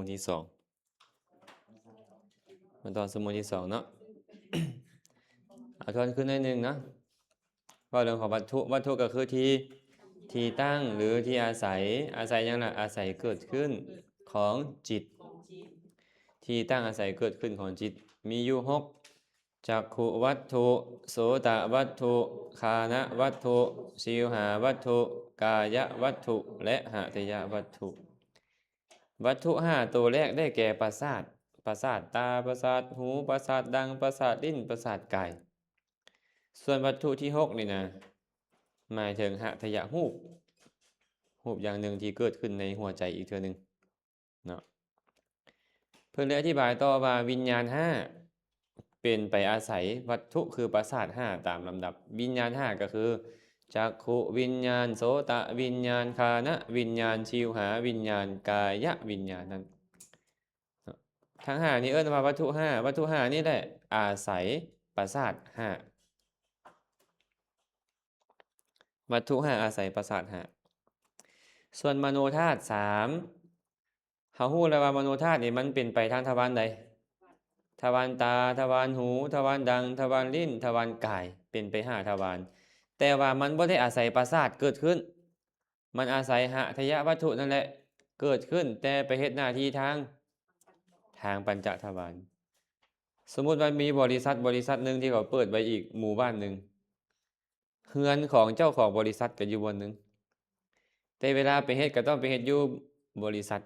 ງທີສອງ ມາຕໍ່ຊົ່ວໂມງທີສອງເນາະ. ເອົາທວນຄືນໜ້ອຍໜຶ່ງເນາະ ເວົ້າເລື່ອງຂອງວັດຖຸ. ວັດຖຸກໍຄືທີ່ ທີ່ຕັ້ງ ຫຼື ທີ່ອາໄສ. ອາໄສຫຍັງລະ? ອາໄສເກີດຂຶ້ນຂອງຈິດ. ທີ່ຕັ້ງອາໄສເກີດຂຶ້ນຂອງຈິດ ມີຢູ່ຫົກ ຈັກຂຸວັດຖຸ, ໂສຕະວັດຖຸ, ຄານະວັດຖຸ, ຊິວຫາວັດຖຸ, ກາຍະວັດຖຸ ແລະ ຫະທະຍະວັດຖຸ. ວັດຖຸຫ້າໂຕແລກໄດ້ແກ່ປະສາດ, ປະສາດຕາ, ປະສາດຫູ, ປະສາດດັງ, ປະສາດລີ້ນ, ປະສາດກາຍ. ສ່ວນວັດຖຸທີຫົກນີ້ນະ ໝາຍເຖິງຫະທະຍະຮູບ, ຮູບຢ່າງໜຶ່ງທີ່ເກີດຂຶ້ນໃນຫົວໃຈອີກເທື່ອໜຶ່ງເນາະ. ເພິ່ນໄດ້ອະທິບາຍຕໍ່ວ່າ ວິນຍານຫ້າເປັນໄປອາໄສວັດຖຸຄືປະສາດຫ້າຕາມລຳດັບ. ວິນຍານຫ້າກໍຄື ຈັກຂຸວິນຍານ, ໂສຕະວິນຍານ, ຄານະວິນຍານ, ຊິວຫາວິນຍານ, ກາຍະວິນຍານນັ້ນ. ທັງຫ້ານີ້ເອີ້ນວ່າວັດຖຸຫ້າ. ວັດຖຸຫ້ານີ້ແຫຼະອາໄສປະສາດຫ້າ. ວັດຖຸຫ້າອາໄສປະສາດຫ້າ. ສ່ວນມະໂນທາດສາມ ເຮົາຮູ້ແລ້ວວ່າມະໂນທາດນີ້ມັນເປັນໄປທາງທະວານໃດ? ທະວານຕາ, ທະວານຫູ, ທະວານດັງ, ທະວານລີ້ນ, ທະວານກາຍ, ເປັນໄປຫ້າທະວານ. ແຕ່ວ່າມັນບໍ່ໄດ້ອາໄສປະສາດເກີດຂຶ້ນ. ມັນອາໄສຫະທະຍະວັດຖຸນັ້ນແຫຼະເກີດຂຶ້ນ, ແຕ່ໄປເຮັດໜ້າທີ່ທາງ ທາງປັນຈະທະວານ. ສົມມຸດວ່າມີບໍລິສັດ ບໍລິສັດໜຶ່ງທີ່ເຂົາເປີດໄວ້ອີກໝູ່ບ້ານໜຶ່ງ, ເຮືອນຂອງເຈົ້າຂອງບໍລິສັດກໍຢູ່ບ່ອນໜຶ່ງ, ແຕ່ເວລາໄປເຮັດກໍຕ້ອງໄປເຮັດຢູ່ບໍລິສັດ.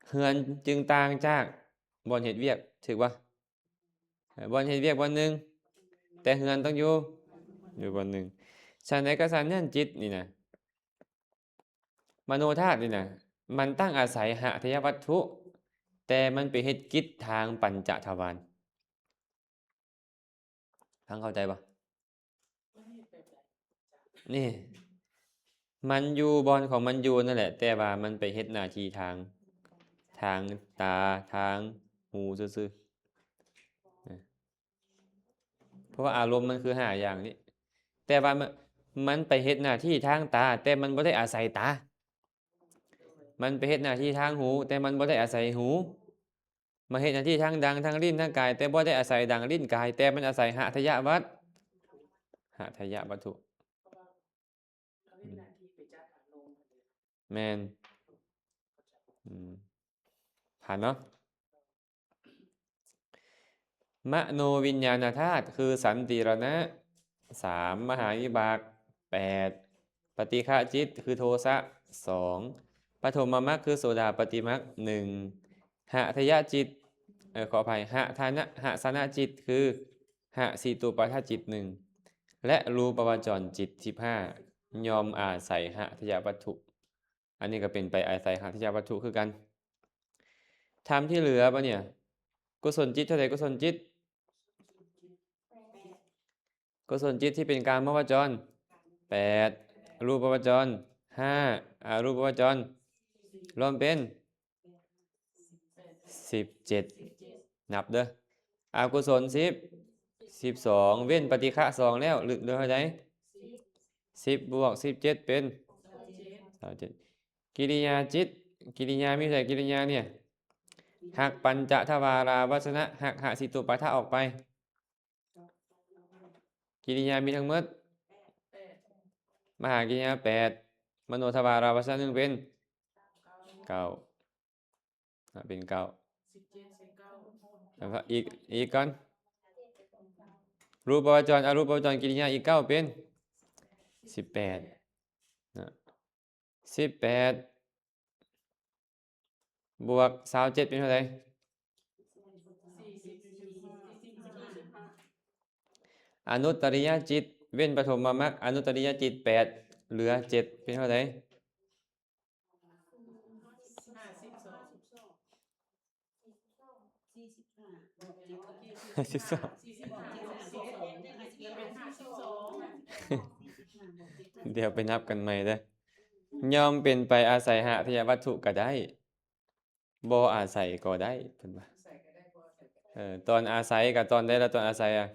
ເຮືອນຈຶ່ງຕ່າງຈາກບ່ອນເຮັດວຽກ, ຖືກບໍ່? ບ່ອນເຮັດວຽກບ່ອນໜຶ່ງ, ແຕ່ເຮືອນຕ້ອງຢູ່ ຢູ່ບ່ອນໜຶ່ງ. ຊັ້ນໃດກໍຊັ້ນນັ້ນ, ຈິດນີ້ນະ, ມະໂນທາດນີ້ນະ, ມັນຕັ້ງອາໄສຫະທະຍະວັດຖຸ, ແຕ່ມັນໄປເຮັດກິດທາງປັນຈະທະວານ. ຟັງເຂົ້າໃຈບໍ່? ນີ້ ມັນຢູ່ບ່ອນຂອງມັນຢູ່ນັ້ນແຫຼະ, ແຕ່ວ່າມັນໄປເຮັດໜ້າທີ່ທາງ ທາງຕາ, ທາງຫູຊື່ໆ. ເພາະວ່າອາລົມມັນຄືຫ້າຢ່າງນີ້, ແຕ່ວ່າມັນ ມັນໄປເຮັດໜ້າທີ່ທາງຕາ, ແຕ່ມັນບໍ່ໄດ້ອາໄສຕາ. ມັນໄປເຮັດໜ້າທີ່ທາງຫູ, ແຕ່ມັນບໍ່ໄດ້ອາໄສຫູ. ມາເຮັດໜ້າທີ່ທາງດັງ, ທາງລີ້ນ, ທາງກາຍ, ແຕ່ບໍ່ໄດ້ອາໄສດັງ, ລີ້ນ, ກາຍ, ແຕ່ມັນອາໄສຫະທະຍະວັດ ຫະທະຍະວັດຖຸ. ແມ່ນ. ອືມ ຜ່ານເນາະ. ມະໂນວິນຍານະທາດ ຄືສັນຕິຣະນະ ສາມ ມະຫາວິບາກ ແປດ ປະຕິຄະຈິດ ຄືໂທສະ ສອງ ປະຖົມມະມັກ ຄືໂສດາປະຕິມັກ ໜຶ່ງ ຫະທະຍະຈິດ ເອີ ຂໍອະໄພ ຫະທະນະ ຫະສະນະຈິດ ຄືຫະສີຕຸປະທະຈິດ ໜຶ່ງ ແລະ ຮູປະວະຈອນຈິດ ສິບຫ້າ ຍ່ອມອາໄສຫະທະຍະວັດຖຸ. ອັນນີ້ກໍເປັນໄປອາໄສຫະທະຍະວັດຖຸຄືກັນ. ທຳທີ່ເຫຼືອບາດນີ້ ກຸສົນຈິດເທົ່າໃດ? ກຸສົນຈິດ ກຸສົນຈິດທີ່ເປັນກາມະວະຈອນ ແປດ ຮູປະວະຈອນ ຫ້າ ອະຮູປະວະຈອນ ລວມເປັນ ສິບເຈັດ ນັບເດີ ອະກຸສົນ ສິບ ສິບສອງ ເວັ້ນປະຕິຄະ ສອງ ແລ້ວ ເຫຼືອເທົ່າໃດ? ສິບບວກສິບເຈັດ ເປັນ ຊາວເຈັດ ກິລິຍາຈິດ ກິລິຍາມີໃດ? ກິລິຍານີ້ ຫັກປັນຈະທະວາລາວັດຊະນະ ຫັກຫະສີຕຸປະທະອອກໄປ ກິລິຍາມີທັງໝົດ ມະຫາກິລິຍາ ແປດ ມະໂນທະວາລາວັດຊະນະ ໜຶ່ງ ເປັນ ເກົ້າ ເປັນ ເກົ້າ ແລ້ວກໍອີກ ອີກກ່ອນ ຮູປະວະຈອນ ອະຮູປະວະຈອນກິລິຍາ ອີກ ເກົ້າ ເປັນ ສິບແປດ ນະ ສິບແປດ ບວກ ຊາວເຈັດ ເປັນເທົ່າໃດ? ອະນຸດຕະລິຍະຈິດ ເວັ້ນປະຖົມມະມັກ ອະນຸດຕະລິຍະຈິດ ແປດ ເຫຼືອ ເຈັດ ເປັນເທົ່າໃດ? ສິບສອງ ດຽວໄປນັບກັນໃໝ່ເດີ ຍ່ອມເປັນໄປອາໄສຫະທະຍະວັດຖຸກໍໄດ້ ບໍ່ອາໄສກໍໄດ້ ເພິ່ນວ່າ ເອີ ຕອນອາໄສກໍຕອນໃດລະ? ຕອນອາໄສອະ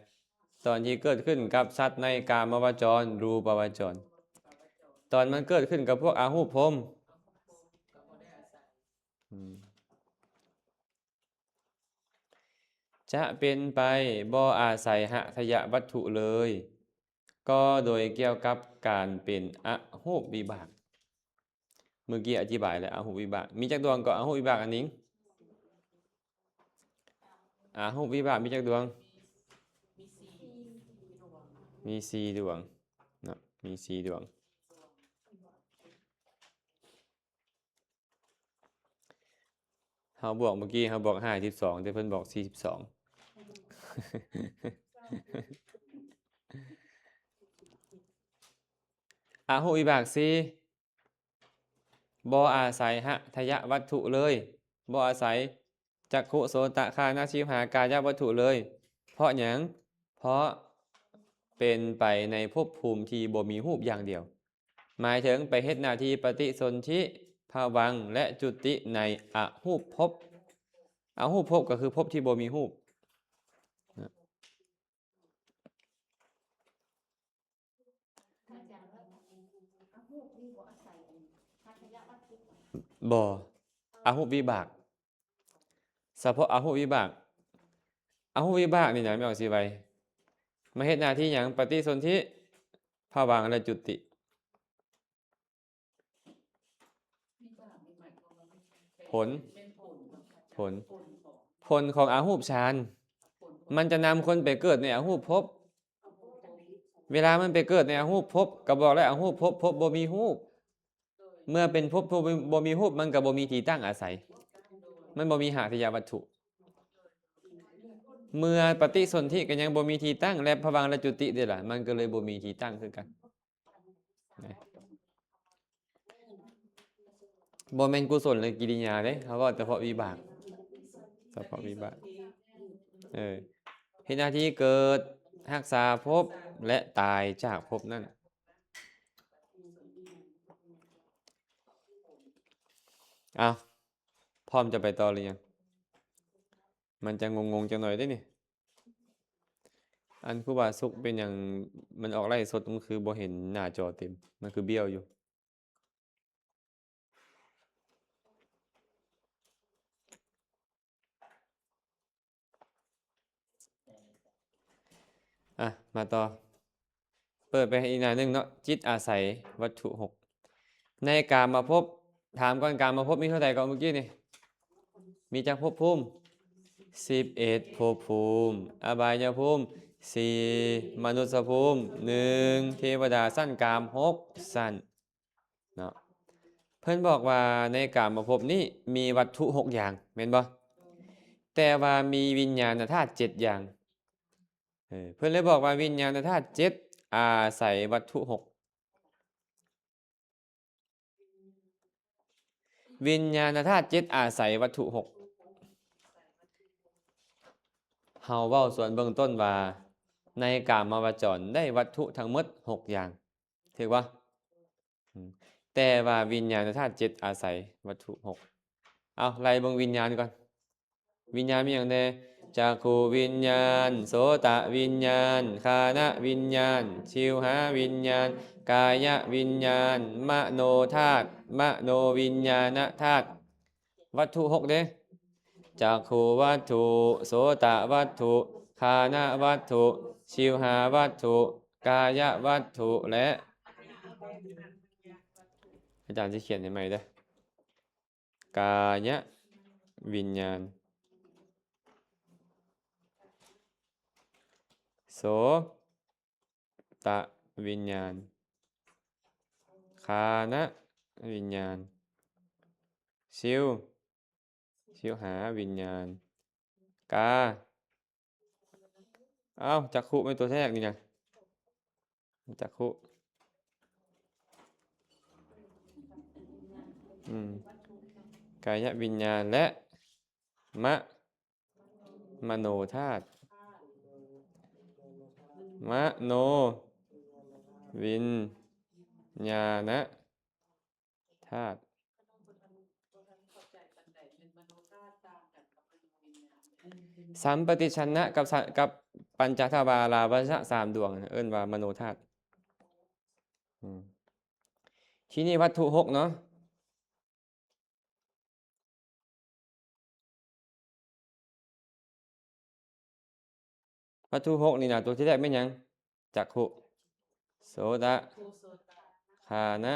ຕອນທີ່ເກີດຂຶ້ນກັບສັດໃນກາມະວະຈອນ ຮູປະວະຈອນ ຕອນມັນເກີດຂຶ້ນກັບພວກອະຮູບພົມ ອືມ ຈະເປັນໄປບໍ່ອາໄສຫະທະຍະວັດຖຸເລີຍ ກໍໂດຍກ່ຽວກັບການເປັນອະຮູບວິບາກ. ເມື່ອກີ້ອະທິບາຍແລ້ວ ອະຮູບວິບາກ ມີຈັກດວງກໍ ອະຮູບວິບາກອັນໜຶ່ງ? ອະຮູບວິບາກມີຈັກດວງ? ມີສີ່ດວງເນາະ ມີສີ່ດວງ. ເຮົາບວກ ເມື່ອກີ້ເຮົາບວກຫ້າສິບສອງ ແຕ່ເພິ່ນບອກສີ່ສິບສອງ. ອະຮູບວິບາກສີ່ ບໍ່ອາໄສຫະທະຍະວັດຖຸເລີຍ ບໍ່ອາໄສຈັກຂຸ ໂສຕະ ຄານະ ຊິວຫາ ກາຍະວັດຖຸເລີຍ. ເພາະຫຍັງ? ເພາະເປັນໄປໃນພົບພູມທີ່ບໍ່ມີຮູບຢ່າງດຽວ. ໝາຍເຖິງໄປເຮັດໜ້າທີ່ປະຕິສົນທິ ພະວັງ ແລະ ຈຸຕິໃນອະຮູບພົບ. ອະຮູບພົບກໍຄືພົບທີ່ບໍ່ມີຮູບ. ບໍ່ ອະຮູບວິບາກ ສະເພາະອະຮູບວິບາກ. ອະຮູບວິບາກນີ້ນະ ແມ່ນອອກຊິໄວ ມາເຮັດໜ້າທີ່ຫຍັງ? ປະຕິສົນທິ ພະວັງ ແລະ ຈຸຕິ. ຜົນ ຜົນ ຜົນຂອງອະຮູບຊານ ມັນຈະນຳຄົນໄປເກີດໃນອະຮູບພົບ. ເວລາມັນໄປເກີດໃນອະຮູບພົບ ກໍບອກແລ້ວ ອະຮູບພົບ ພົບບໍ່ມີຮູບ. ເມື່ອເປັນພົບທີ່ບໍ່ມີຮູບ ມັນກໍບໍ່ມີທີ່ຕັ້ງອາໄສ ມັນບໍ່ມີຫະທະຍະວັດຖຸ. ເມື່ອປະຕິສົນທິກໍຍັງບໍ່ມີທີ່ຕັ້ງ ແລະ ພະວັງ ແລະ ຈຸຕິເດ້ລະ ມັນກໍເລີຍບໍ່ມີທີ່ຕັ້ງຄືກັນ. ບໍ່ແມ່ນກຸສົນ ແລະ ກິລິຍາເດ້ ເຮົາເວົ້າສະເພາະວິບາກ ສະເພາະວິບາກ. ເອີ ເຮັດໜ້າທີ່ເກີດ, ຮັກສາພົບ ແລະ ຕາຍຈາກພົບນັ້ນ. ເອົາ ພ້ອມຈະໄປຕໍ່ຫຼືຍັງ? ມັນຈະງົງໆຈັກໜ້ອຍເດ້ນີ້. ອັນຄູບາສຸກເປັນຫຍັງມັນອອກໄລຟ໌ສົດ ມັນຄືບໍ່ເຫັນໜ້າຈໍເຕັມ ມັນຄືບ້ຽວຢູ່. ອ່ະ ມາຕໍ່ ເປີດໄປອີກໜ້າໜຶ່ງເນາະ ຈິດອາໄສວັດຖຸຫົກ. ໃນກາມະພົບ ຖາມກ່ອນ ກາມະພົບມີເທົ່າໃດເກາະເມື່ອກີ້ນີ້? ມີຈັກພົບພູມ? ສິບເອັດພົບພູມ. ອະບາຍຍະພູມ ສີ່. ມະນຸດສະພູມ ໜຶ່ງ. ເທວະດາຊັ້ນກາມ ຫົກຊັ້ນເນາະ. ເພິ່ນບອກວ່າໃນກາມະພົບນີ້ມີວັດຖຸຫົກຢ່າງ ແມ່ນບໍ່? ແຕ່ວ່າມີວິນຍານະທາດເຈັດຢ່າງ. ເອີ ເພິ່ນເລີຍບອກວ່າວິນຍານະທາດເຈັດອາໄສວັດຖຸຫົກ. ວິນຍານະທາດເຈັດອາໄສວັດຖຸຫົກ. ເຮົາເວົ້າສ່ວນເບື້ອງຕົ້ນວ່າ ໃນກາມະວະຈອນໄດ້ວັດຖຸທັງໝົດຫົກຢ່າງ ຖືກບໍ່? ອືມ ແຕ່ວ່າວິນຍານະທາດເຈັດອາໄສວັດຖຸຫົກ. ເອົາ ໄລ່ເບິ່ງວິນຍານກ່ອນ. ວິນຍານມີຫຍັງແດ່? ຈັກຂຸວິນຍານ, ໂສຕະວິນຍານ, ຄານະວິນຍານ, ຊິວຫາວິນຍານ, ກາຍະວິນຍານ, ມະໂນທາດ, ມະໂນວິນຍານະທາດ. ວັດຖຸຫົກເດ້ ຈັກຂຸວັດຖຸ, ໂສຕະວັດຖຸ, ຄານະວັດຖຸ, ຊິວຫາວັດຖຸ, ກາຍະວັດຖຸ ແລະ ອາຈານຊິຂຽນໃຫ້ໃໝ່ເດີ້. ກາຍະວິນຍານ, ໂສຕະວິນຍານ, ຄານະວິນຍານ, ຊິວ, ຊິວຫາວິນຍານ, ກາ ເອົ້າ ຈັກຂຸແມ່ນຕົວແທນນີ້ນະ. ຈັກຂຸ ອືມ ກາຍະວິນຍານ ແລະ ມະ ມະໂນທາດ ມະໂນວິນຍານະທາດ. ສຳປະຕິສັນນະກັບສະ ກັບປັນຈະທະວາລາວັດຊະສາມດວງ ເອີ້ນວ່າມະໂນທາດ. ອືມ ທີນີ້ວັດຖຸຫົກເນາະ. ວັດຖຸຫົກນີ້ນະ ຕົວທີແລກແມ່ນຫຍັງ? ຈັກຂຸ ໂສຕະ ຄານະ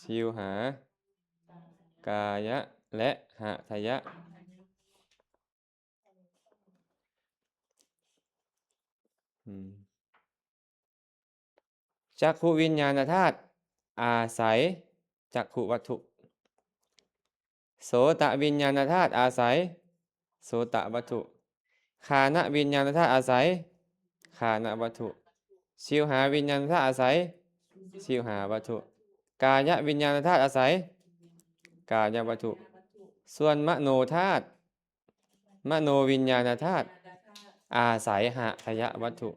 ຊິວຫາ ກາຍະ ແລະ ຫະທະຍະ. ອືມ ຈັກຂຸວິນຍານະທາດອາໄສຈັກຂຸວັດຖຸ, ໂສຕະວິນຍານະທາດອາໄສໂສຕະວັດຖຸ, ຄານະວິນຍານະທາດອາໄສຄານະວັດຖຸ, ຊິວຫາວິນຍານະທາດອາໄສຊິວຫາວັດຖຸ, ກາຍະວິນຍານະທາດອາໄສກາຍະວັດຖຸ, ສ່ວນມະໂນທາດ ມະໂນວິນຍານະທາດອາໄສຫະທະຍະວັດຖຸ.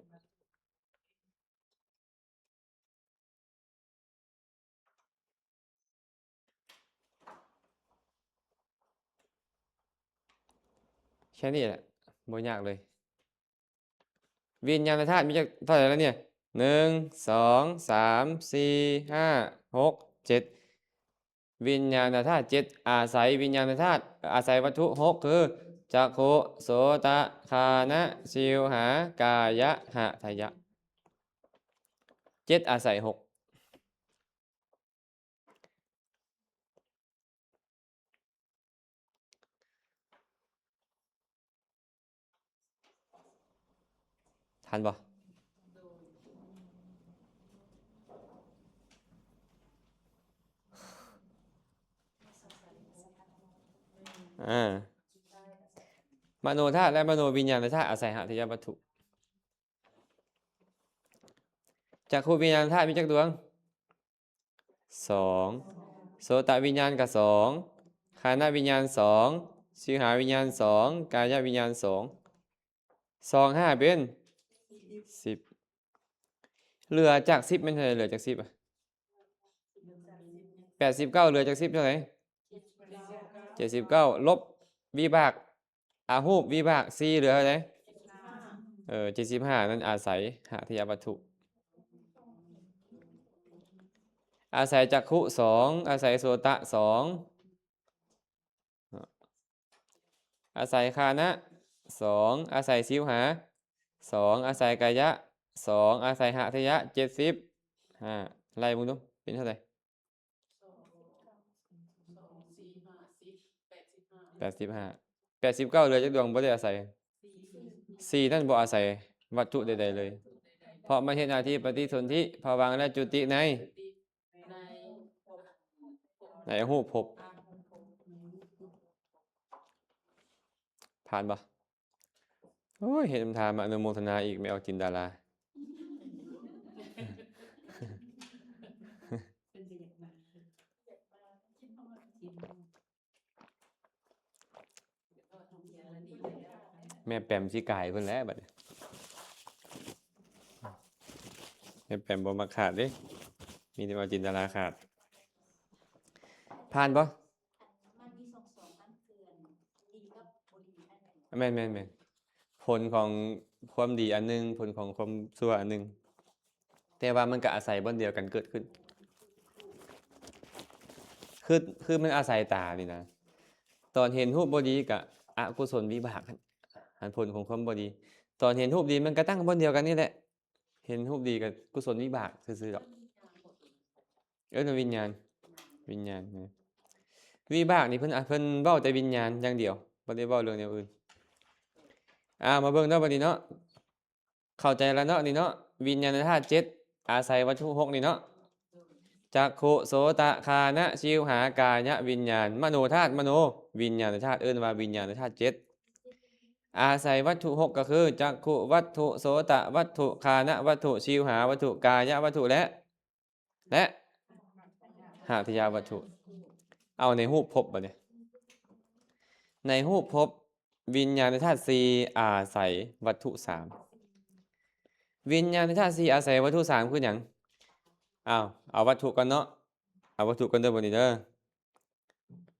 ແຄ່ນີ້ແຫຼະ ບໍ່ຍາກເລີຍ. ວິນຍານະທາດມີຈັກ ເທົ່າໃດແລ້ວນີ້? ໜຶ່ງ ສອງ ສາມ ສີ່ ຫ້າ ຫົກ ເຈັດ. ວິນຍານະທາດເຈັດ ອາໄສວິນຍານະທາດ ອາໄສວັດຖຸຫົກ ຄື ຈັກຂຸ ໂສຕະ ຄານະ ຊິວຫາ ກາຍະ ຫະທະຍະ. ເຈັດອາໄສຫົກ. ທັນບໍ່? ອາ ມະໂນທາດ ແລະ ມະໂນວິນຍານະທາດອາໄສຫະທະຍະວັດຖຸ. ຈັກຂຸວິນຍານະທາດມີຈັກດວງ? ສອງ. ໂສຕະວິນຍານກະສອງ, ຄານະວິນຍານສອງ, ຊິວຫາວິນຍານສອງ, ກາຍະວິນຍານສອງ. ສອງ ຫ້າ ເປັນ ສິບ. ເຫຼືອຈາກສິບແມ່ນເທົ່າໃດ? ເຫຼືອຈາກສິບອະ? ແປດສິບເກົ້າ ເຫຼືອຈາກສິບເທົ່າໃດ? ເຈັດສິບເກົ້າ. ລົບວິບາກ ອາ ຮູບວິບາກສີ່ ເຫຼືອເທົ່າໃດ? ເອີ ເຈັດສິບຫ້າ ນັ້ນອາໄສຫະທະຍະວັດຖຸ. ອາໄສຈັກຂຸສອງ, ອາໄສໂສຕະສອງ, ອາໄສຄານະສອງ, ອາໄສຊິວຫາສອງ, ອາໄສກາຍະສອງ, ອາໄສຫະທະຍະເຈັດສິບຫ້າ. ໄລ່ເບິ່ງດູ ເປັນເທົ່າໃດ? ແປດສິບຫ້າ. ແປດສິບເກົ້າ ເຫຼືອຈັກດວງບໍ່ໄດ້ອາໄສ? ສີ່ ນັ້ນບໍ່ອາໄສວັດຖຸໃດໆເລີຍ ເພາະມັນເຮັດໜ້າທີ່ປະຕິສົນທິ ພະວັງ ແລະ ຈຸຕິໃນ ໃນອະຮູບພົບ. ຜ່ານບໍ່? ໂອ້ຍ ເຫັນນຳທ່າມາອະນຸໂມທະນາອີກ ແມ່ອອກຈິນດາລາ. ແມ່ແປມຊິກາຍເພິ່ນແຫຼະບັດນີ້. ແມ່ແປມບໍ່ມັກຂາດເດ້ ມີແຕ່ວ່າຈິນຕະລາຂາດ. ຜ່ານບໍ່? ແມ່ນໆໆ. ຜົນຂອງຄວາມດີອັນໜຶ່ງ ຜົນຂອງຄວາມຊົ່ວອັນໜຶ່ງ ແຕ່ວ່າມັນກໍອາໄສບ່ອນດຽວກັນເກີດຂຶ້ນ. ຄື ຄືມັນອາໄສຕານີ້ນະ ຕອນເຫັນຮູບບໍ່ດີກະອະກຸສົນວິບາກຫັ້ນ ອັນຜົນຂອງຄວາມບໍ່ດີ. ຕອນເຫັນຮູບດີມັນກະຕັ້ງບ່ອນດຽວກັນນີ້ແຫຼະ ເຫັນຮູບດີກະກຸສົນວິບາກຊື່ໆດອກ. ເອີ້ນວ່າວິນຍານ ວິນຍານນະ. ວິບາກນີ້ເພິ່ນ ເພິ່ນເວົ້າແຕ່ວິນຍານຢ່າງດຽວ ບໍ່ໄດ້ເວົ້າເລື່ອງແນວອື່ນ. ອາ ມາເບິ່ງເນາະ ບັດນີ້ເນາະ ເຂົ້າໃຈແລ້ວເນາະ ນີ້ເນາະ ວິນຍານະທາດເຈັດ ອາໄສວັດຖຸຫົກນີ້ເນາະ ຈັກຂຸ ໂສຕະ ຄານະ ຊິວຫາ ກາຍະວິນຍານ ມະໂນທາດ ມະໂນວິນຍານະທາດ ເອີ້ນວ່າວິນຍານະທາດເຈັດ ອາໄສວັດຖຸຫົກ ກໍຄື ຈັກຂຸວັດຖຸ ໂສຕະວັດຖຸ ຄານະວັດຖຸ ຊິວຫາວັດຖຸ ກາຍະວັດຖຸ ແລະ ແລະ ຫາທະຍາວັດຖຸ. ເອົາໃນຮູບພົບບັດນີ້ ໃນຮູບພົບ ວິນຍານະທາດສີ່ ອາໄສວັດຖຸສາມ. ວິນຍານະທາດສີ່ ອາໄສວັດຖຸສາມ ຄືຫຍັງ? ເອົາ ເອົາວັດຖຸກ່ອນເນາະ ເອົາວັດຖຸກ່ອນເດີ ບັດນີ້ເດີ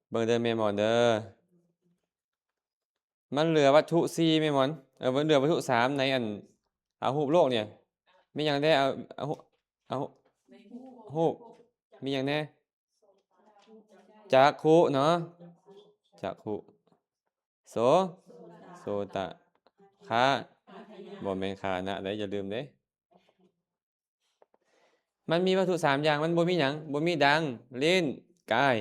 ເບິ່ງເດີແມ່ໝອນເດີ. ມັນເຫຼືອວັດຖຸສີ່ແມ່ນບໍ່? ເອີ ມັນເຫຼືອວັດຖຸສາມໃນອັນ ອາ ຮູບໂລກນີ້ ມີຫຍັງແດ່? ເອົາ ເອົາ ເອົາ ຮູບ ມີຫຍັງແດ່? ຈັກຂຸເນາະ ຈັກຂຸ ໂສ ໂສຕະ ຄາ ບໍ່ແມ່ນຄານະເດ້ ຢ່າລືມເດ້. ມັນມີວັດຖຸສາມຢ່າງ ມັນບໍ່ມີຫຍັງ ບໍ່ມີດັງ ລີ້ນ ກາຍ.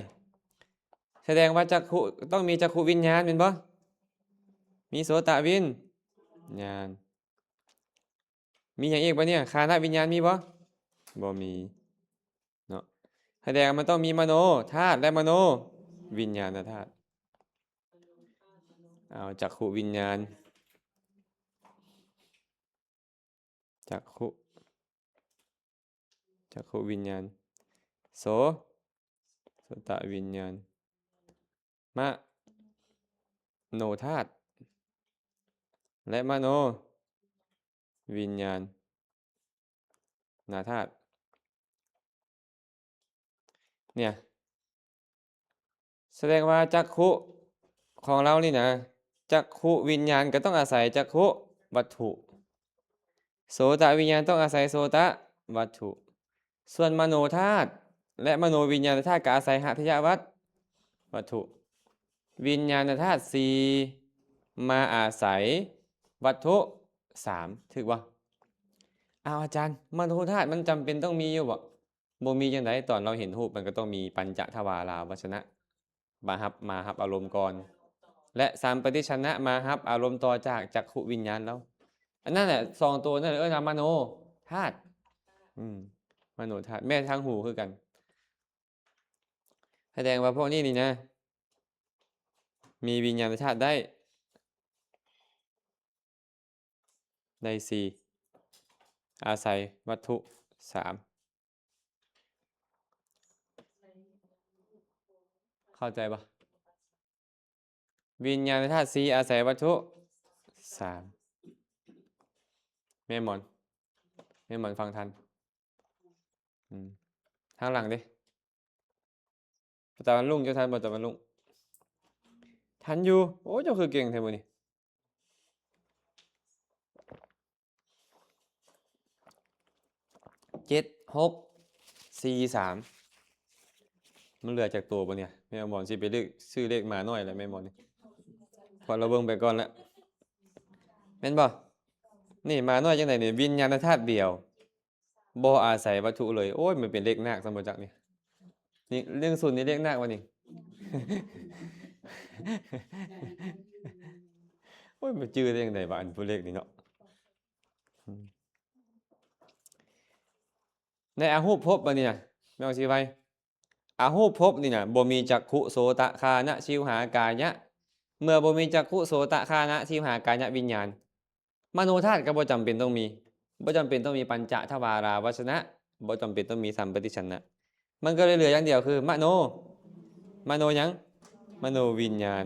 ສະແດງວ່າຈັກຂຸ ຕ້ອງມີຈັກຂຸວິນຍານແມ່ນບໍ່? ມີໂສຕະວິນຍານ. ມີຫຍັງອີກບໍ່ເນຍ? ຄານະວິນຍານມີບໍ່? ບໍ່ມີເນາະ. ສະແດງວ່າມັນຕ້ອງມີມະໂນທາດ ແລະ ມະໂນວິນຍານະທາດ. ເອົາ ຈັກຂຸວິນຍານ ຈັກຂຸ ຈັກຂຸວິນຍານ ໂສ ໂສຕະວິນຍານ ມະໂນທາດ ແລະ ມະໂນວິນຍານນະທາດ. ເນຍ ສະແດງວ່າຈັກຂຸຂອງເຮົານີ້ນະ ຈັກຂຸວິນຍານກໍຕ້ອງອາໄສຈັກຂຸວັດຖຸ, ໂສຕະວິນຍານຕ້ອງອາໄສໂສຕະວັດຖຸ, ສ່ວນມະໂນທາດ ແລະ ມະໂນວິນຍານທາດກໍອາໄສຫັດຖະຍະວັດ ວັດຖຸ, ວິນຍານທາດສີ່ມາອາໄສວັດຖຸສາມ ຖືກບໍ່? ອ້າວ ອາຈານ ມະໂນທາດມັນຈຳເປັນຕ້ອງມີຢູ່ບໍ່? ບໍ່ມີຈັ່ງໃດ? ຕອນເຮົາເຫັນຮູບ ມັນກໍຕ້ອງມີປັນຈະທະວາລາວັດຊະນະ ມາຮັບ ມາຮັບອາລົມກ່ອນ ແລະ ສຳປະຕິດສັນນະ ມາຮັບອາລົມຕໍ່ຈາກຈັກຂຸວິນຍານເຮົາ. ອັນນັ້ນແຫຼະ ສອງໂຕນັ້ນເອີ້ນວ່າມະໂນທາດ. ອືມ ມະໂນທາດ ແມ່ນທາງຫູຄືກັນ. ສະແດງວ່າພວກນີ້ນີ້ນະ ມີວິນຍານທາດໄດ້ ໄດ້ສີ່ ອາໄສວັດຖຸສາມ. ເຂົ້າໃຈບໍ່? ວິນຍານທາດສີ່ອາໄສວັດຖຸສາມ. ແມ່ໝອນ ແມ່ໝອນຟັງທັນ? ອືມ ທາງຫຼັງເດ້. ຕາວັນລຸງ ເຈົ້າທັນບໍ່ຕາວັນລຸງ? ທັນຢູ່. ໂອ້ ເຈົ້າຄືເກັ່ງແທ້ມື້ນີ້. ເຈັດ ຫົກ ສີ່ ສາມ ມັນເຫຼືອຈັກໂຕບໍ່ນີ້? ແມ່ໝອນຊິໄປເລືອກ ຊື້ເລກໝານ້ອຍແລ້ວແມ່ໝອນນີ້ ເພາະລາວເບິ່ງໄປກ່ອນແລ້ວ ແມ່ນບໍ່? ນີ້ ໝານ້ອຍຈັ່ງໃດນີ້? ວິນຍານທາດດຽວ ບໍ່ອາໄສວັດຖຸເລີຍ. ໂອ້ຍ ມັນເປັນເລກນາກຊັ້ນບໍ່ຈັກນີ້. ນີ້ ເລື່ອງສູນນີ້ເລກນາກວະນີ້. ໂອ້ຍ ມັນຈື່ໄດ້ຈັ່ງໃດວະ ອັນຜູ້ເລກນີ້ເນາະ. ໃນອະຮູບພົບບັດນີ້ນະ ແມ່ນຊິໄວ. ອະຮູບພົບນີ້ນະ ບໍ່ມີຈັກຂຸ ໂສຕະ ຄານະ ຊິວຫາ ກາຍະ. ເມື່ອບໍ່ມີຈັກຂຸ ໂສຕະ ຄານະ ຊິວຫາ ກາຍະວິນຍານ ມະໂນທາດກໍບໍ່ຈຳເປັນຕ້ອງມີ ບໍ່ຈຳເປັນຕ້ອງມີປັນຈະທະວາລາວັດຊະນະ ບໍ່ຈຳເປັນຕ້ອງມີສຳປະຕິສັນນະ. ມັນກໍເລີຍເຫຼືອຢ່າງດຽວຄືມະໂນ ມະໂນຫຍັງ? ມະໂນວິນຍານ.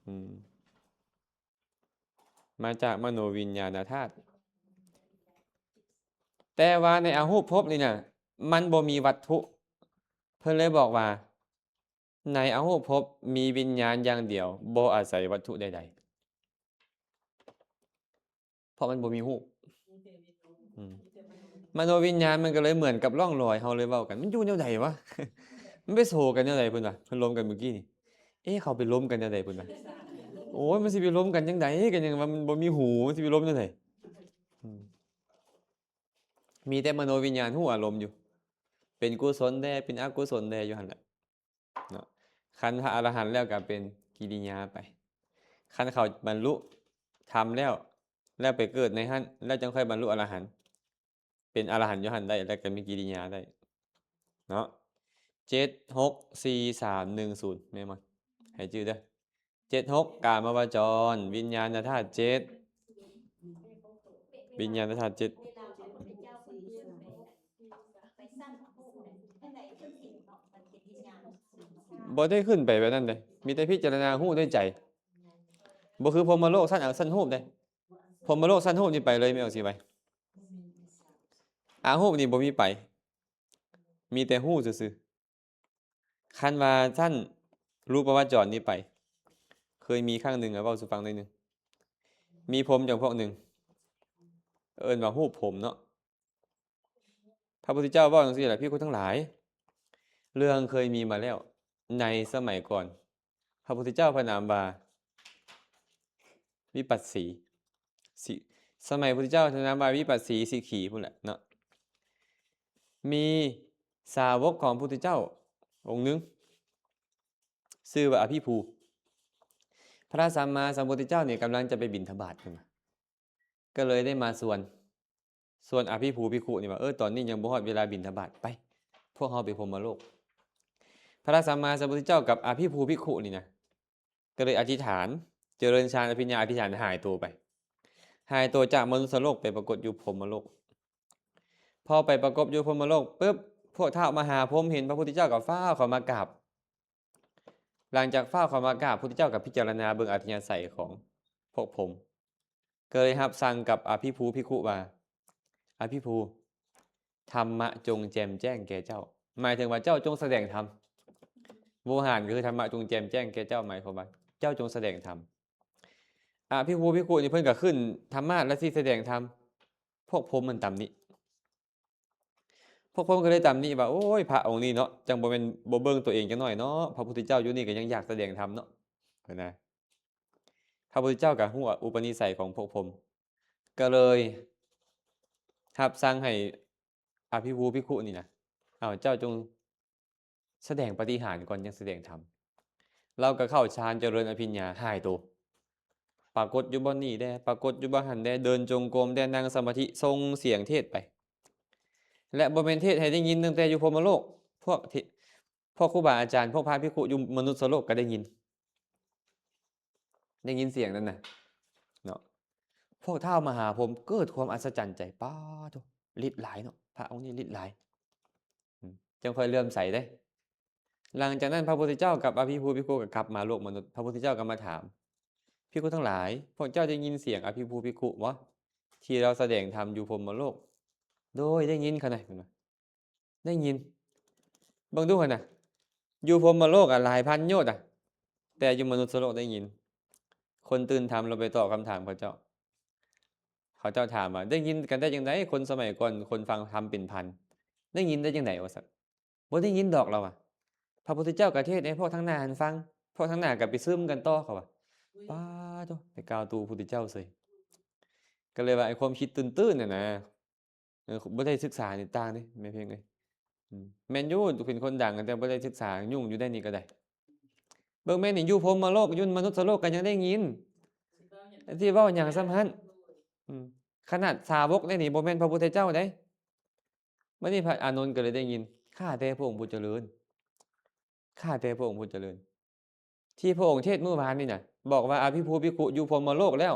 ອືມ ມາຈາກມະໂນວິນຍານະທາດ. ແຕ່ວ່າໃນອະຮູບພົບນີ້ນະ ມັນບໍ່ມີວັດຖຸ. ເພິ່ນເລີຍບອກວ່າ ໃນອະຮູບພົບມີວິນຍານຢ່າງດຽວ ບໍ່ອາໄສວັດຖຸໃດໆ. ເພາະມັນບໍ່ມີຮູບ. ອືມ ມະໂນວິນຍານມັນກໍເລີຍເໝືອນກັບຮ່ອງລອຍ ເຮົາເລີຍເວົ້າກັນ ມັນຢູ່ແນວໃດວະ? ມັນໄປໂສກັນແນວໃດເພິ່ນວ່າ? ເພິ່ນລົມກັນມື້ກີ້ນີ້ ເອ ເຂົາໄປລົມກັນແນວໃດເພິ່ນວ່າ? ໂອ້ຍ ມັນຊິໄປລົມກັນຈັ່ງໃດ? ກໍຍັງວ່າມັນບໍ່ມີຫູ ມັນຊິໄປລົມແນວໃດ? ອືມ ມີແຕ່ມະໂນວິນຍານຮູ້ອາລົມຢູ່ ເປັນກຸສົນແດ່ ເປັນອະກຸສົນແດ່ຢູ່ຫັ້ນແຫຼະ. ເນາະ ຄັນພະອະລະຫັນແລ້ວກໍເປັນກິລິຍາໄປ. ຄັນເຂົາບັນລຸທຳແລ້ວ ແລ້ວໄປເກີດໃນຫັ້ນ ແລ້ວຈັ່ງຄ່ອຍບັນລຸອະລະຫັນ ເປັນອະລະຫັນຢູ່ຫັ້ນໄດ້ ແລ້ວກໍມີກິລິຍາໄດ້ເນາະ. ເຈັດ ຫົກ ສີ່ ສາມ ໜຶ່ງ ສູນ ແມ່ນບໍ່? ໃຫ້ຈື່ເດີ. ເຈັດ ຫົກ ກາມະວະຈອນ ວິນຍານະທາດເຈັດ ວິນຍານະທາດເຈັດ ບໍ່ໄດ້ຂຶ້ນໄປແບບນັ້ນເດ້ ມີແຕ່ພິຈາລະນາຮູ້ດ້ວຍໃຈ. ບໍ່ຄືພົມມະໂລກຊັ້ນ ຊັ້ນຮູບເດ້. ພົມມະໂລກຊັ້ນຮູບນີ້ໄປເລີຍ ແມ່ນອອກຊິໄວ. ອະຮູບນີ້ບໍ່ມີໄປ ມີແຕ່ຮູ້ຊື່ໆ. ຄັນວ່າຊັ້ນຮູບປະວະຈອນນີ້ໄປ ເຄີຍມີຄັ້ງໜຶ່ງ ເວົ້າສູ່ຟັງໜ້ອຍໜຶ່ງ. ມີພົມຈຳພວກໜຶ່ງ ເອີ້ນວ່າຮູບພົມເນາະ. ພະພຸດທະເຈົ້າເວົ້າຈັ່ງຊີ້ແຫຼະ ພິກຂຸທັງຫຼາຍ, ເລື່ອງເຄີຍມີມາແລ້ວໃນສະໄໝກ່ອນ. ພະພຸດທະເຈົ້າພະນາມວ່າວິປັດສີ. ສິ ສະໄໝພຸດທະເຈົ້ານາມວ່າວິປັດສີສິກຂີພຸ້ນແຫຼະເນາະ. ມີສາວົກຂອງພຸດທະເຈົ້າອົງໜຶ່ງ ຊື່ວ່າອະພິພູ. ພະສຳມາສຳພຸດທະເຈົ້ານີ້ກຳລັງຈະໄປບິນທະບາດ ເພິ່ນວ່າ ກໍເລີຍໄດ້ມາຊວນ ຊວນອະພິພູພິກຂຸນີ້ວ່າ ເອີ ຕອນນີ້ຍັງບໍ່ຮອດເວລາບິນທະບາດ ໄປ ພວກເຮົາໄປພົມມະໂລກ. ພະສຳມາສຳພຸດທະເຈົ້າກັບອະພິພູພິກຂຸນີ້ນະ ກໍເລີຍອະທິຖານ ຈະເລີນຊານອະພິນຍາ ອະທິຖານຫາຍໂຕໄປ. ຫາຍໂຕຈາກມະນຸດສະໂລກໄປປາກົດຢູ່ພົມມະໂລກ. ພໍໄປປາກົດຢູ່ພົມມະໂລກປຶບ ພວກທ້າວມະຫາພົມເຫັນພະພຸດທະເຈົ້າກໍຟ້າວເຂົ້າມາກາບ. ຫຼັງຈາກຟ້າວເຂົ້າມາກາບ ພຸດທະເຈົ້າກໍພິຈາລະນາເບິ່ງອັດທະຍາໄສຂອງພວກພົມ ກໍເລີຍຮັບສັ່ງກັບອະພິພູພິກຂຸວ່າ ອະພິພູ ທຳມະຈົ່ງແຈ່ມແຈ້ງແກ່ເຈົ້າ. ໝາຍເຖິງວ່າເຈົ້າຈົ່ງສະແດງທຳ. ໂວຫານກໍຄື ທຳມະຈົ່ງແຈ່ມແຈ້ງແກ່ເຈົ້າ ໝາຍຄວາມວ່າເຈົ້າຈົ່ງສະແດງທຳ. ອະພິພູພິກຂຸນີ້ເພິ່ນກໍຂຶ້ນທຳມາດ ແລະ ຊິສະແດງທຳ. ພວກພົມມັນຕຳໜິ ພວກພົມກໍເລີຍຕຳໜິວ່າ ໂອ້ຍ ພະອົງນີ້ເນາະ ຈັ່ງບໍ່ແມ່ນບໍ່ເບິ່ງຕົວເອງຈັກໜ້ອຍເນາະ ພະພຸດທະເຈົ້າຢູ່ນີ້ກໍຍັງຢາກສະແດງທຳເນາະ ເພິ່ນນະ. ພະພຸດທະເຈົ້າກໍຮູ້ອຸປະນິໄສຂອງພວກພົມ ກໍເລີຍຮັບສັ່ງໃຫ້ອະພິພູພິກຂຸນີ້ນະ ເອົາ ເຈົ້າຈົ່ງ ສະແດງປາຕິຫານກ່ອນ ຈັ່ງສະແດງທຳ. ລາວກໍເຂົ້າຊານຈະເລີນອະພິນຍາ ຫາຍໂຕ ປາກົດຢູ່ບ່ອນນີ້ແດ່ ປາກົດຢູ່ບ່ອນຫັ້ນແດ່ ເດີນຈົງກົມແດ່ ນັ່ງສະມາທິ ສົ່ງສຽງເທດໄປ ແລະ ບໍ່ແມ່ນເທດໃຫ້ໄດ້ຍິນຕັ້ງແຕ່ຢູ່ພົມມະໂລກ ພວກທີ່ ພວກຄູບາອາຈານ ພວກພະພິກຂຸຢູ່ມະນຸດສະໂລກກໍໄດ້ຍິນ ໄດ້ຍິນສຽງນັ້ນນະເນາະ. ພວກທ້າວມະຫາພົມເກີດຄວາມອັດສະຈັນໃຈ ປາໂທ້ ລິດຫຼາຍເນາະ ພະອົງນີ້ລິດຫຼາຍ ອືມ ຈັ່ງຄ່ອຍເຫຼື້ອມໃສເດ້. ຫຼັງຈາກນັ້ນ ພະພຸດທະເຈົ້າກັບອະພິພູພິກຂຸກໍກັບມາໂລກມະນຸດ. ພະພຸດທະເຈົ້າກໍມາຖາມ ພິກຂຸທັງຫຼາຍ ພວກເຈົ້າໄດ້ຍິນສຽງອະພິພູພິກຂຸບໍ່ ທີ່ລາວສະແດງທຳຢູ່ພົມມະໂລກ? ໂດຍ ໄດ້ຍິນ ເຂົານະ ເພິ່ນວ່າ ໄດ້ຍິນ. ເບິ່ງດູຫັ້ນນະ ຢູ່ພົມມະໂລກອະ ຫຼາຍພັນໂຍດອະ ແຕ່ຢູ່ມະນຸດສະໂລກໄດ້ຍິນ. ຄົນຕື່ນທຳລາວໄປຕອບຄຳຖາມເຂົາເຈົ້າ ເຂົາເຈົ້າຖາມວ່າ ໄດ້ຍິນກັນໄດ້ຈັ່ງໃດ? ຄົນສະໄໝກ່ອນ ຄົນຟັງທຳເປັນພັນ ໄດ້ຍິນໄດ້ຈັ່ງໃດ ວ່າຊັ້ນ. ບໍ່ໄດ້ຍິນດອກ ລາວວ່າ. ພະພຸດທະເຈົ້າກໍເທດໃຫ້ພວກທາງໜ້າຫັ້ນຟັງ ພວກທາງໜ້າກໍໄປຊຶມກັນຕໍ່ ເຂົາວ່າ. ປາໂທ້ ໄປກ່າວຕູ່ພຸດທະເຈົ້າເສີຍ. ກໍເລີຍວ່າ ໄອ້ຄວາມຄິດຕື້ນໆນັ້ນນະ ເອີ ບໍ່ໄດ້ສຶກສານີ້ຕ່າງເດ້ ແມ່ເພັງເອີຍ. ອືມ ແມ່ນຢູ່ ເປັນຄົນດັງ ແຕ່ບໍ່ໄດ້ສຶກສາ ຫຍຸ້ງຢູ່ໄດ້ນີ້ກໍໄດ້. ເບິ່ງແມ່ນນີ້ ຢູ່ພົມມະໂລກ ຢູ່ມະນຸດສະໂລກກໍຍັງໄດ້ຍິນ ຊິເວົ້າຫຍັງສ່ຳຫັ້ນ. ອືມ ຂະໜາດສາວົກເດ້ນີ້ ບໍ່ແມ່ນພະພຸດທະເຈົ້າເດ້. ບັດນີ້ພະອານົນກໍເລີຍໄດ້ຍິນ ຂ້າແຕ່ພະອົງຜູ້ຈະເລີນ ຂ້າແຕ່ພະອົງຜູ້ຈະເລີນ ທີ່ພະອົງເທດມື້ວານນີ້ນະ ບອກວ່າ ອະພິພູພິກຂຸຢູ່ພົມມະໂລກແລ້ວ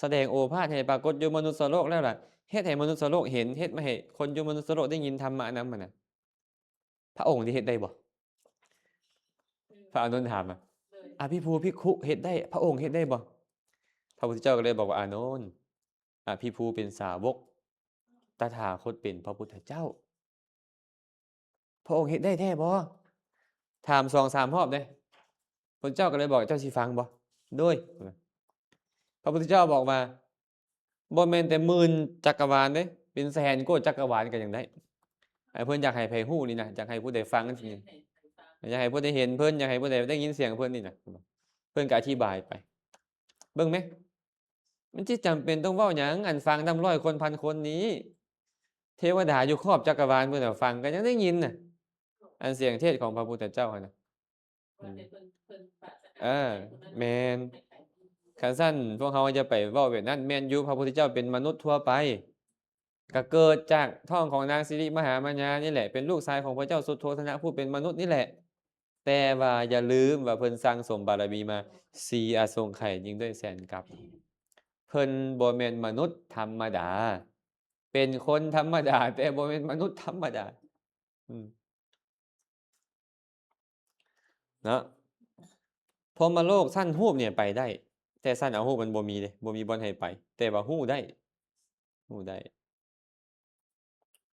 ສະແດງໂອພາດໃຫ້ປາກົດຢູ່ມະນຸດສະໂລກແລ້ວລະ ເຮັດໃຫ້ມະນຸດສະໂລກເຫັນ ເຮັດມາໃຫ້ຄົນຢູ່ມະນຸດສະໂລກໄດ້ຍິນທຳມະນຳຫັ້ນນະ ພະອົງຊິເຮັດໄດ້ບໍ່? ພະອານົນຖາມ ອະ ອະພິພູພິກຂຸເຮັດໄດ້ ພະອົງເຮັດໄດ້ບໍ່? ພະພຸດທະເຈົ້າກໍເລີຍບອກວ່າ ອານົນ ອະພິພູເປັນສາວົກ ຕະຖາຄົດເປັນພະພຸດທະເຈົ້າ ພະອົງເຮັດໄດ້ແທ້ບໍ່? ຖາມສອງສາມຮອບເດ້ ພະພຸດທະເຈົ້າກໍເລີຍບອກ ເຈົ້າຊິຟັງບໍ່? ໂດຍ ພະພຸດທະເຈົ້າບອກວ່າ ບໍ່ແມ່ນແຕ່ໝື່ນຈັກກະວານເດ້ ເປັນແສນກວ່າຈັກກະວານກໍຍັງໄດ້ ໃຫ້ເພິ່ນຢາກໃຫ້ໃຜຮູ້ນີ້ນະ ຢາກໃຫ້ຜູ້ໃດຟັງຊີ້ ຢາກໃຫ້ຜູ້ໃດເຫັນເພິ່ນ ຢາກໃຫ້ຜູ້ໃດໄດ້ຍິນສຽງເພິ່ນນີ້ນະ ເພິ່ນກໍອະທິບາຍໄປ ເບິ່ງແມ ມັນຊິຈຳເປັນຕ້ອງເວົ້າຫຍັງ ອັນຟັງນຳຮ້ອຍຄົນພັນຄົນນີ້ ເທວະດາຢູ່ຂອບຈັກກະວານເພິ່ນນະຟັງກໍຍັງໄດ້ຍິນນະ ອັນສຽງເທດຂອງພະພຸດທະເຈົ້າຫັ້ນນະ ອືມ ເອີ ແມ່ນ ຄັນຊັ້ນພວກເຮົາຢ່າໄປເວົ້າແບບນັ້ນ ແມ່ນຢູ່ ພະພຸດທະເຈົ້າເປັນມະນຸດທົ່ວໄປ ກໍເກີດຈາກທ້ອງຂອງນາງສິລິມະຫາມາຍານີ້ແຫຼະ ເປັນລູກຊາຍຂອງພະເຈົ້າສຸດໂທທະນະຜູ້ເປັນມະນຸດນີ້ແຫຼະ ແຕ່ວ່າຢ່າລືມວ່າເພິ່ນສັ່ງສົມບາລະມີມາສີ່ອະສົງໄຂຍິ່ງດ້ວຍແສນກັບ ເພິ່ນບໍ່ແມ່ນມະນຸດທຳມະດາ ເປັນຄົນທຳມະດາ ແຕ່ບໍ່ແມ່ນມະນຸດທຳມະດາ ອືມ ເນາະ ພົມມະໂລກຊັ້ນຮູບນີ້ໄປໄດ້ ແຕ່ຊັ້ນອະຮູບມັນບໍ່ມີເດ້ ບໍ່ມີບ່ອນໃຫ້ໄປ ແຕ່ວ່າຮູ້ໄດ້ ຮູ້ໄດ້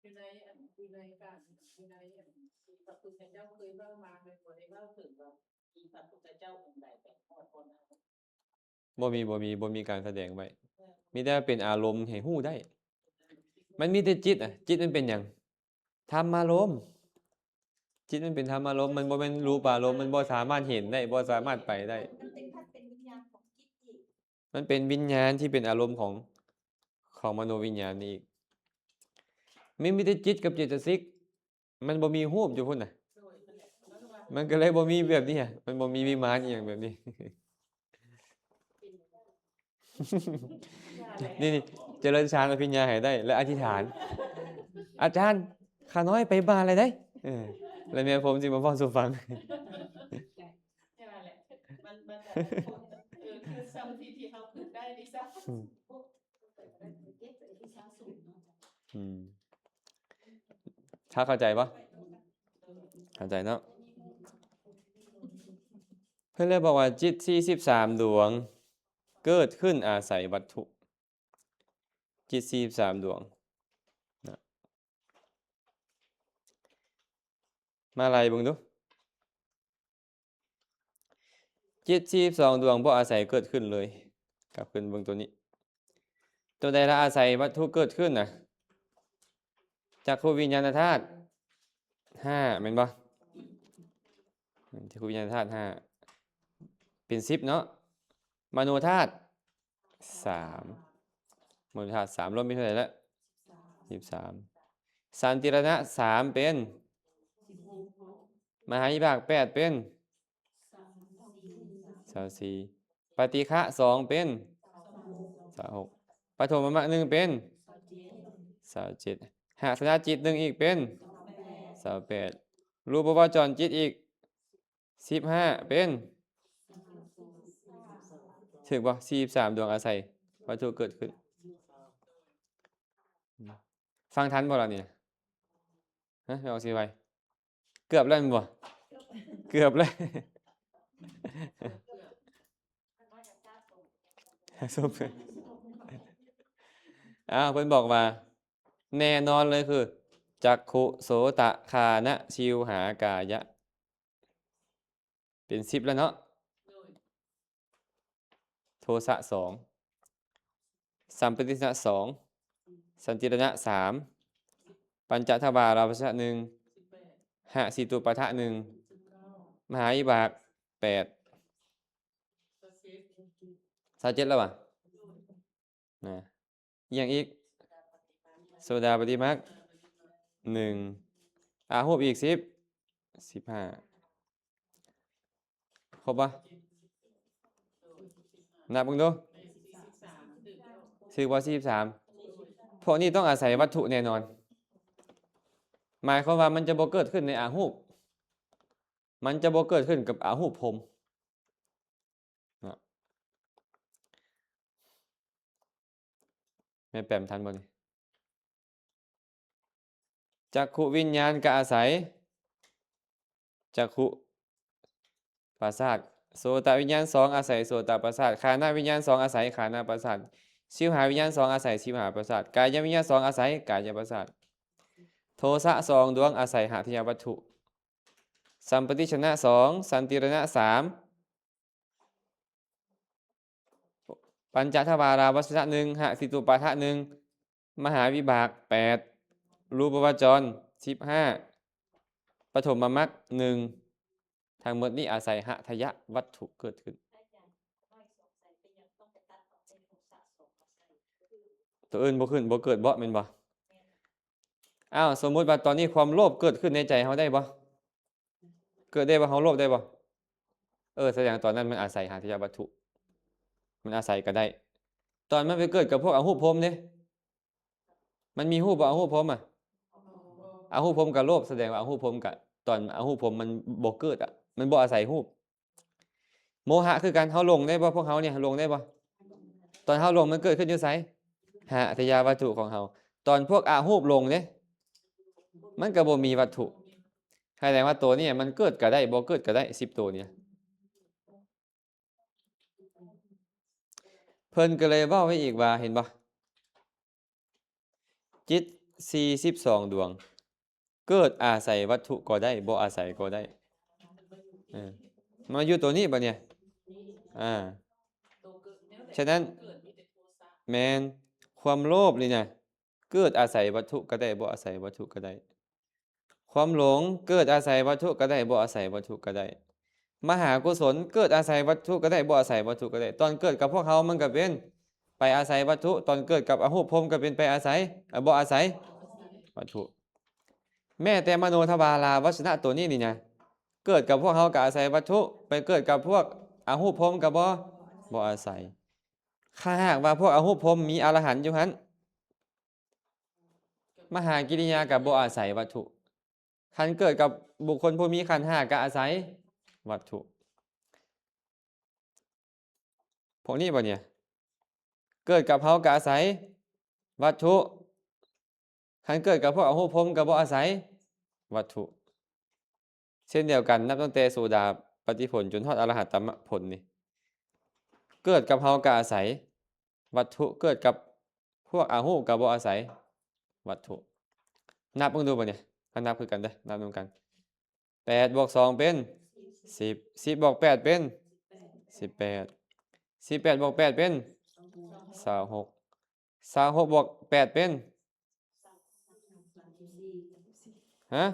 ຢູ່ໃນອັນ ຢູ່ໃນການ ຢູ່ໃນອັນທີ່ພະພຸດທະເຈົ້າເຄີຍເວົ້າມາ ແມ່ນບໍ່ໄດ້ເວົ້າເຖິງວ່າມີພະພຸດທະເຈົ້າອົງໃດໄປຮອດບ່ອນນັ້ນ ບໍ່ມີ ບໍ່ມີ ບໍ່ມີການສະແດງໄວ້ ເອີ ມີແຕ່ເປັນອາລົມໃຫ້ຮູ້ໄດ້ ມັນມີແຕ່ຈິດອະ ຈິດມັນເປັນຫຍັງ? ທຳມາລົມ ຈິດມັນເປັນທຳມາລົມ ມັນບໍ່ແມ່ນຮູບາລົມ ມັນບໍ່ສາມາດເຫັນໄດ້ ບໍ່ສາມາດໄປໄດ້ ມັນເປັນ ມັນເປັນວິນຍານຂອງຈິດອີກ ມັນເປັນວິນຍານທີ່ເປັນອາລົມຂອງ ຂອງມະໂນວິນຍານນີ້ອີກ. ມີ ມີແຕ່ຈິດກັບເຈຕະສິກ ມັນບໍ່ມີຮູບຢູ່ພຸ້ນນະ. ມັນກໍເລີຍບໍ່ມີແບບນີ້ ມັນບໍ່ມີວິມານອີ່ຫຍັງແບບນີ້. ນີ້ໆ ຈະເລີນຊານອະພິນຍາໃຫ້ໄດ້ ແລະ ອະທິຖານ, ອາຈານ ຂ້ານ້ອຍໄປບ້ານແລ້ວເດ້. ເອີ ແລ້ວແມ່ຜົມຊິມາເວົ້າສູ່ຟັງ. ແຄ່ນັ້ນແຫຼະ ມັນ ມັນແບບ ເອີ ຄືສ່ຳທີ່ ທີ່ເຮົາຄິດໄດ້ນີ້ຊະ. ອືມ ອືມ ຖ້າເຂົ້າໃຈບໍ່? ເຂົ້າໃຈເນາະ. ເພິ່ນເລີຍບອກວ່າ ຈິດສີ່ສິບສາມດວງ ເກີດຂຶ້ນອາໄສວັດຖຸ. ຈິດສີ່ສິບສາມດວງນະ ມາໄລ່ເບິ່ງດູ. ຈິດສີ່ສິບສອງດວງບໍ່ອາໄສເກີດຂຶ້ນເລີຍ. ກັບຄືນເບິ່ງໂຕນີ້ ໂຕໃດລະອາໄສວັດຖຸເກີດຂຶ້ນນະ? ຈັກຂຸວິນຍານະທາດຫ້າ ແມ່ນບໍ່? ຈັກຂຸວິນຍານະທາດຫ້າ ເປັນສິບເນາະ. ມະໂນທາດ ສາມ ມະໂນທາດສາມ ລວມເປັນເທົ່າໃດລະ? ສິບສາມ. ສັນຕິລະນະສາມເປັນ ມະຫາວິບາກແປດເປັນ ຊາວສີ່. ປະຕິຄະສອງເປັນ ຊາວຫົກ. ປະຖົມມະມັກໜຶ່ງເປັນ ຊາວເຈັດ. ຫາສະນະຈິດໜຶ່ງອີກເປັນ ຊາວແປດ. ຮູບປະວະຈອນຈິດອີກ ສິບຫ້າເປັນ ຖືກບໍ່? ສີ່ສິບສາມດວງອາໄສວັດຖຸເກີດຂຶ້ນ. ຟັງທັນບໍ່ລະນີ້? ຮະ ອອກຊິໄວ ເກືອບແລ້ວແມ່ນບໍ່? ເກືອບແລ້ວ. ອ້າວ ເພິ່ນບອກວ່າ ແນ່ນອນເລີຍຄື ຈັກຂຸ ໂສຕະ ຄານະ ຊິວຫາ ກາຍະ ເປັນສິບແລ້ວເນາະ. ໂທສະສອງ ສຳປະຕິຊະນະສອງ ສັນຕິລະນະສາມ ປັນຈະທະວາລາວັດຊະນະໜຶ່ງ ຫະສີຕຸປະທະໜຶ່ງ ມະຫາວິບາກແປດ ຊາວເຈັດແລ້ວຫວາ? ນະ ອີ່ຫຍັງອີກ? ໂສດາປະຕິມັກໜຶ່ງ ອາຮູບອີກສິບ ສິບຫ້າ ຄົບບໍ່? ນັບເບິ່ງດູ ຖືກບໍ່? ສີ່ສິບສາມ. ພວກນີ້ຕ້ອງອາໄສວັດຖຸແນ່ນອນ ໝາຍຄວາມວ່າມັນຈະບໍ່ເກີດຂຶ້ນໃນອາຮູບ ມັນຈະບໍ່ເກີດຂຶ້ນກັບອາຮູບພົມ. ເນາະ ແມ່ນແປມທັນບໍ່ນີ້? ຈັກຂຸວິນຍານກະອາໄສຈັກຂຸປະສາດ, ໂສຕະວິນຍານສອງອາໄສໂສຕະປະສາດ, ຄານະວິນຍານສອງອາໄສຄານະປະສາດ, ຊິວຫາວິນຍານສອງອາໄສຊິວຫາປະສາດ, ກາຍະວິນຍານສອງອາໄສກາຍະປະສາດ, ໂທສະສອງດວງອາໄສຫະທະຍະວັດຖຸ, ສຳປະຕິດສະນະສອງ, ສັນຕິລະນະສາມ, ປັນຈະທະວາລາວັດຊະນະໜຶ່ງ, ຫະສີຕຸປາທະໜຶ່ງ, ມະຫາວິບາກແປດ, ຮູບປະວະຈອນສິບຫ້າ, ປະຖົມມະມັກໜຶ່ງ, ທັງໝົດນີ້ອາໄສຫະທະຍະວັດຖຸເກີດຂຶ້ນ. ຕົວອື່ນບໍ່ຂຶ້ນ ບໍ່ເກີດເບາະ ແມ່ນບໍ່? ອ້າວ ສົມມຸດວ່າຕອນນີ້ຄວາມໂລບເກີດຂຶ້ນໃນໃຈເຮົາໄດ້ບໍ່? ເກີດໄດ້ບໍ່? ເຮົາໂລບໄດ້ບໍ່? ເອີ ສະແດງຕອນນັ້ນມັນອາໄສຫະທະຍະວັດຖຸ ມັນອາໄສກໍໄດ້. ຕອນມັນໄປເກີດກັບພວກອະຮູບພົມເດ້ ມັນມີຮູບບໍ່? ອະຮູບພົມອະ ອະຮູບພົມກໍໂລບ ສະແດງວ່າອະຮູບພົມກໍ ຕອນອະຮູບພົມມັນບໍ່ເກີດອະ ມັນບໍ່ອາໄສຮູບ. ໂມຫະຄືກັນ ເຮົາຫຼົງໄດ້ບໍ່? ພວກເຮົານີ້ຫຼົງໄດ້ບໍ່? ຕອນເຮົາຫຼົງມັນເກີດຂຶ້ນຢູ່ໃສ? ຫະທະຍະວັດຖຸຂອງເຮົາ. ຕອນພວກອະຮູບຫຼົງເດ້ ມັນກໍບໍ່ມີວັດຖຸ. ສະແດງວ່າໂຕນີ້ມັນເກີດກໍໄດ້ ບໍ່ເກີດກໍໄດ້ ສິບໂຕນີ້. ເພິ່ນກໍເລີຍເວົ້າໄວ້ອີກວ່າ ເຫັນບໍ່? ຈິດສີ່ສິບສອງດວງ ເກີດອາໄສວັດຖຸກໍໄດ້ ບໍ່ອາໄສກໍໄດ້. ເອີ ມາຢູ່ໂຕນີ້ບັດນີ້. ອາ ສະນັ້ນ ແມ່ນ ຄວາມໂລບນີ້ນະ ເກີດອາໄສວັດຖຸກໍໄດ້ ບໍ່ອາໄສວັດຖຸກໍໄດ້. ຄວາມຫຼົງເກີດອາໄສວັດຖຸກໍໄດ້ ບໍ່ອາໄສວັດຖຸກໍໄດ້. ມະຫາກຸສົນເກີດອາໄສວັດຖຸກໍໄດ້ ບໍ່ອາໄສວັດຖຸກໍໄດ້. ຕອນເກີດກັບພວກເຮົາມັນກໍເປັນປ ອາໄສວັດຖຸ, ຕອນເກີດກັບອະຮູບພົມກໍເປັນໄປອາໄສ, ເອີ ບໍ່ອາໄສວັດຖຸ. ແມ້ແຕ່ມະໂນທະວາລາວັດຊະນະໂຕນີ້ນີ້ນະ, ເກີດກັບພວກເຮົາກໍອາໄສວັດຖຸ, ໄປເກີດກັບພວກອະຮູບພົມກໍບໍ່, ບໍ່ອາໄສ. ຖ້າຫາກວ່າພວກອະຮູບພົມມີອະລະຫັນຢູ່ຫັ້ນ, ມະຫາກິລິຍາກໍບໍ່ອາໄສວັດຖຸ. ຄັນເກີດກັບບຸກຄົນຜູ້ມີຂັນຫ້າກໍອາໄສວັດຖຸ. ພວກນີ້ບໍ່ນີ້? ເກີດກັບເຮົາກໍອາໄສວັດຖຸ. ຄັນເກີດກັບພວກອະຮູບພົມກໍບໍ່ອາໄສວັດຖຸ. ເຊັ່ນດຽວກັນ, ນັບຕັ້ງແຕ່ໂສດາປະຕິຜົນຈົນຮອດອະລະຫັດຕະມະຜົນນີ້, ເກີດກັບເຮົາກໍອາໄສວັດຖຸ, ເກີດກັບພວກອະຮູບກໍບໍ່ອາໄສວັດຖຸ. ນັບເບິ່ງດູບັດນີ້, ກໍນັບຄືກັນເດີ້, ນັບນຳກັນ. ແປດບວກສອງເປັນສິບ, ສິບບວກແປດເປັນສິບແປດ, ສິບແປດບວກແປດເປັນຊາວຫົກ, ຊາວຫົກບວກແປດເປັນ ຮະ?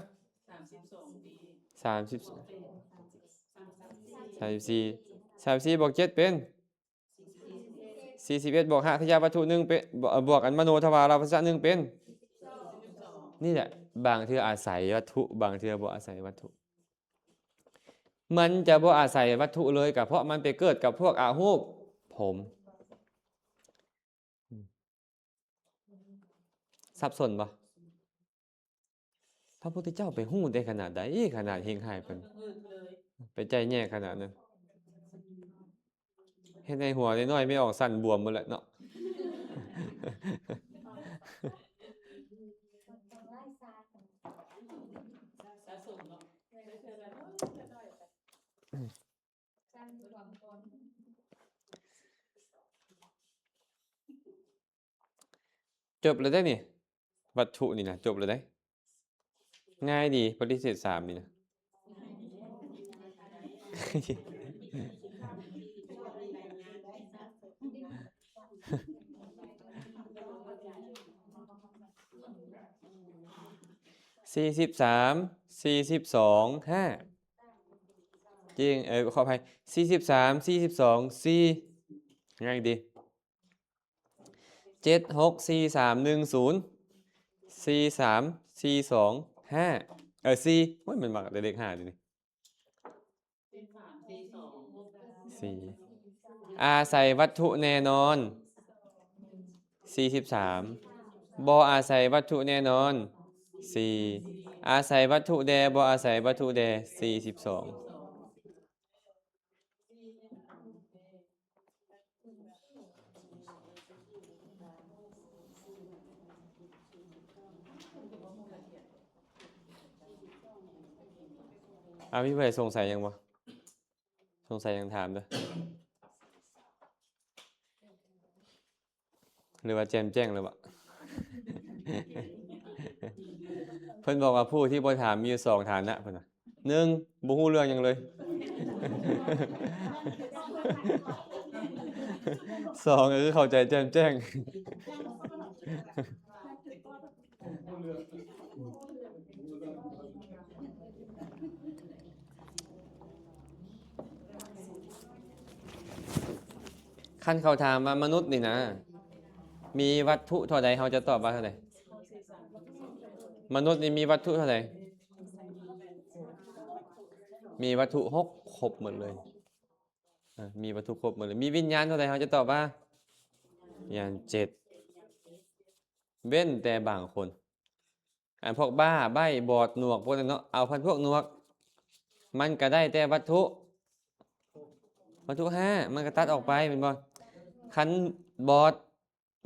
ສາມສິບ ສາມສິບສີ່, ສາມສິບສີ່ບວກເຈັດເປັນ ສີ່ສິບເອັດ ບວກຮາກຖະຍາວັດຖຸໜຶ່ງເປັນ ບ- ບວກອັນມະໂນທະວາລະວັດຊະໜຶ່ງເປັນ ນີ້ແຫຼະ. ບາງເທື່ອອາໄສວັດຖຸ, ບາງເທື່ອບໍ່ອາໄສວັດຖຸ. ມັນຈະບໍ່ອາໄສວັດຖຸເລີຍ ກໍເພາະມັນໄປເກີດກັບພວກອະຮູບພົມ. ອືມ ສັບສົນບໍ່? ພະພຸດທະເຈົ້າໄປຮູ້ໄດ້ຂະໜາດໃດ? ຂະໜາດເຮັດໃຫ້ເພິ່ນ ໄປໄຈ້ແຍກຂະໜາດນັ້ນ, ເຮັດໃຫ້ຫົວນ້ອຍໆໄມ່ອອກ ສັ້ນບວມໝົດແຫຼະເນາະ. ຈົບແລ້ວເດ້ນີ້ ວັດຖຸນີ້ນະ ຈົບແລ້ວເດ້. ງ່າຍດີ ປະລິເສດສາມນີ້ນະ. ສີ່ສິບສາມ ສີ່ສິບສອງ ຫ້າ ຈິງ ເອີ ຂໍອະໄພ ສີ່ສິບສາມ ສີ່ສິບສອງ ສີ່ ງ່າຍດີ. ເຈັດ ຫົກ ສີ່ ສາມ ໜຶ່ງ ສູນ ສີ່ ສາມ ສີ່ ສອງ ຫ້າ ເອີ ສີ່ ໂອ້ຍ ມັນມັກແຕ່ເລກຫ້າເດນີ້. ສີ່ ອາໄສວັດຖຸແນ່ນອນ ສີ່ສິບສາມ ບໍ່ອາໄສວັດຖຸແນ່ນອນ ສີ່ ອາໄສວັດຖຸແດ່ ບໍ່ອາໄສວັດຖຸແດ່ ສີ່ສິບສອງ. ອາ ມີຜູ້ໃດສົງໄສຫຍັງບໍ່? ສົງໄສຫຍັງຖາມເດີ້. ຫຼືວ່າແຈ່ມແຈ້ງແລ້ວວະ? ເພິ່ນບອກວ່າຜູ້ທີ່ບໍ່ຖາມມີຢູ່ສອງຖານະ ເພິ່ນວ່າ ໜຶ່ງ ບໍ່ຮູ້ເລື່ອງຫຍັງເລີຍ, ສອງ ກໍຄືເຂົ້າໃຈແຈ່ມແຈ້ງ. ຄັນເຂົາຖາມວ່າມະນຸດນີ້ນະ ມີວັດຖຸເທົ່າໃດ ເຮົາຈະຕອບວ່າເທົ່າໃດ? ມະນຸດນີ້ມີວັດຖຸເທົ່າໃດ? ມີວັດຖຸຫົກ ຄົບໝົດເລີຍ. ເອີ ມີວັດຖຸຄົບໝົດເລີຍ. ມີວິນຍານເທົ່າໃດ? ເຮົາຈະຕອບວ່າວິນຍານເຈັດ ເວັ້ນແຕ່ບາງຄົນ ອັນພວກບ້າ ໃບ້ ບອດ ໜວກ ພວກນັ້ນເນາະ. ເອົາພັນພວກໜວກ ມັນກະໄດ້ແຕ່ວັດຖຸ ວັດຖຸຫ້າ ມັນກະຕັດອອກໄປແມ່ນບໍ່? ຄັນບອດ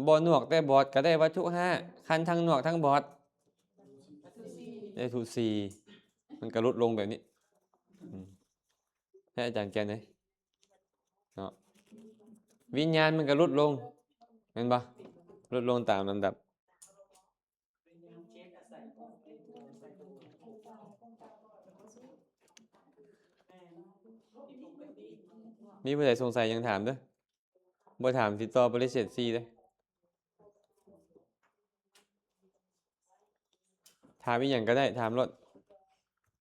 ບໍ່ໜວກແຕ່ບອດກະໄດ້ວັດຖຸຫ້າ ຄັນທັງໜວກທັງບອດໄດ້ວັດຖຸສີ່ ມັນກະຫຼຸດລົງແບບນີ້. ອືມ ໃຫ້ອາຈານແກ່ນເລີຍເນາະ. ວິນຍານມັນກະຫຼຸດລົງແມ່ນບໍ່? ຫຼຸດລົງຕາມລຳດັບ. ມີຜູ້ໃດສົງໄສຫຍັງຖາມເດີ້. ບໍ່ຖາມຊິຕໍ່ປະລິເສດສີ່ເດີ້. ຖາມອີ່ຫຍັງກໍໄດ້ ຖາມໂລດ.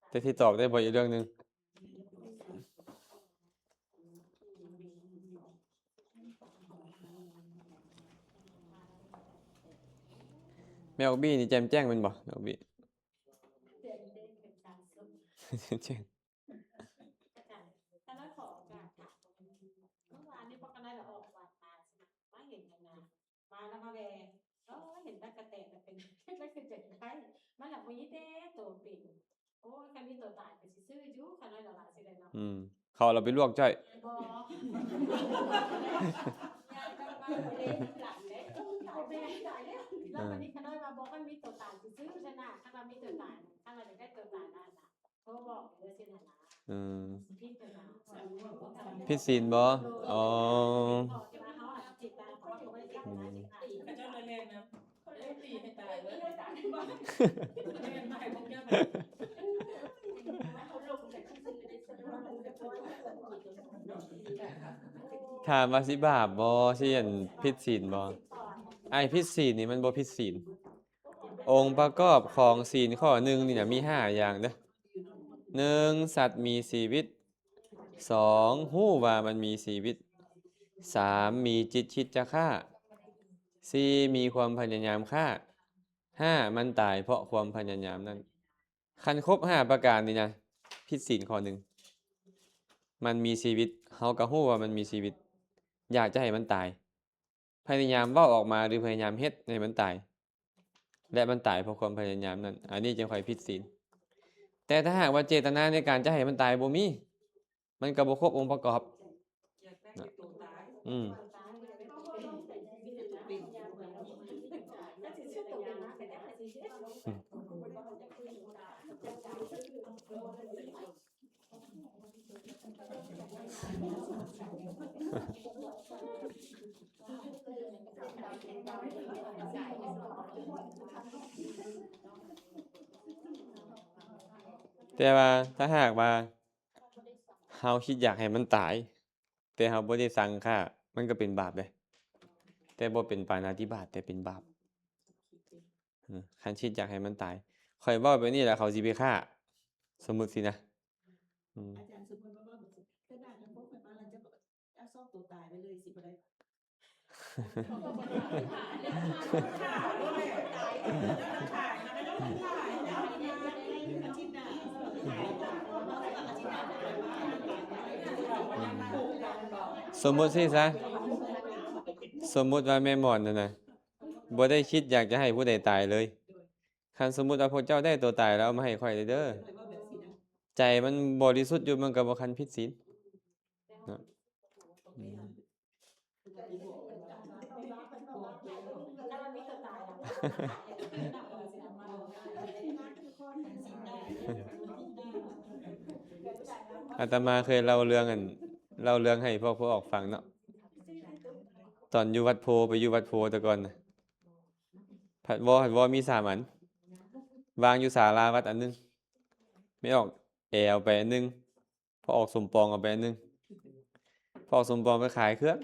ແຕ່ຊິຕອບໄດ້ບໍ່ອີກເລື່ອງໜຶ່ງ. ແມ່ອອກບີ້ນີ້ແຈ່ມແຈ້ງແມ່ນບໍ່? ແມ່ອອກບີ້ ແຈ້ງ. ຂ້ານ້ອຍຂໍໂອກາດຖາມ ເມື່ອວານນີ້ພວກຂ້ານ້ອຍລະອອກວັດມາ ມາເຫັນຫັ້ນນະ ມາລະມາແວ່ ເອີ ເຫັນຕັກກະແຕນລະເປັນ ລະຄືຈະໄດ້ ມັນລະບໍ່ມີແຕ່ໂຕເປັນ. ໂອ້ຍ ຄັນມີໂຕຕາຍກໍຊິຊື້ຢູ່ ຂ້ານ້ອຍລະວ່າຊີ້ແຫຼະເນາະ. ອືມ ເຂົາເອົາລະໄປລວກຈ້ອຍ. ບໍ່ ຍາຍກໍວ່າບໍ່ໄດ້ຫຼັງເດ້ ຕາຍແລ້ວ ແລ້ວບັດນີ້ຂ້ານ້ອຍວ່າບໍ່ ຄັນມີໂຕຕາຍຊິຊື້ຊັ້ນນະ ຄັນວ່າມີໂຕຕາຍ ຄັນວ່າຢາກໄດ້ໂຕຕາຍນັ້ນນະ ໂທບອກເດີຊີ້ນະ. ອືມ ຜິດສິນບໍ່? ອໍ ອືມ ຖາມວ່າຊິບາບບໍ່? ຊິອັນ ຜິດສິນບໍ່? ໄອ້ຜິດສິນນີ້ມັນບໍ່ຜິດສິນ. ອົງປະກອບຂອງສິນຂໍ້ໜຶ່ງນີ້ນະ ມີຫ້າຢ່າງເດີ້. ໜຶ່ງ ສັດມີຊີວິດ. ສອງ ຮູ້ວ່າມັນມີຊີວິດ. ສາມ ມີຈິດຄິດຈະຂ້າ. ສີ່ ມີຄວາມພະຍາຍາມຂ້າ. ຫ້າ ມັນຕາຍເພາະຄວາມພະຍາຍາມນັ້ນ. ຄັນຄົບຫ້າປະການນີ້ນະ ຜິດສິນຂໍ້ໜຶ່ງ. ມັນມີຊີວິດ ເຮົາກໍຮູ້ວ່າມັນມີຊີວິດ ຢາກຈະໃຫ້ມັນຕາຍ ພະຍາຍາມເວົ້າອອກມາ ຫຼື ພະຍາຍາມເຮັດໃຫ້ມັນຕາຍ ແລະ ມັນຕາຍເພາະຄວາມພະຍາຍາມນັ້ນ ອັນນີ້ຈຶ່ງຄ່ອຍຜິດສິນ. ແຕ່ຖ້າຫາກວ່າເຈດຕະນາໃນການຈະໃຫ້ມັນຕາຍບໍ່ມີ ມັນກໍບໍ່ຄົບອົງປະກອບ. ອືມ ແຕ່ວ່າຖ້າຫາກວ່າເຮົາຄິດຢາກໃຫ້ມັນຕາຍ ແຕ່ເຮົາບໍ່ໄດ້ສັ່ງຂ້າ ມັນກໍເປັນບາບເດ້ ແຕ່ບໍ່ເປັນປານາຕິບາດ ແຕ່ເປັນບາບ. ເອີ ຄັນຄິດຢາກໃຫ້ມັນຕາຍ ຂ້ອຍເວົ້າແບບນີ້ແລ້ວເຂົາຊິໄປຂ້າ ສົມມຸດຊີ້ນະ. ອືມ ອາຈານ ສົມມຸດວ່າເວົ້າແບບນີ້ ເວລາທາງພວກຂ້ອຍມາແລ້ວ ເຈົ້າກໍເອົາຊອກໂຕຕາຍໄປເລີຍ ຊິບໍ່ໄດ້ ສົມມຸດຊີ້ຊະ ສົມມຸດວ່າແມ່ໝອນນັ້ນນະ ບໍ່ໄດ້ຄິດຢາກຈະໃຫ້ຜູ້ໃດຕາຍເລີຍ. ຄັນສົມມຸດວ່າພວກເຈົ້າໄດ້ໂຕຕາຍແລ້ວ ເອົາມາໃຫ້ຂ້ອຍເດີ. ໃຈມັນບໍລິສຸດຢູ່ ມັນກໍບໍ່ຄັນຜິດສິນເນາະ. ອືມ ອາດຕະມາເຄີຍເລົ່າເລື່ອງ ອັນ ເລົ່າເລື່ອງໃຫ້ພວກ ພວກອອກຟັງເນາະ. ຕອນຢູ່ວັດໂພ ໄປຢູ່ວັດໂພແຕ່ກ່ອນນະ ພັດວໍ ພັດວໍມີສາມອັນ ວາງຢູ່ສາລາວັດອັນໜຶ່ງ, ແມ່ອອກແອເອົາໄປອັນໜຶ່ງ, ພໍ່ອອກສົມປອງເອົາໄປອັນໜຶ່ງ. ພໍ່ອອກສົມປອງໄປຂາຍເຄື່ອງ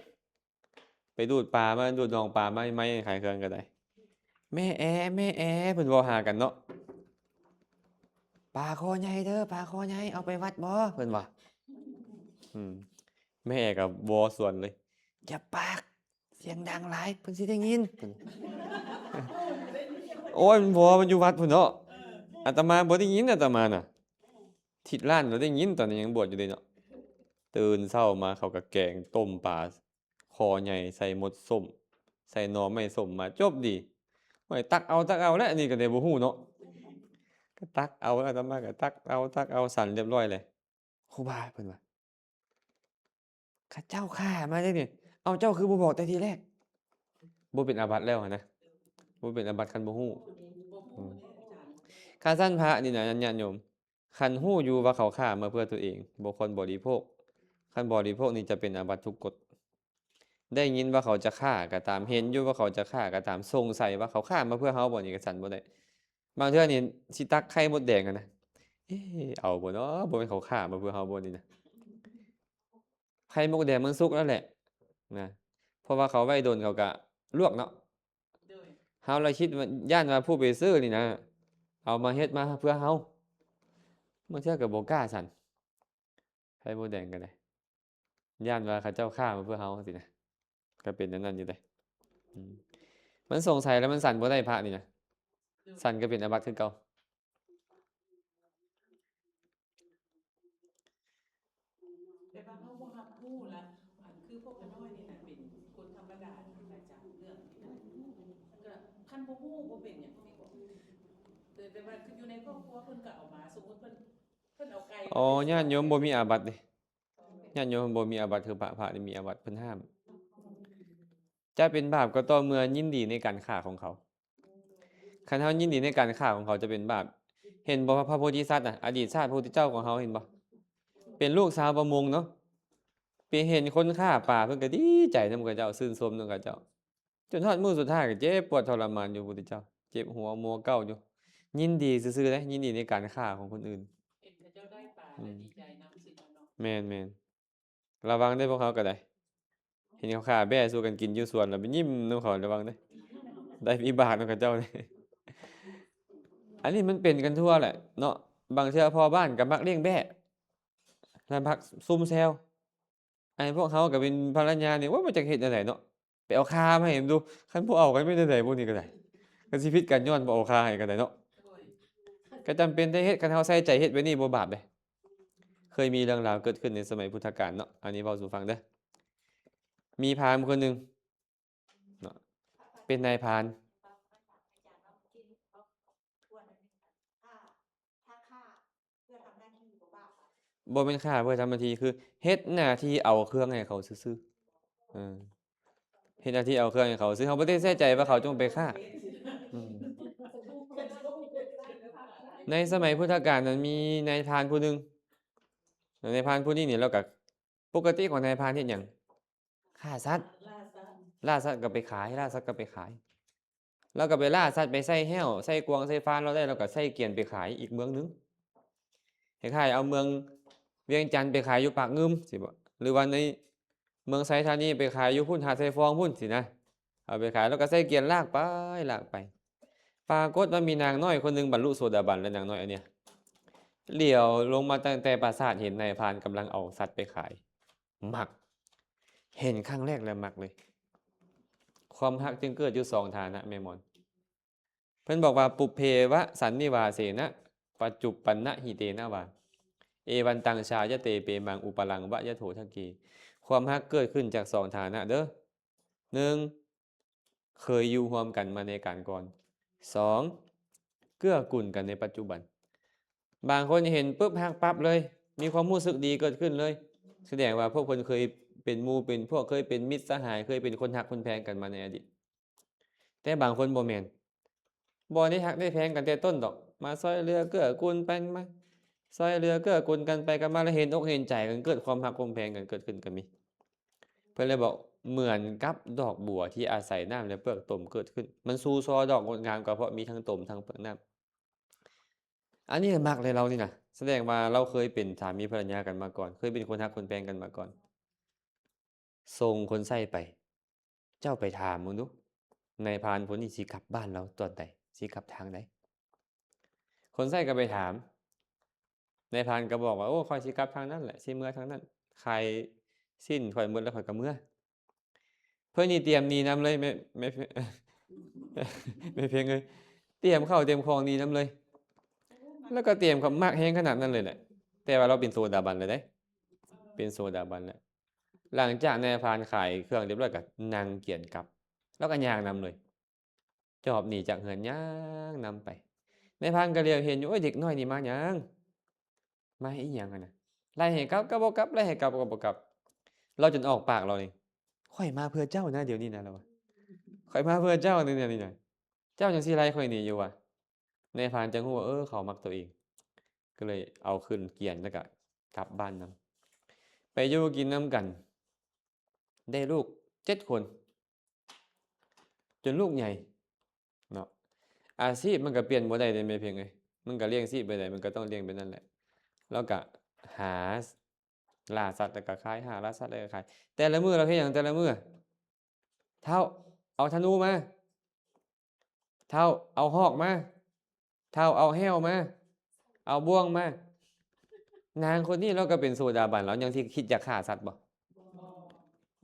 ໄປດູດປາມາ ດູດໜອງປາມາໃໝ່ໆ ຂາຍເຄື່ອງກໍໄດ້. ແມ່ແອ ແມ່ແອ ເພິ່ນເວົ້າຫາກັນເນາະ, ປາຄໍໃຫຍ່ເດີ ປາຄໍໃຫຍ່ ເອົາໄປວັດບໍ່ ເພິ່ນວ່າ. ອືມ ແມ່ແອກໍວໍສວນເລີຍ, ຢ່າປາກ ສຽງດັງຫຼາຍ ເພິ່ນຊິໄດ້ຍິນ. ໂອ້ຍ ມັນບໍ່ ມັນຢູ່ວັດພຸ້ນເນາະ, ອາດຕະມາບໍ່ໄດ້ຍິນ ອາດຕະມານະ. ທິດລ້ານລະໄດ້ຍິນ ຕອນນັ້ນຍັງບວດຢູ່ເດ້ເນາະ. ຕື່ນເຊົ້າມາເຂົາກໍແກງຕົ້ມປາ ຄໍໃຫຍ່ ໃສ່ມົດສົ້ມ ໃສ່ໜໍ່ໄມ້ສົ້ມມາ ຈົບດີ. ໂອ້ຍ ຕັກເອົາ ຕັກເອົາແຫຼະ ອັນນີ້ກໍໄດ້ບໍ່ຮູ້ເນາະ. ກໍຕັກເອົາ ອາດຕະມາກໍຕັກເອົາ ຕັກເອົາ ສັນລຽບຮ້ອຍແຫຼະ. ຄູບາ ເພິ່ນວ່າ ເຂົາເຈົ້າຂ້າມາເດ້ນີ້ ເອົາ ເຈົ້າຄືບໍ່ບອກແຕ່ທີແລກ? ບໍ່ເປັນອາບັດແລ້ວຫັ້ນນະ, ບໍ່ເປັນອາບັດຄັນບໍ່ຮູ້. ອືມ ຄັນຊັ້ນພະນີ້ນະ ຍາດໂຍມ ຄັນຮູ້ຢູ່ວ່າເຂົາຂ້າມາເພື່ອຕົວເອງ ບໍ່ຄວນບໍລິໂພກ, ຄັນບໍລິໂພກນີ້ຈະເປັນອາບັດທຸກກົດ. ໄດ້ຍິນວ່າເຂົາຈະຂ້າກໍຕາມ, ເຫັນຢູ່ວ່າເຂົາຈະຂ້າກໍຕາມ, ສົງໄສວ່າເຂົາຂ້າມາເພື່ອເຮົາບໍ່ ນີ້ກໍສັນບໍ່ໄດ້. ບາງເທື່ອນີ້ຊິຕັກໄຂ່ມົດແດງຫັ້ນນະ, ເອ ເອົາບໍ່ເນາະ ບໍ່ແມ່ນເຂົາຂ້າມາເພື່ອເຮົາບໍ່ນີ້ນະ. ໄຂ່ມົດແດງມັນສຸກແລ້ວແຫຼະນະ, ເພາະວ່າເຂົາໄວ້ດົນເຂົາກະລວກເນາະ. ເຮົາລະຄິດວ່າ ຢ້ານວ່າຜູ້ໄປຊື້ນີ້ນະ ເອົາມາເຮັດມາເພື່ອເຮົາ, ບາງເທື່ອກໍບໍ່ກ້າສັນ ໄຂ່ມົດແດງກໍໄດ້. ຢ້ານວ່າເຂົາເຈົ້າຂ້າມາເພື່ອເຮົາຊີ້ນະ. ກໍເປັນແນວນັ້ນຢູ່ເດ້. ອືມ ມັນສົງໄສແລ້ວມັນສັນບໍ່ໄດ້ພະນີ້ນະ, ສັນກໍເປັນອາບັດຄືເກົ່າ. ແຕ່ວ່າເຮົາບໍ່ຮັບຮູ້ລະ ອັນຄືພວກຂ້ານ້ອຍນີ້ນະ ເປັນຄົນທຳມະດາ ອາຈານເລື່ອງນີ້ນະ ກໍຄັນບໍ່ຮູ້ບໍ່ເປັນຫຍັງນີ້ບໍ? ແຕ່ ແຕ່ວ່າຄືຢູ່ໃນຄອບຄົວເພິ່ນກໍເອົາມາ ສົມມຸດເພິ່ນ ເພິ່ນເອົາໄກ່ ອໍ ຍາດໂຍມບໍ່ມີອາບັດເດ້. ຍາດໂຍມບໍ່ມີອາບັດຄືພະ, ພະນີ້ມີອາບັດ ເພິ່ນຫ້າມ. ຈະເປັນບາບກໍຕໍ່ເມື່ອຍິນດີໃນການຂ້າຂອງເຂົາ. ຄັນເຮົາຍິນດີໃນການຂ້າຂອງເຂົາຈະເປັນບາບ. ເຫັນບໍ່ ພະໂພທິສັດນະ, ອະດີດຊາດພະພຸດທະເຈົ້າຂອງເຮົາ ເຫັນບໍ່? ເປັນລູກຊາວປະມົງເນາະ, ໄປເຫັນຄົນຂ້າປາ ເພິ່ນກໍດີໃຈນຳເຂົາເຈົ້າ, ຊື່ນຊົມນຳເຂົາເຈົ້າ. ຈົນຮອດມື້ສຸດທ້າຍກໍເຈັບປວດທໍລະມານຢູ່ ພຸດທະເຈົ້າ, ເຈັບຫົວມົວເກົາຢູ່. ຍິນດີຊື່ໆເດ້, ຍິນດີໃນການຂ້າຂອງຄົນອື່ນ. ເຫັນເຂົາເຈົ້າໄດ້ປາ ອືມ ກໍດີໃຈນຳ ຊິເນາະ. ແມ່ນໆ. ລະວັງເດ້ພວກເຮົາກໍໄດ້. ເຫັນເຂົາຂ້າແບ້ສູ່ກັນກິນຢູ່ສວນ ລະໄປຍິ້ມນຳເຂົາ, ລະວັງເດ້. ໄດ້ວິບາກນຳເຂົາເຈົ້າເດ້. ອັນນີ້ມັນເປັນກັນທົ່ວແຫຼະເນາະ. ບາງເທື່ອພໍ່ບ້ານກໍມັກລ້ຽງແບ້ ລະມັກຊຸມແຊວ. ອັນພວກເຮົາກໍເປັນພັນລະຍານີ້ ໂອ້ຍ ບໍ່ຈັກເຮັດແນວໃດເນາະ. ໄປເອົາຂ່າມາໃຫ້ເບິ່ງດູ, ຄັນບໍ່ເອົາກັນເປັນຈັ່ງໃດພວກນີ້ກໍໄດ້. ກໍຊິຜິດກັນຍ້ອນບໍ່ເອົາຂ່າໃຫ້ກໍໄດ້ເນາະ. ກໍຈຳເປັນໄດ້ເຮັດ, ຄັນເຮົາໃສ່ໃຈເຮັດແບບນີ້ບໍ່ບາບເດ້. ເຄີຍມີເລື່ອງລາວເກີດຂຶ້ນໃນສະໄໝພຸດທະການເນາະ, ອັນນີ້ເວົ້າສູ່ຟັງເດີ. ມີພາມຄົນໜຶ່ງເນາະ ເປັນນາຍພານ. ບໍ່ແມ່ນຂ້າເພື່ອທຳໜ້າທີ່, ຄືເຮັດໜ້າທີ່ເອົາເຄື່ອງໃຫ້ເຂົາຊື່ໆ. ເອີ ເຮັດໜ້າທີ່ເອົາເຄື່ອງໃຫ້ເຂົາຊື່, ເຮົາບໍ່ໄດ້ໃສ່ໃຈວ່າເຂົາຈົ່ງໄປຂ້າ. ອືມ ໃນສະໄໝພຸດທະການນັ້ນມີນາຍພານຜູ້ໜຶ່ງ, ນາຍພານຜູ້ນີ້ນີ້ ລາວກໍ ປົກກະຕິຂອງນາຍພານເຮັດຫຍັງ? ຂ້າສັດ. ລ່າສັດ ລ່າສັດກໍໄປຂາຍ, ລ່າສັດກໍໄປຂາຍ. ລາວກໍໄປລ່າສັດ, ໄປໃສ່ແຮ້ວ, ໃສ່ກວາງ, ໃສ່ຟານລາວໄດ້, ລາວກໍໃສ່ກຽນໄປຂາຍອີກເມືອງໜຶ່ງ. ຄ້າຍໆເອົາເມືອງວຽງຈັນໄປຂາຍຢູ່ປາກງື່ມ ຊິບໍ ຫຼືວ່າໃນເມືອງໄຊທານີໄປຂາຍຢູ່ພຸ້ນ ຫາດຊາຍຟອງພຸ້ນ ຊິນະ. ເອົາໄປຂາຍ ແລ້ວກໍໃສ່ກຽນລາກໄປ ລາກໄປ. ປາກົດວ່າມີນາງນ້ອຍຄົນໜຶ່ງບັນລຸໂສດາບັນແລ້ວ, ນາງນ້ອຍອັນເນີ້ຍຫຼຽວລົງມາຕັ້ງແຕ່ປາສາດ ເຫັນນາຍພານກຳລັງເອົາສັດໄປຂາຍ. ມັກ, ເຫັນຄັ້ງແລກແລ້ວມັກເລີຍ. ຄວາມຮັກຈຶ່ງເກີດຢູ່ສອງຖານະ ແມ່ໝອນ. ເພິ່ນບອກວ່າ ປຸບເພວະສັນນິວາເສນະ ປັດຈຸປັນນະຫິເຕນະວາ ເອວັນຕັງຊາຍະເຕເປມັງ ອຸປະລັງວະຍະໂຖທະເກ. ຄວາມຮັກເກີດຂຶ້ນຈາກສອງຖານະເດີ. ໜຶ່ງ ເຄີຍຢູ່ຮ່ວມກັນມາໃນການກ່ອນ. ສອງ ເກື້ອກູນກັນໃນປັດຈຸບັນ. ບາງຄົນເຫັນປຶບຮັກປັບເລີຍ, ມີຄວາມຮູ້ສຶກດີເກີດຂຶ້ນເລີຍ, ສະແດງວ່າພວກເພິ່ນເຄີຍເປັນໝູ່ເປັນພວກ, ເຄີຍເປັນມິດສະຫາຍ, ເຄີຍເປັນຄົນຮັກຄົນແພງກັນມາໃນອະດີດ. ແຕ່ບາງຄົນບໍ່ແມ່ນ, ບໍ່ໄດ້ຮັກໄດ້ແພງກັນແຕ່ຕົ້ນດອກ, ມາຊ່ອຍເຫຼືອເກື້ອກູນກັນ, ມາຊ່ອຍເຫຼືອເກື້ອກູນກັນໄປກັນມາ ແລ້ວເຫັນອົກເຫັນໃຈກັນ, ເກີດຄວາມຮັກຄວາມແພງກັນເກີດຂຶ້ນກໍມີ. ເພິ່ນເລີຍບອກ ເໝືອນກັບດອກບົວທີ່ອາໄສນ້ຳ ແລະ ເປືອກຕົມເກີດຂຶ້ນ. ມັນຊູຊໍດອກງົດງາມ ກໍເພາະມີທັງຕົມທັງເປືອກນ້ຳ. ອັນນີ້ມັກເລີຍລາວນີ້ນະ, ສະແດງວ່າລາວເຄີຍເປັນສາມີພັນລະຍາກັນມາກ່ອນ, ເຄີຍເປັນຄົນຮັກຄົນແພງກັນມາກ່ອນ. ສົ່ງຄົນໃຊ້ໄປ, ເຈົ້າໄປຖາມເບິ່ງດູ, ນາຍພານຜູ້ນີ້ຊິກັບບ້ານລາວຕອນໃດ, ຊິກັບທາງໃດ? ຄົນໃຊ້ກໍໄປຖາມ, ນາຍພານກໍບອກວ່າ ໂອ້ ຂ້ອຍຊິກັບທາງນັ້ນແຫຼະ, ຊິເມືອທາງນັ້ນ, ຂາຍຊີ້ນຂ້ອຍໝົດແລ້ວ ຂ້ອຍກໍເມືອ. ເພິ່ນນີ້ຕຽມໜີນຳເລີຍ ແມ່ ແມ່ ແມ່ເພັງເອີຍ, ຕຽມເຂົ້າຕຽມຂອງໜີນຳເລີຍ. ແລ້ວກໍຕຽມກັບມັກແຮງຂະໜາດນັ້ນເລີຍແຫຼະ. ແຕ່ວ່າລາວເປັນໂສດາບັນແລ້ວເດ້, ເປັນໂສດາບັນແລ້ວ. ຫຼັງຈາກນາຍພານຂາຍເຄື່ອງຮຽບຮ້ອຍ ກໍນັ່ງກຽນກັບ, ລາວກໍຍ່າງນຳເລີຍ. ຈອບໜີຈາກເຮືອນຍ່າງນຳໄປ. ນາຍພານກໍຫຼຽວເຫັນຢູ່, ໂອ້ຍ ເດັກນ້ອຍນີ້ມາຫຍັງ? ມາເຮັດອີ່ຫຍັງຫັ້ນນະ? ໄລ່ໃຫ້ກັບກໍບໍ່ກັບ, ໄລ່ໃຫ້ກັບກໍບໍ່ກັບ. ລາວຈົນອອກປາກລາວນີ້, ຂ້ອຍມາເພື່ອເຈົ້ານະ ດຽວນີ້ນະ, ລາວວ່າ ຂ້ອຍມາເພື່ອເຈົ້ານີ້ນະ, ນີ້ນະ. ເຈົ້າຈັ່ງຊິໄລ່ຂ້ອຍໜີຢູ່ຫວາ? ນາຍພານຈຶ່ງຮູ້ວ່າ ເອີ ເຂົາມັກໂຕເອງ, ກໍເລີຍເອົາຂຶ້ນກຽນ ແລ້ວກໍກັບບ້ານນຳ. ໄປຢູ່ກິນນຳກັນ ໄດ້ລູກເຈັດຄົນ ຈົນລູກໃຫຍ່ເນາະ. ອາຊີບມັນກໍປ່ຽນບໍ່ໄດ້ເດ້ແມ່ເພັງເອີຍ, ມັນກໍລ້ຽງຊີບໄປໄດ້, ມັນກໍຕ້ອງລ້ຽງໄປນັ້ນແຫຼະ. ລາວກໍຫາລ່າສັດແລ້ວກໍຂາຍ, ຫາລ່າສັດແລ້ວກໍຂາຍ. ແຕ່ລະມື້ລາວເຮັດຫຍັງແຕ່ລະມື້? ທ້າວ ເອົາທະນູມາ, ທ້າວ ເອົາຫອກມາ, ທ້າວ ເອົາແຮ້ວມາ, ເອົາບ່ວງມາ. ນາງຄົນນີ້ລາວກໍເປັນໂສດາບັນ, ລາວຍັງຊິຄິດຢາກຂ້າສັດບໍ່?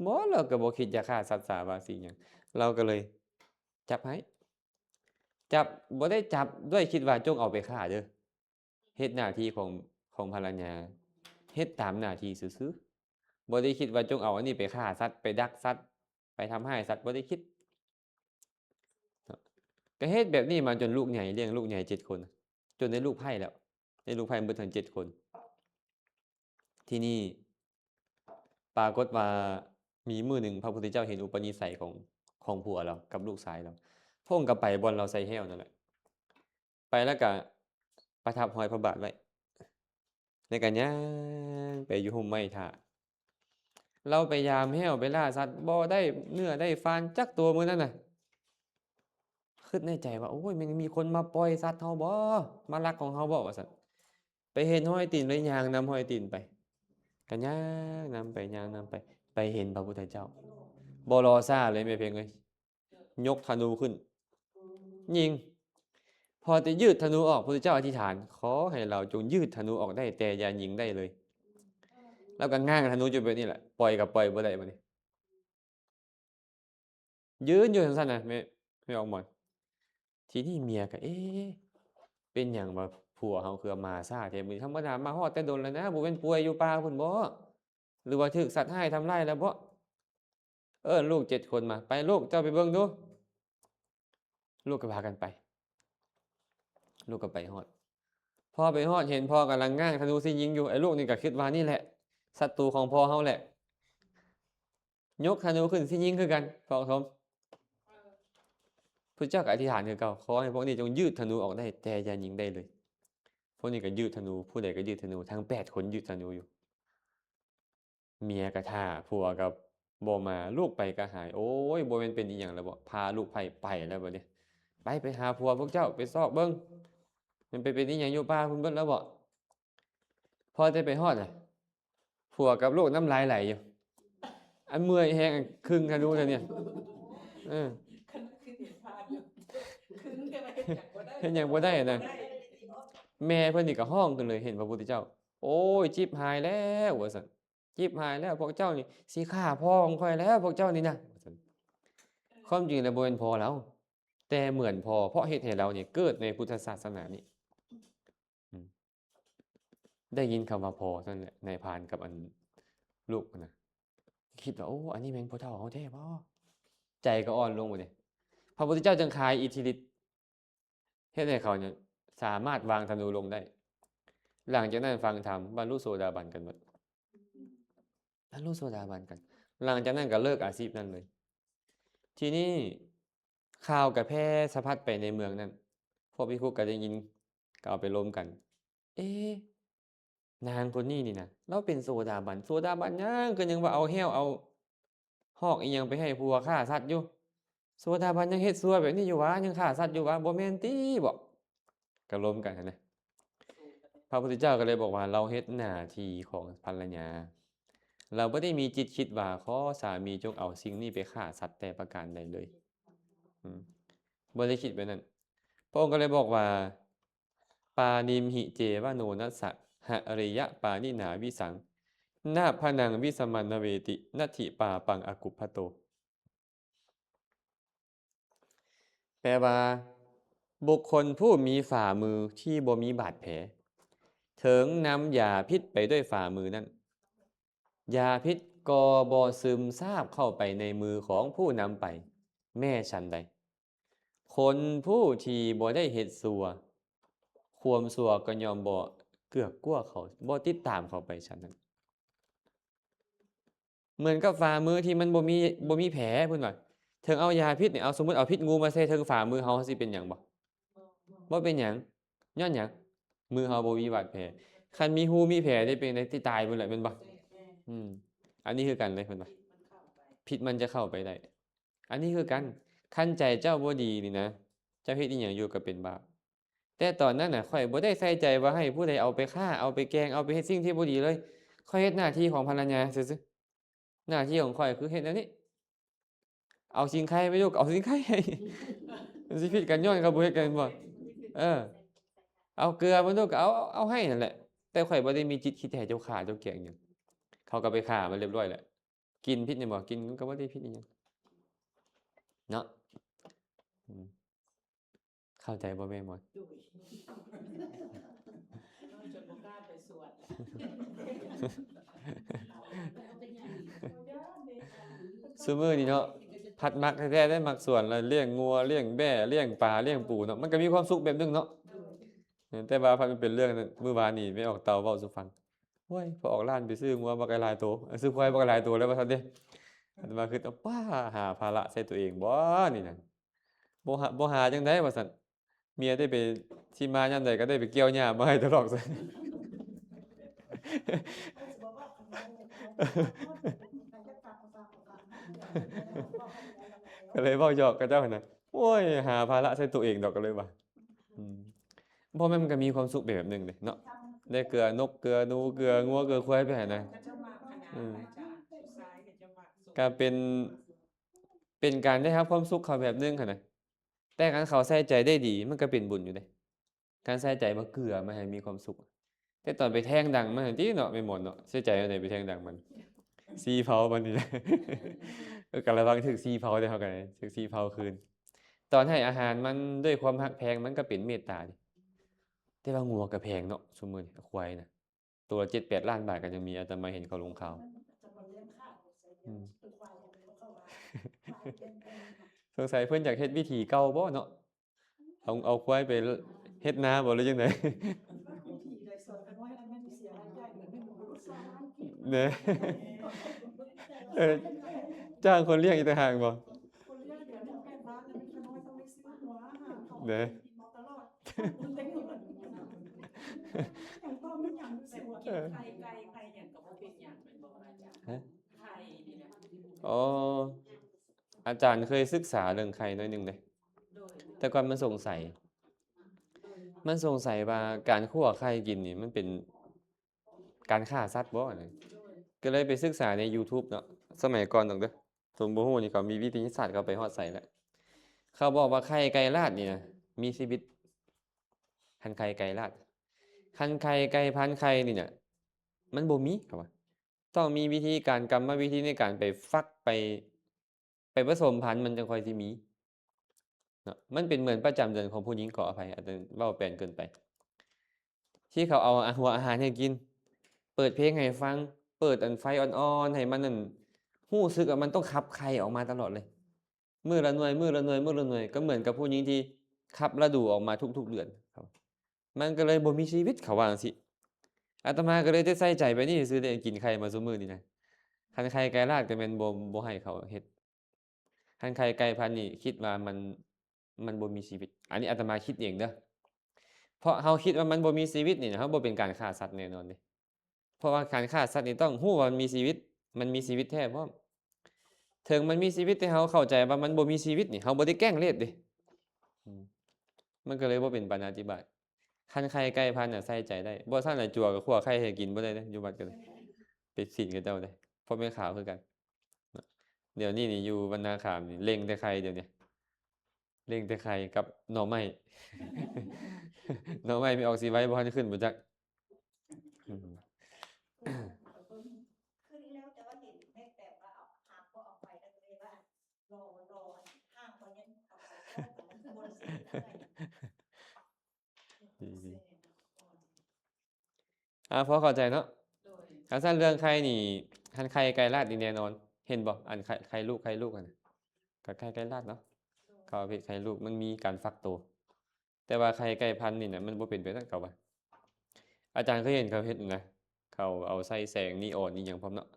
ບໍ່ ລາວກໍບໍ່ຄິດຈະຂ້າສັດສາວາສີຫຍັງ ລາວກໍເລີຍຈັບໃຫ້ ຈັບ ບໍ່ໄດ້ຈັບດ້ວຍຄິດວ່າຈົ່ງເອົາໄປຂ້າເດີ້ ເຮັດໜ້າທີ່ຂອງ ຂອງພັນລະຍາ ເຮັດຕາມໜ້າທີ່ຊື່ໆ ບໍ່ໄດ້ຄິດວ່າຈົ່ງເອົາອັນນີ້ໄປຂ້າສັດ ໄປດັກສັດ ໄປທຳຮ້າຍສັດ ບໍ່ໄດ້ຄິດ. ກໍເຮັດແບບນີ້ມາຈົນລູກໃຫຍ່ ລ້ຽງລູກໃຫຍ່ເຈັດຄົນ ຈົນໄດ້ລູກໃພ້ແລ້ວ ໄດ້ລູກໃພ້ເບິດທັງເຈັດຄົນ. ທີນີ້ປາກົດວ່າມີມື້ໜຶ່ງພະພຸດທະເຈົ້າເຫັນອຸປະນິໄສຂອງ ຂອງຜົວລາວກັບລູກຊາຍລາວ ພະອົງກໍໄປບ່ອນລາວໃສ່ແຫ້ວນັ້ນແຫຼະ ໄປແລ້ວກໍປະທັບຮອຍພະບາດໄວ້ ແລ້ວກໍຍ່າງໄປຢູ່ຮົ່ມໄມ້ຖ້າ ລາວໄປຢາມແຫ້ວໄປລ່າສັດ ບໍ່ໄດ້ເນື້ອໄດ້ຟານຈັກໂຕມື້ນັ້ນນະ ຄິດໃນໃຈວ່າ ໂອ້ຍ ແມ່ນມີຄົນມາປ່ອຍສັດເຮົາບໍ ມາລັກຂອງເຮົາບໍ ວ່າຊັ້ນ ໄປເຫັນຮອຍຕີນ ເລີຍຍ່າງນຳຮອຍຕີນໄປ ກໍຍ່າງນຳໄປ ຍ່າງນຳໄປ ໄປເຫັນພະພຸດທະເຈົ້າ ບໍ່ລໍຊ້າເລີຍແມ່ເພັງເອີຍ ຍົກທະນູຂຶ້ນຍິງ ພໍຈະຢືດທະນູອອກ ພຸດທະເຈົ້າອະທິຖານ ຂໍໃຫ້ລາວຈົ່ງຢືດທະນູອອກໄດ້ ແຕ່ຢ່າຍິງໄດ້ເລີຍ ລາວກໍງາງທະນູຢູ່ແບບນີ້ແຫຼະ ປ່ອຍກໍປ່ອຍບໍ່ໄດ້ບາດນີ້ ຢືນຢູ່ຈັ່ງຊັ້ນນະ ແມ່ ແມ່ອອກມອນ. ທີນີ້ເມຍກໍ ເອ ເປັນຫຍັງວ່າຜົວເຮົາຄືມາຊ້າແທ້ ມື້ທຳມະດາມາຮອດແຕ່ດົນແລ້ວນະ ບໍ່ແມ່ນປ່ວຍຢູ່ປ່າພຸ້ນບໍ ຫຼືວ່າຖືກສັດຮ້າຍທຳລາຍແລ້ວບໍ ເອີ້ນລູກເຈັດຄົນມາ ໄປລູກ ເຈົ້າໄປເບິ່ງດູ ລູກກໍພາກັນໄປ ລູກກໍໄປຮອດ ພໍໄປຮອດເຫັນພໍ່ກຳລັງງາງທະນູຊິຍິງຢູ່ ໄອ້ລູກນີ້ກໍຄິດວ່ານີ້ແຫຼະສັດຕູຂອງພໍ່ເຮົາແຫຼະ ຍົກທະນູຂຶ້ນຊິຍິງຄືກັນ ພໍ່ສົມ ພຸດທະເຈົ້າກໍອະທິຖານຄືເກົ່າ ຂໍໃຫ້ພວກນີ້ຈົ່ງຢືດທະນູອອກໄດ້ ແຕ່ຢ່າຍິງໄດ້ເລີຍ ພວກນີ້ກໍຢືດທະນູ ຜູ້ໃດກໍຢືດທະນູ ທັງແປດຄົນຢືດທະນູຢູ່ ເມຍກໍຖ້າ ຜົວກໍບໍ່ມາ ລູກໄປກໍຫາຍ ໂອ້ຍ ບໍ່ແມ່ນເປັນອີ່ຫຍັງແລ້ວບໍ ພາລູກໃພ້ໄປແລ້ວບັດນີ້ ໄປ ໄປຫາຜົວພວກເຈົ້າ ໄປຊອກເບິ່ງ ມັນໄປເປັນອີ່ຫຍັງຢູ່ປ່າພຸ້ນເບິດແລ້ວບໍ. ພໍແຕ່ໄປຮອດນະ ຜົວກັບລູກນ້ຳລາຍໄຫຼຢູ່ ອັນເມື່ອຍແຮງ ອັນຄຶ່ງທະນູເທື່ອນີ້ ເອີ ເຮັດຫຍັງບໍ່ໄດ້ນະ ແມ່ເພິ່ນນີ້ກໍຮ້ອງຂຶ້ນເລີຍ ເຫັນພະພຸດທະເຈົ້າ ໂອ້ຍ ຈິບຫາຍແລ້ວ ວ່າຊັ້ນ ຈິບຫາຍແລ້ວ ພວກເຈົ້ານີ້ຊິຂ້າພໍ່ຂອງຂ້ອຍແລ້ວ ພວກເຈົ້ານີ້ນະ ວ່າຊັ້ນ ຄວາມຈິງແລ້ວບໍ່ແມ່ນພໍ່ລາວ ແຕ່ເໝືອນພໍ່ ເພາະເຮັດໃຫ້ລາວນີ້ເກີດໃນພຸດທະສາສະໜານີ້ ອືມ ໄດ້ຍິນຄຳວ່າພໍ່ເທົ່ານັ້ນແຫຼະ ນາຍພານກັບອັນລູກນະ ຄິດວ່າ ໂອ້ ອັນນີ້ແມ່ນຜູ້ເຖົ້າເຮົາແທ້ບໍ ໃຈກໍອ່ອນລົງບັດນີ້ ພະພຸດທະເຈົ້າຈຶ່ງຄາຍອິດທິລິດ ເຮັດໃຫ້ເຂົານີ້ສາມາດວາງທະນູລົງໄດ້ ຫຼັງຈາກນັ້ນຟັງທຳ ບັນລຸໂສດາບັນກັນໝົດ ບັນລຸໂສດາບັນກັນ ຫຼັງຈາກນັ້ນກໍເລີກອາຊີບນັ້ນເລີຍ. ທີນີ້ຂ່າວກໍແຜ່ສະພັດໄປໃນເມືອງນັ້ນ ພວກພິກຂຸກໍໄດ້ຍິນ ກໍເອົາໄປລົມກັນ ເອ ນາງຄົນນີ້ນີ້ນະ ລາວເປັນໂສດາບັນ ໂສດາບັນຫຍັງ ກໍຍັງວ່າເອົາແຮ້ວເອົາຫອກອີ່ຫຍັງໄປໃຫ້ຜົວຂ້າສັດຢູ່ ໂສດາບັນຍັງເຮັດຊົ່ວແບບນີ້ຢູ່ຫວາ ຍັງຂ້າສັດຢູ່ຫວາ ບໍ່ແມ່ນຕິບໍ ກໍລົມກັນຫັ້ນນະ. ພະພຸດທະເຈົ້າກໍເລີຍບອກວ່າ ລາວເຮັດໜ້າທີ່ຂອງພັນລະຍາ ລາວບໍ່ໄດ້ມີຈິດຄິດວ່າ ຂໍສາມີຈົ່ງເອົາສິ່ງນີ້ໄປຂ້າສັດແຕ່ປະການໃດເລີຍ ອືມ ບໍ່ໄດ້ຄິດແບບນັ້ນ. ພະອົງກໍເລີຍບອກວ່າ ປານິມຫິເຈວະໂນນັດສະ ຫະເຣຍະປານິນາວິສັງ ນາພະນັງວິສະມັນນະເວຕິ ນັດຖິປາປັງອະກຸບພະໂຕ. ແປວ່າ ບຸກຄົນຜູ້ມີຝ່າມືທີ່ບໍ່ມີບາດແຜ ເຖິງນຳຢາພິດໄປດ້ວຍຝ່າມືນັ້ນ ຢາພິດກໍບໍ່ຊຶມຊາບເຂົ້າໄປໃນມືຂອງຜູ້ນຳໄປ ແມ່ນສັນໃດ. ຄົນຜູ້ທີ່ບໍ່ໄດ້ເຮັດຊົ່ວ ຄວາມຊົ່ວກໍຍ່ອມບໍ່ເກືອກກົວເຂົາ ບໍ່ຕິດຕາມເຂົາໄປຊັ້ນນັ້ນ. ເໝືອນກັບຝ່າມືທີ່ມັນບໍ່ມີ ບໍ່ມີແຜ ເພິ່ນວ່າ ເຖິງເອົາຢາພິດນີ້ ເອົາ ສົມມຸດເອົາພິດງູມາໃສ່ເທິງຝ່າມືເຮົາ ເຮົາຊິເປັນຫຍັງບໍ່? ບໍ່ເປັນຫຍັງ. ຍ້ອນຫຍັງ? ມືເຮົາບໍ່ມີບາດແຜ. ຄັນມີຮູມີແຜໄດ້ເປັນໃດ ຊິຕາຍພຸ້ນແຫຼະ ແມ່ນບໍ່? ອືມ ອັນນີ້ຄືກັນເລີຍ ເພິ່ນວ່າ ພິດມັນຈະເຂົ້າໄປໄດ້. ອັນນີ້ຄືກັນ ຄັນໃຈເຈົ້າບໍ່ດີນີ້ນະ ເຈົ້າເຮັດອີ່ຫຍັງຢູ່ກໍເປັນບາບ. ແຕ່ຕອນນັ້ນນະ ຂ້ອຍບໍ່ໄດ້ໃສ່ໃຈວ່າໃຫ້ຜູ້ໃດເອົາໄປຂ້າ ເອົາໄປແກງ ເອົາໄປເຮັດສິ່ງທີ່ບໍ່ດີເລີຍ. ຂ້ອຍເຮັດໜ້າທີ່ຂອງພັນລະຍາຊື່ໆ. ໜ້າທີ່ຂອງຂ້ອຍຄືເຮັດແນວນີ້ ເອົາສີງໄຄໄປລູກ ເອົາສີງໄຄໃຫ້ ມັນຊິຜິດກັນ ຍ້ອນເຂົາບໍ່ເຮັດກັນແມ່ນບໍ່? ເອີ ເອົາເກືອໄປລູກ ເອົາ ເອົາໃຫ້ນັ້ນແຫຼະ. ແຕ່ຂ້ອຍບໍ່ໄດ້ມີຈິດຄິດໃຫ້ເຈົ້າຂ້າເຈົ້າແກງຫຍັງ. ເຂົາກໍໄປຂ້າມາລຽບຮ້ອຍແລ້ວ. ກິນຜິດນີ້ບໍ່? ກິນມັນກໍບໍ່ໄດ້ຜິດອີ່ຫຍັງເນາະ. ອືມ ເຂົ້າໃຈບໍ່ແມ່ໝອຍ? ໂດຍ ນ້ອຍຈົນບໍ່ກ້າໄປສວນ. ຊຸມື້ນີ້ເນາະ ພັດມັກແທ້ໆເດ້ ມັກສວນ ແລ້ວລ້ຽງງົວ ລ້ຽງແບ້ ລ້ຽງປາ ລ້ຽງປູເນາະ ມັນກໍມີຄວາມສຸກແບບໜຶ່ງເນາະ. ໂດຍ ແຕ່ວ່າພັດມັນເປັນເລື່ອງ ມື້ວານນີ້ແມ່ອອກເຕົ່າເວົ້າສູ່ຟັງ ໂອ້ຍ ພໍອອກລ້ານໄປຊື້ງົວບັກຫຼາຍໂຕ ຊື້ຄວາຍບັກຫຼາຍໂຕແລ້ວວ່າຊັ້ນເດ້. ອາດຕະມາຄິດວ່າ ປ້າ ຫາພາລະໃສ່ຕົວເອງບໍ່ນີ້ນະ ບໍ່ຫາ ບໍ່ຫາຈັ່ງໃດວ່າຊັ້ນ. ເມຍໄດ້ໄປ ຊິມາຍາມໃດກໍໄດ້ໄປກ່ຽວຫຍ້າມາໃຫ້ຕະຫຼອດຊັ້ນ. ກໍເລີຍເວົ້າຫຍອກເຂົາເຈົ້າຫັ້ນນະ ໂອ້ຍ ຫາພາລະໃສ່ຕົວເອງດອກ ກໍເລີຍວ່າ ອືມ ເພາະມັນກໍມີຄວາມສຸກໄປແບບໜຶ່ງເດ້ເນາະ ໄດ້ເກືອນົກເກືອໜູເກືອງົວເກືອຄວາຍໄປຫັ້ນນະ. ອືມ ກໍເປັນ ເປັນການໄດ້ຮັບຄວາມສຸກເຂົາແບບໜຶ່ງຫັ້ນນະ. ແຕ່ຄັນເຂົາໃສ່ໃຈໄດ້ດີ ມັນກໍເປັນບຸນຢູ່ເດ້. ການໃສ່ໃຈມາເກືອມາໃຫ້ມີຄວາມສຸກ. ແຕ່ຕອນໄປແທງດັງມັນຫັ້ນຕິເນາະ ແມ່ໝອນເນາະ ເສຍໃຈອັນໃດໄປແທງດັງມັນ ຊີ້ເຜົາມັນນີ້ນະ. ເອີ ກໍລະວັງຖືກຊີ້ເຜົາເດ້ ເຮົາກໍຖືກຊີ້ເຜົາຄືນ. ຕອນໃຫ້ອາຫານມັນດ້ວຍຄວາມຮັກແພງ ມັນກໍເປັນເມດຕາເດ້. ແຕ່ວ່າງົວກໍແພງເນາະ ຊຸມື້ນີ້ ຄວາຍນະ ໂຕລະເຈັດແປດລ້ານບາດກໍຍັງມີ ອາດຕະມາເຫັນເຂົາລົງຂ່າວ. ອືມ ສົງໄສເພິ່ນຢາກເຮັດວິທີເກົ່າບໍ່ເນາະ ເອົາ ເອົາຄວາຍໄປເຮັດນາບໍ່ ຫຼືຈັ່ງໃດ? ເດ້ ເອີ ຈ້າງຄົນລ້ຽງອີກຕ່າງຫາກບໍ່? ເດ້ ເອີ ໄຂ່ ໄກ່ ໄຂ່ຫຍັງກໍບໍ່ເປັນຫຍັງແມ່ນບໍ່ອາຈານ? ຮະ? ໄຂ່ນີ້ນະ ອໍ ອາຈານເຄີຍສຶກສາເລື່ອງໄຂ່ໜ້ອຍໜຶ່ງເດ້. ໂດຍ ແຕ່ກ່ອນມັນສົງໄສ ມັນສົງໄສວ່າການຂົ້ວໄຂ່ກິນນີ້ມັນເປັນການຂ້າສັດບໍ່? ໂດຍ ກໍເລີຍໄປສຶກສາໃນຢູທູບເນາະ. ສະໄໝກ່ອນດອກເດີ ສົມບໍ່ຮູ້ນີ້ເຂົາມີວິທະຍາສາດເຂົາໄປຮອດໃສແລ້ວ. ເຂົາບອກວ່າໄຂ່ໄກ່ລາດນີ້ນະມີຊີວິດ. ຄັນໄຂ່ໄກ່ລາດ ຄັນໄຂ່ໄກ່ພັນໄຂ່ນີ້ນະ ມັນບໍ່ມີ ເຂົາວ່າ ຕ້ອງມີວິທີການ ກຳມະວິທີໃນການໄປຟັກ ໄປ ໄປປະສົມພັນ ມັນຈັ່ງຄ່ອຍຊິມີເນາະ. ມັນເປັນເໝືອນປະຈຳເດືອນຂອງຜູ້ຍິງ ຂໍອະໄພ ອາດຈະເວົ້າແປນເກີນໄປ ທີ່ເຂົາເອົາ ອາ ຫົວອາຫານໃຫ້ກິນ ເປີດເພງໃຫ້ຟັງ ເປີດອັນໄຟອ່ອນໆ ໃຫ້ມັນນັ້ນ ຮູ້ສຶກວ່າມັນຕ້ອງຂັບໄຂ່ອອກມາຕະຫຼອດເລີຍ ມື້ລະໜ່ວຍ ມື້ລະໜ່ວຍ ມື້ລະໜ່ວຍ. ກໍເໝືອນກັບຜູ້ຍິງທີ່ຂັບລະດູອອກມາທຸກໆເດືອນ ມັນກໍເລີຍບໍ່ມີຊີວິດ ເຂົາວ່າຈັ່ງຊີ້. ອາດຕະມາກໍເລີຍໄດ້ໃສ່ໃຈແບບນີ້ຊື່ເດ້ ກິນໄຂ່ມາຊຸມື້ນີ້ນະ. ຄັນໄຂ່ໄກ່ລາດກໍແມ່ນບໍ່ ບໍ່ໃຫ້ເຂົາເຮັດ. ຄັນໄຂ່ໄກ່ພັນນີ້ຄິດວ່າມັນ ມັນບໍ່ມີຊີວິດ. ອັນນີ້ອາດຕະມາຄິດເອງເດີ ເພາະເຮົາຄິດວ່າມັນບໍ່ມີຊີວິດນີ້ນະ ເຮົາບໍ່ເປັນການຂ້າສັດແນ່ນອນເດ້. ເພາະວ່າການຂ້າສັດນີ້ຕ້ອງຮູ້ວ່າມັນມີຊີວິດ ມັນມີຊີວິດແທ້ພ້ອມ. ເຖິງມັນມີຊີວິດ ແຕ່ເຮົາເຂົ້າໃຈວ່າມັນບໍ່ມີຊີວິດນີ້ ເຮົາບໍ່ໄດ້ແກ້ງເລດເດ້. ອືມ ມັນກໍເລີຍບໍ່ເປັນປານາທິບາດ. ຄັນໄຂ່ໄກ່ພັນນະໃສ່ໃຈໄດ້ ບໍ່ຊັ້ນລະຈົວກໍຂົ້ວໄຂ່ໃຫ້ກິນບໍ່ໄດ້ເດ້ ຢູ່ວັດກໍໄດ້ ໄປສິນເຂົາເຈົ້າໄດ້ ພໍ່ແມ່ຂາວຄືກັນ. ດຽວນີ້ນີ້ຢູ່ວັດນາຂາມນີ້ເລັ່ງແຕ່ໄຂ່ ດຽວນີ້ເລັ່ງແຕ່ໄຂ່ກັບໜໍ່ໄມ້. ໜໍ່ໄມ້ແມ່ອອກຊິໄວບໍ່ທັນຂຶ້ນບໍ່ຈັກ. ອືມ ຂຶ້ນແລ້ວ ແຕ່ວ່າເຫັນແມ່ແປບວ່າເອົາຫາງບໍ່ເອົາໄປ ກໍເລີຍວ່າລໍ ລໍຫາງບໍ່ຍັງເອົາໄປ ມັນບໍ່ເສັດເທົ່າໃດ. ອືມ ອ່າ ພໍເຂົ້າໃຈເນາະ. ໂດຍ ຄັນຊັ້ນເລື່ອງໄຂ່ນີ້ ຄັນໄຂ່ໄກ່ລາດນີ້ແນ່ນອນ ເຫັນບໍ່? ອັນໄຂ່ ໄຂ່ລູກ ໄຂ່ລູກຫັ້ນນະ ກໍໄຂ່ໄກ່ລາດເນາະ. ໂດຍ ເຂົາເຮັດໄຂ່ລູກ ມັນມີການຟັກໂຕ. ແຕ່ວ່າໄຂ່ໄກ່ພັນນີ້ນະ ມັນບໍ່ເປັນແບບນັ້ນ ເຂົາວ່າ. ອາຈານເຄີຍເຫັນເຂົາເຮັດນະ ເຂົາເອົາໃສ່ແສງນີອອນອີ່ຫຍັງພ້ອມເນາະ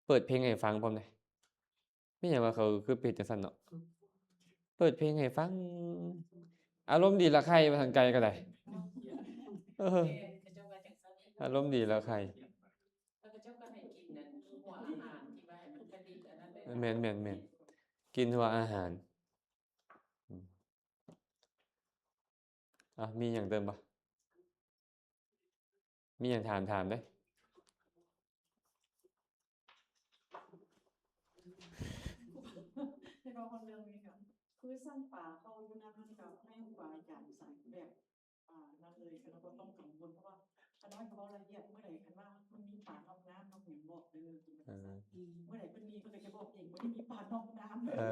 ເປີດເພງໃຫ້ຟັງພ້ອມເດ້. ແມ່ນຫຍັງວ່າເຂົາຄືເຮັດຈັ່ງຊັ້ນເນາະ? ເປີດເພງໃຫ້ຟັງ ອາລົມດີລະໄຂ່ວ່າຊັ້ນ ໄກ່ກໍໄດ້. ເອີ ອາລົມດີລະໄຂ່ ແລ້ວເຂົາເຈົ້າກໍໃຫ້ກິນນັ້ນ ຫົວອາຫານທີ່ວ່າໃຫ້ມັນກະດິກອັນນັ້ນເລີຍ. ແມ່ນໆໆ ກິນຫົວອາຫານ. ອືມ ອ່ະ ມີຫຍັງເຕີມບໍ່? ມີຫຍັງຖາມ ຖາມເດ້. ເຫັນວ່າຄົນເລື່ອງນີ້ກໍຄືຊັ້ນປາເຂົາຢູ່ນັ້ນ ມັນກໍໃຫ້ຄູບາອາຈານສັ່ງແບບ ອ່າ ນັ້ນເລີຍ ແລ້ວກໍບໍ່ຕ້ອງກັງວົນ ເພາະວ່າ ຂ້ານ້ອຍກໍເວົ້າລະອຽດ ເມື່ອໃດຄັນວ່າມັນມີປານອກນ້ຳນອກຫຍັງບອກເດີ ເອີ ເມື່ອໃດເພິ່ນມີເພິ່ນກໍຈະບອກເອງ ບໍ່ໄດ້ມີປານອກນ້ຳເດີ ເອີ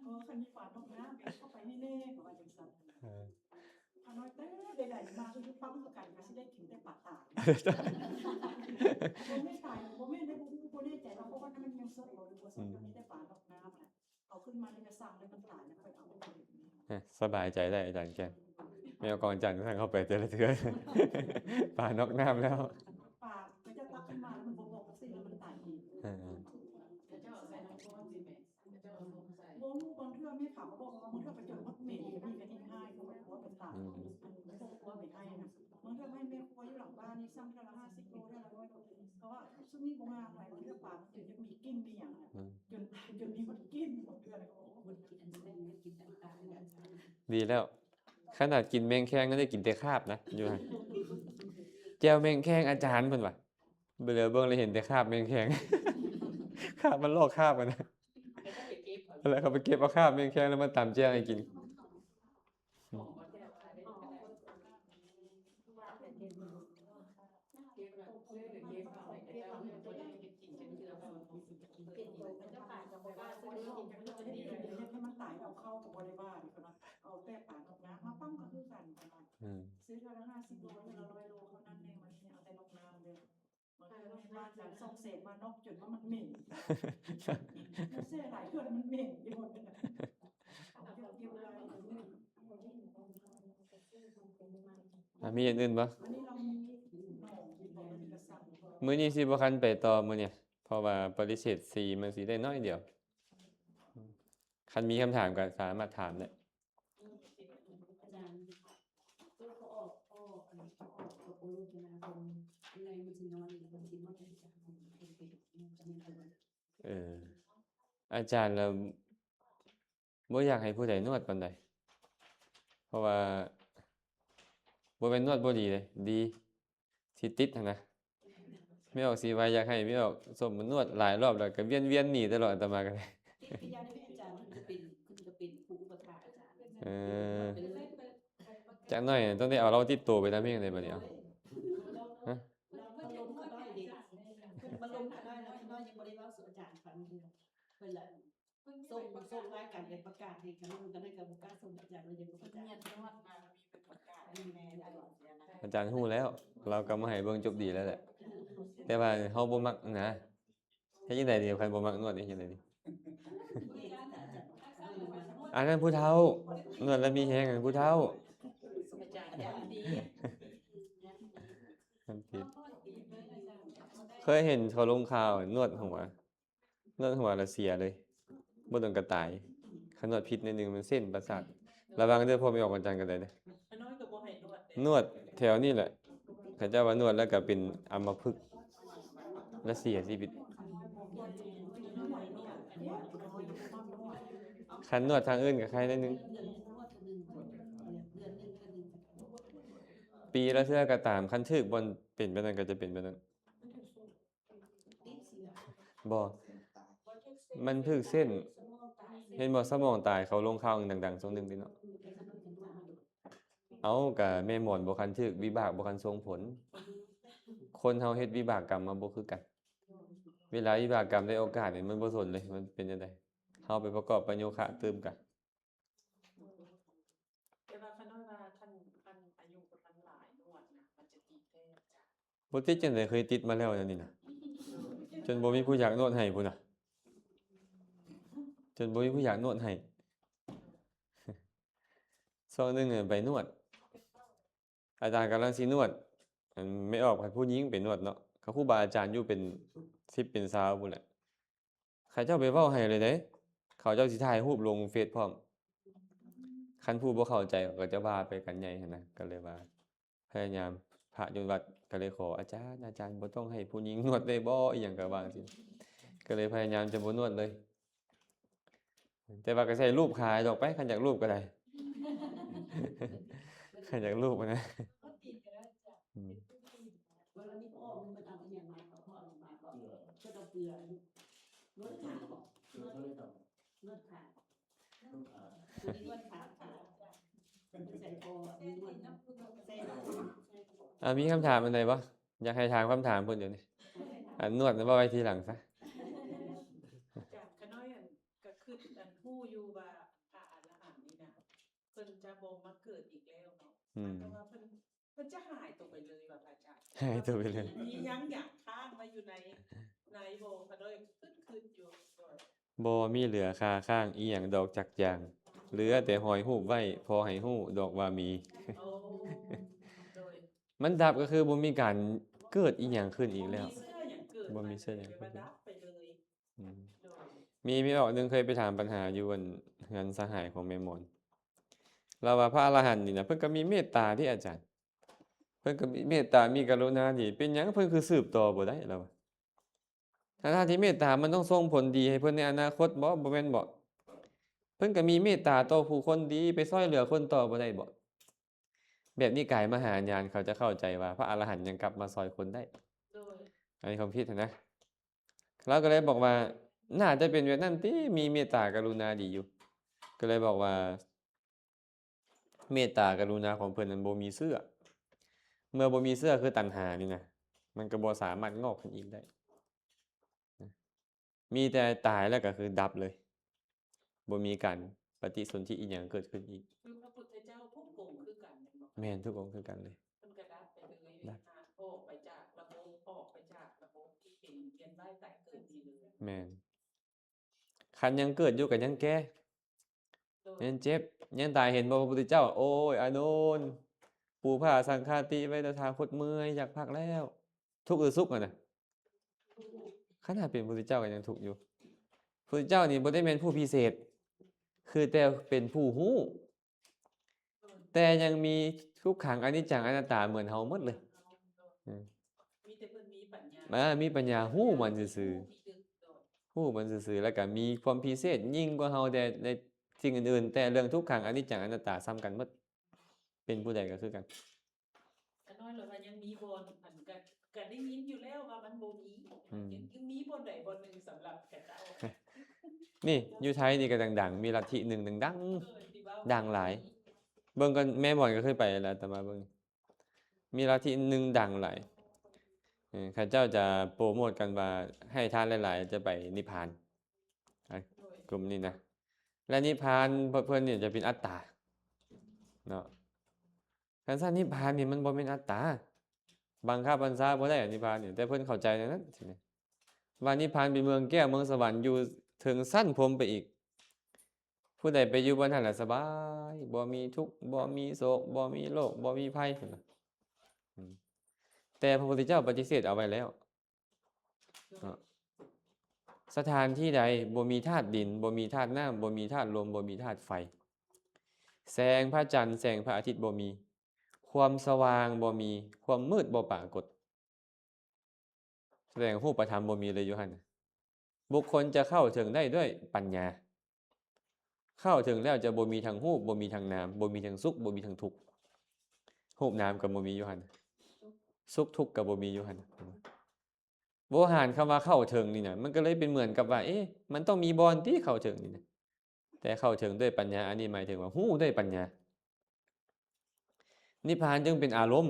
ເພາະຄັນມີປານອກນ້ຳເຂົ້າໄປແນ່ໆ ເຂົາວ່າຈັ່ງຊັ້ນ ເອີ ຂ້ານ້ອຍແຕ່ໃດໆມາຄືປ້ຳປະກັນວ່າຊິໄດ້ກິນແຕ່ປາຕາຍ ບໍ່ແນ່ໃຈ ບໍ່ແມ່ນໄດ້ ບໍ່ຮູ້ ບໍ່ແນ່ໃຈວ່າ ເພາະວ່າມັນຍັງສົດບໍ່ ຫຼືບໍ່ສົດ ອືມ ກໍມີແຕ່ປານອກນ້ຳນະ ເອົາຂຶ້ນມາແລ້ວກໍສ້າງ ແລ້ວມັນຕາຍ ແລ້ວຄ່ອຍເອົາໄປກິນ ເອີ ສະບາຍໃຈໄດ້ອາຈານແກ່ນ ແມ່ອອກອນຈັນສັ່ງເຂົ້າໄປແຕ່ລະເທື່ອ ປານອກນ້ຳແລ້ວ ປາກໍຈະຕັກຂຶ້ນມາ ແລ້ວມັນບໍ່ອອກ ຈັ່ງຊີ້ ແລ້ວມັນຕາຍເອງ ເອີ ເຂົາເຈົ້າເອົາໃສ່ນ້ຳຮ້ອນຊິແມ່ ເຂົາເຈົ້າເອົາລົງໃສ່ ບໍ່ຮູ້ ບາງເທື່ອແມ່ຂາວກໍບອກວ່າ ບາງເທື່ອໄປເຈີມັກເໝັນ ກໍມີກະທິງຮ້າຍ ເຂົາບອກວ່າເປັນຕາ ອືມ ພວກຄົວໄປໄຮ່ນະ ບາງເທື່ອໃຫ້ແມ່ຄົວຢູ່ຫຼັງບ້ານນີ້ ສັ່ງເທື່ອລະຫ້າສິບໂລ ເທື່ອລະຮ້ອຍໂລ ເພາະວ່າຊຸມນີ້ບໍ່ງາມຫຼາຍ ບາງເທື່ອປາມັນຈົນມີກິ່ນມີຫຍັງ ອືມ ຈົນ ຈົນມີໝົດກິ່ນ ບາງເທື່ອ ດີແລ້ວ ຂະໜາດກິນແມງແຄງຍັງໄດ້ກິນແຕ່ຄາບນະ ຢູ່ຫັ້ນ ແຈ່ວແມງແຄງອາຈານ ເພິ່ນວ່າ ໄປເຫຼືອເບິ່ງແລ້ວເຫັນແຕ່ຄາບແມງແຄງ ຄາບມັນລອກຄາບຫັ້ນນະ ແລ້ວເຂົາໄປເກັບເອົາຄາບແມງແຄງ ແລ້ວມາຕຳແຈ່ວໃຫ້ກິນ ເຮັດໃຫ້ມັນຕາຍ ເອົາເຂົ້າກໍບໍ່ໄດ້ວ່າເດ້ ເຂົາວ່າເອົາແຕ່ປານອກນ້ຳມາປ້ຳກໍຄືກັນ ເຂົາວ່າ ອືມ ຊື້ເທື່ອລະຫ້າສິບໂລ ເທື່ອລະຮ້ອຍໂລ ເທົ່ານັ້ນແຫຼະ ມັນເອົາແຕ່ນອກນ້ຳເດີ ບາງເທື່ອເຮົາເຮັດວ່າການຊອກແຊກວ່ານອກຈົນວ່າມັນເໝັນ ແຊກຫຼາຍເທື່ອແລ້ວມັນເໝັນຢູ່ ອ່າ ມີຢ່າງອື່ນບໍ່? ມື້ນີ້ຊິບໍ່ຄັນໄປຕໍ່ມື້ນີ້ ເພາະວ່າປະລິເສດສີ່ມັນຊິໄດ້ໜ້ອຍດຽວ ຄັນມີຄຳຖາມກໍສາມາດຖາມໄດ້. ເອີ ອາຈານລະ ບໍ່ຢາກໃຫ້ຜູ້ໃດນວດປານໃດ ເພາະວ່າບໍ່ແມ່ນນວດບໍ່ດີເດ້ ດີ ຊິຕິດຫັ້ນນະ ແມ່ອອກຊິວ່າຢາກໃຫ້ແມ່ອອກສົມມານວດຫຼາຍລອບແລ້ວກໍວຽນໆໜີຕະຫຼອດ ອາດຕະມາກໍໄດ້ ຕິດໄປຢ່າງໃດແມ່ ອາຈານເພິ່ນກໍເປັນ ເພິ່ນກໍເປັນຜູ້ອຸປະຖາກອາຈານ ເອີ ຈັກໜ້ອຍຕ້ອງໄດ້ເອົາລາວຕິດໂຕໄປນຳແຮງໃດບັດນີ້ ເອົາ ຮະ ລາວມາລົມຂ້ານ້ອຍເດ້ ມາລົມຂ້ານ້ອຍແລ້ວ ຂ້ານ້ອຍຍັງບໍ່ໄດ້ເວົ້າສູ່ອາຈານຟັງເທື່ອ ເພິ່ນລະ ສົ່ງ ສົ່ງລາຍການໄປປະກາດໃຫ້ກັນ ຕອນນັ້ນກໍບໍ່ກ້າສົ່ງອາຈານ ເພິ່ນຍັງບໍ່ປະກາດ ເພິ່ນນວດມາ ມີເພິ່ນປະກາດໃຫ້ແມ່ຕະຫຼອດເທື່ອນະ ອາຈານຮູ້ແລ້ວ ລາວກໍມາໃຫ້ເບິ່ງຈົບດີແລ້ວແຫຼະ ແຕ່ວ່າເຮົາບໍ່ມັກນະ ເຮັດຈັ່ງໃດດີ ຄັນບໍ່ມັກນວດເຮັດຈັ່ງໃດດີ ອັນນັ້ນຜູ້ເຖົ້າ ນວດແລ້ວມີແຮງ ອັນນັ້ນຜູ້ເຖົ້າ ມັນຜິດ ເຄີຍເຫັນເຂົາລົງຂ່າວນວດຫົວ ນວດຫົວແລ້ວເສຍເລີຍ ບໍ່ດົນກໍຕາຍ ຄັນນວດຜິດໜ້ອຍໜຶ່ງມັນເສັ້ນປະສາດ ລະວັງເດີ ພວກໄປອອກວັນຈັນກໍໄດ້ເດີ ນວດແຖວນີ້ແຫຼະ ເຂົາເຈົ້າວ່ານວດແລ້ວກໍເປັນອຳມະພຶກ ແລ້ວເສຍຊີວິດ ຄັນນວດທາງອື່ນກໍໄຄໜ້ອຍໜຶ່ງ ປີລະເທື່ອກໍຕາມ ຄັນຖືກບ່ອນເປັນແບບນັ້ນກໍຈະເປັນແບບນັ້ນ. ບໍ່ ມັນຖືກເສັ້ນ ເຫັນບໍ່ ສະໝອງຕາຍ ເຂົາລົງຂ່າວດັງໆຊ່ວງໜຶ່ງຕິເນາະ ເອົ້າ ກະແມ່ໝອນບໍ່ຄັນຖືກ ວິບາກບໍ່ຄັນສົ່ງຜົນ ຄົນເຮົາເຮັດວິບາກກຳມາບໍ່ຄືກັນ ເວລາວິບາກກຳໄດ້ໂອກາດນີ້ ມັນບໍ່ສົນເລີຍ ມັນເປັນຈັ່ງໃດ ເຮົາໄປປະກອບປະໂຍຄະຕື່ມກະ ແຕ່ວ່າຂ້ານ້ອຍວ່າຄັນ ຄັນອາຍຸບໍ່ທັນຫຼາຍນວດນະ ມັນຈະຕິດແທ້ ບໍ່ຕິດຈັ່ງໃດ ເຄີຍຕິດມາແລ້ວແນວນີ້ນະ ຈົນບໍ່ມີຜູ້ຢາກນວດໃຫ້ພຸ້ນນະ ຈົນບໍ່ມີຜູ້ຢາກນວດໃຫ້ ຊ່ວງໜຶ່ງໄປນວດ ອາຈານກຳລັງຊິນວດ ອັນແມ່ອອກໃຫ້ຜູ້ຍິງໄປນວດເນາະ ເຂົາຄູບາອາຈານຢູ່ເປັນສິບເປັນຊາວພຸ້ນແຫຼະ ເຂົາເຈົ້າໄປເວົ້າໃຫ້ເລີຍເດ້ ເຂົາເຈົ້າຊິຖ່າຍຮູບລົງເຟສພ້ອມ ຄັນຜູ້ບໍ່ເຂົ້າໃຈເຂົາກໍຈະວ່າໄປກັນໃຫຍ່ຫັ້ນນະ ກໍເລີຍວ່າພະຍາຍາມ ພະຢູ່ວັດກໍເລີຍຂໍ ອາຈານ ອາຈານບໍ່ຕ້ອງໃຫ້ຜູ້ຍິງນວດໄດ້ບໍ່ ອີ່ຫຍັງກໍວ່າຈັ່ງຊີ້ ກໍເລີຍພະຍາຍາມຈະບໍ່ນວດເລີຍ ແຕ່ວ່າກໍໃສ່ລູບຂາດອກໄປ ຄັນຢາກລູບກໍໄດ້ ຄັນຢາກລູບນະ ອືມ ນວດຂາ ນວດຂາ ນວດຂາ ນວດຂາ ໃສ່ຄໍ ນວດ ໃສ່ ເອົາ ມີຄຳຖາມອັນໃດບໍ່? ຢາກໃຫ້ຖາມຄຳຖາມເພິ່ນດຽວນີ້. ອັນນວດນະເວົ້າໄວ້ທີຫຼັງຊະ. ອາຈານ ຂ້ານ້ອຍ ອັນ ກໍຄື ອັນ ຮູ້ຢູ່ວ່າພະອະລະຫັນນີ້ນະ ເພິ່ນຈະບໍ່ມາເກີດອີກແລ້ວເນາະ. ອືມ ແຕ່ວ່າເພິ່ນ ເພິ່ນຈະຫາຍຕົວໄປເລີຍວ່າ ພະອາຈານ. ຫາຍຕົວໄປເລີຍ. ມີ ມີຫຍັງ ຫຍັງຄ້າງໄວ້ຢູ່ໃນ ໃນບໍ່? ຂ້ານ້ອຍຄິດ ຄິດຢູ່. ບໍ່ມີເຫຼືອຄາຄ້າງອີ່ຫຍັງດອກຈັກຢ່າງ, ເຫຼືອແຕ່ຫ້ອຍຮູບໄວ້ ພໍໃຫ້ຮູ້ດອກວ່າມີ. ໂອ້ ໂດຍ ມັນດັບກໍຄືບໍ່ມີການເກີດອີ່ຫຍັງຂຶ້ນອີກແລ້ວ. ບໍ່ມີເຊື້ອຫຍັງເກີດ ບໍ່ມີເຊື້ອຫຍັງເກີດ ມັນດັບໄປເລີຍ. ອືມ ໂດຍ ມີ ມີຮອບໜຶ່ງເຄີຍໄປຖາມປັນຫາຢູ່ ອັນ ເຮືອນສະຫາຍຂອງແມ່ໝອນ. ລາວວ່າພະອະລະຫັນນີ້ນະ ເພິ່ນກໍມີເມດຕາເດ້ອາຈານ, ເພິ່ນກໍມີເມດຕາ ມີກະລຸນາດີ, ເປັນຫຍັງເພິ່ນຄືສືບຕໍ່ບໍ່ໄດ້ ລາວວ່າ. ທັງໆທີ່ເມດຕາມັນຕ້ອງສົ່ງຜົນດີໃຫ້ເພິ່ນໃນອະນາຄົດບໍ? ບໍ່ແມ່ນບໍ? ເພິ່ນກໍມີເມດຕາຕໍ່ຜູ້ຄົນດີ ໄປຊ່ອຍເຫຼືອຄົນຕໍ່ບໍ່ໄດ້ບໍ? ແບບນີ້ກາຍມະຫາຍານ ເຂົາຈະເຂົ້າໃຈວ່າພະອະລະຫັນຍັງກັບມາຊ່ອຍຄົນໄດ້. ໂດຍ ອັນນີ້ຄວາມຄິດຫັ້ນນະ. ລາວກໍເລີຍບອກວ່າ ໜ້າຈະເປັນແບບນັ້ນຕິ ມີເມດຕາກະລຸນາດີຢູ່. ກໍເລີຍບອກວ່າ ເມດຕາກະລຸນາຂອງເພິ່ນນັ້ນບໍ່ມີເຊື້ອ. ເມື່ອບໍ່ມີເຊື້ອຄືຕັນຫານີ້ນະ ມັນກໍບໍ່ສາມາດງອກຂຶ້ນອີກໄດ້. ມີແຕ່ຕາຍແລ້ວກໍຄືດັບເລີຍ, ບໍ່ມີການປະຕິສົນທິອີ່ຫຍັງເກີດຂຶ້ນອີກ. ຄືພະພຸດທະເຈົ້າທຸກອົງຄືກັນແມ່ນບໍ່? ແມ່ນ, ທຸກອົງຄືກັນເລີຍ. ເພິ່ນກໍດັບໄປເລີຍ, ດັບ ອອກໄປຈາກລະບົບ, ອອກໄປຈາກລະບົບທີ່ເປັນວຽນວ່າຍຕາຍເກີດນີ້ເລີຍ. ແມ່ນ. ຄັນຍັງເກີດຢູ່ກໍຍັງແກ່ ໂດຍ ຍັງເຈັບ ຍັງຕາຍ. ເຫັນບໍ່ ພະພຸດທະເຈົ້າ ໂອ້ຍ ອານົນ ປູພາສັງຄາຕິໄວ້ ຕະຖາຄົດເມື່ອຍ ຢາກພັກແລ້ວ. ທຸກຫຼືສຸກຫັ້ນນະ? ຂະໜາດເປັນພຸດທະເຈົ້າກໍຍັງທຸກຢູ່. ພຸດທະເຈົ້ານີ້ບໍ່ໄດ້ແມ່ນຜູ້ພິເສດ, ຄືແຕ່ເປັນຜູ້ຮູ້ ແຕ່ຍັງມີທຸກຂັງ ອະນິດຈັງ ອະນັດຕາເໝືອນເຮົາໝົດເລີຍ. ອືມ ມີແຕ່ເພິ່ນມີປັນຍາ ອາ ມີປັນຍາຮູ້ມັນຊື່ໆ ຮູ້ມັນຊື່ໆ ແລ້ວກໍມີຄວາມພິເສດຍິ່ງກວ່າເຮົາແດ່ໃນສິ່ງອື່ນໆ, ແຕ່ເລື່ອງທຸກຂັງ ອະນິດຈັງ ອະນັດຕາສ່ຳກັນໝົດ, ເປັນຜູ້ໃດກໍຄືກັນ. ຂະນ້ອຍລະວ່າຍັງມີບ່ອນ ອັນ ກະ ກະໄດ້ຍິນຢູ່ແລ້ວວ່າມັນບໍ່ມີ. ອືມ ຍັງ ຍັງມີບ່ອນໃດບ່ອນໜຶ່ງສຳລັບຂະເຈົ້າ. ນີ້ຢູ່ໄທນີ້ກໍດັງໆ ມີລັດທິໜຶ່ງດັງໆ ເອີ ທີ່ວ່າ ດັງຫຼາຍ. ເບິ່ງກ່ອນ ແມ່ໝອນກໍເຄີຍໄປແລ້ວ ອາດຕະມາເບິ່ງ ມີລັດທິໜຶ່ງດັງຫຼາຍ. ເອີ ເຂົາເຈົ້າຈະໂປຣໂມດກັນວ່າໃຫ້ທານຫຼາຍໆ ຈະໄປນິບພານ. ອ່ະ ໂດຍ ກຸ່ມນີ້ນະ ແລະ ນິບພານເພິ່ນນີ້ຈະເປັນອັດຕາເນາະ. ຄັນຊັ້ນນິບພານນີ້ມັນບໍ່ແມ່ນອັດຕາ, ບັງຄັບບັນຊາບໍ່ໄດ້ ນິບພານນີ້, ແຕ່ເພິ່ນເຂົ້າໃຈແນວນັ້ນ ວ່ານິບພານເປັນເມືອງແກ້ວເມືອງສະຫວັນ ຢູ່ເທິງຊັ້ນພົມໄປອີກ. ຜູ້ໃດໄປຢູ່ບ່ອນຫັ້ນລະສະບາຍ, ບໍ່ມີທຸກ, ບໍ່ມີໂສກ, ບໍ່ມີໂລກ, ບໍ່ມີໄພ ເພິ່ນວ່າ. ອືມ ແຕ່ພະພຸດທະເຈົ້າປະຕິເສດເອົາໄວ້ແລ້ວ. ເນາະ ສະຖານທີ່ໃດບໍ່ມີທາດດິນ, ບໍ່ມີທາດນ້ຳ, ບໍ່ມີທາດລົມ, ບໍ່ມີທາດໄຟ, ແສງພະຈັນ, ແສງພະອາທິດບໍ່ມີ, ຄວາມສະຫວ່າງບໍ່ມີ, ຄວາມມືດບໍ່ປາກົດ, ສະແດງຮູບປະທຳບໍ່ມີເລີຍຢູ່ຫັ້ນ. ບຸກຄົນຈະເຂົ້າເຖິງໄດ້ດ້ວຍປັນຍາ. ເຂົ້າເຖິງແລ້ວຈະບໍ່ມີທັງຮູບ, ບໍ່ມີທັງນາມ, ບໍ່ມີທັງສຸກ, ບໍ່ມີທັງທຸກ. ຮູບນາມກໍບໍ່ມີຢູ່ຫັ້ນ, ສຸກທຸກກໍບໍ່ມີຢູ່ຫັ້ນ. ໂວຫານຄຳວ່າເຂົ້າເຖິງນີ້ນະ ມັນກໍເລີຍເປັນເໝືອນກັບວ່າ ເອະ ມັນຕ້ອງມີບ່ອນຕິເຂົ້າເຖິງນີ້ນະ. ແຕ່ເຂົ້າເຖິງດ້ວຍປັນຍາ ອັນນີ້ໝາຍເຖິງວ່າຮູ້ດ້ວຍປັນຍາ. ນິບພານຈຶ່ງເປັນອາລົມ,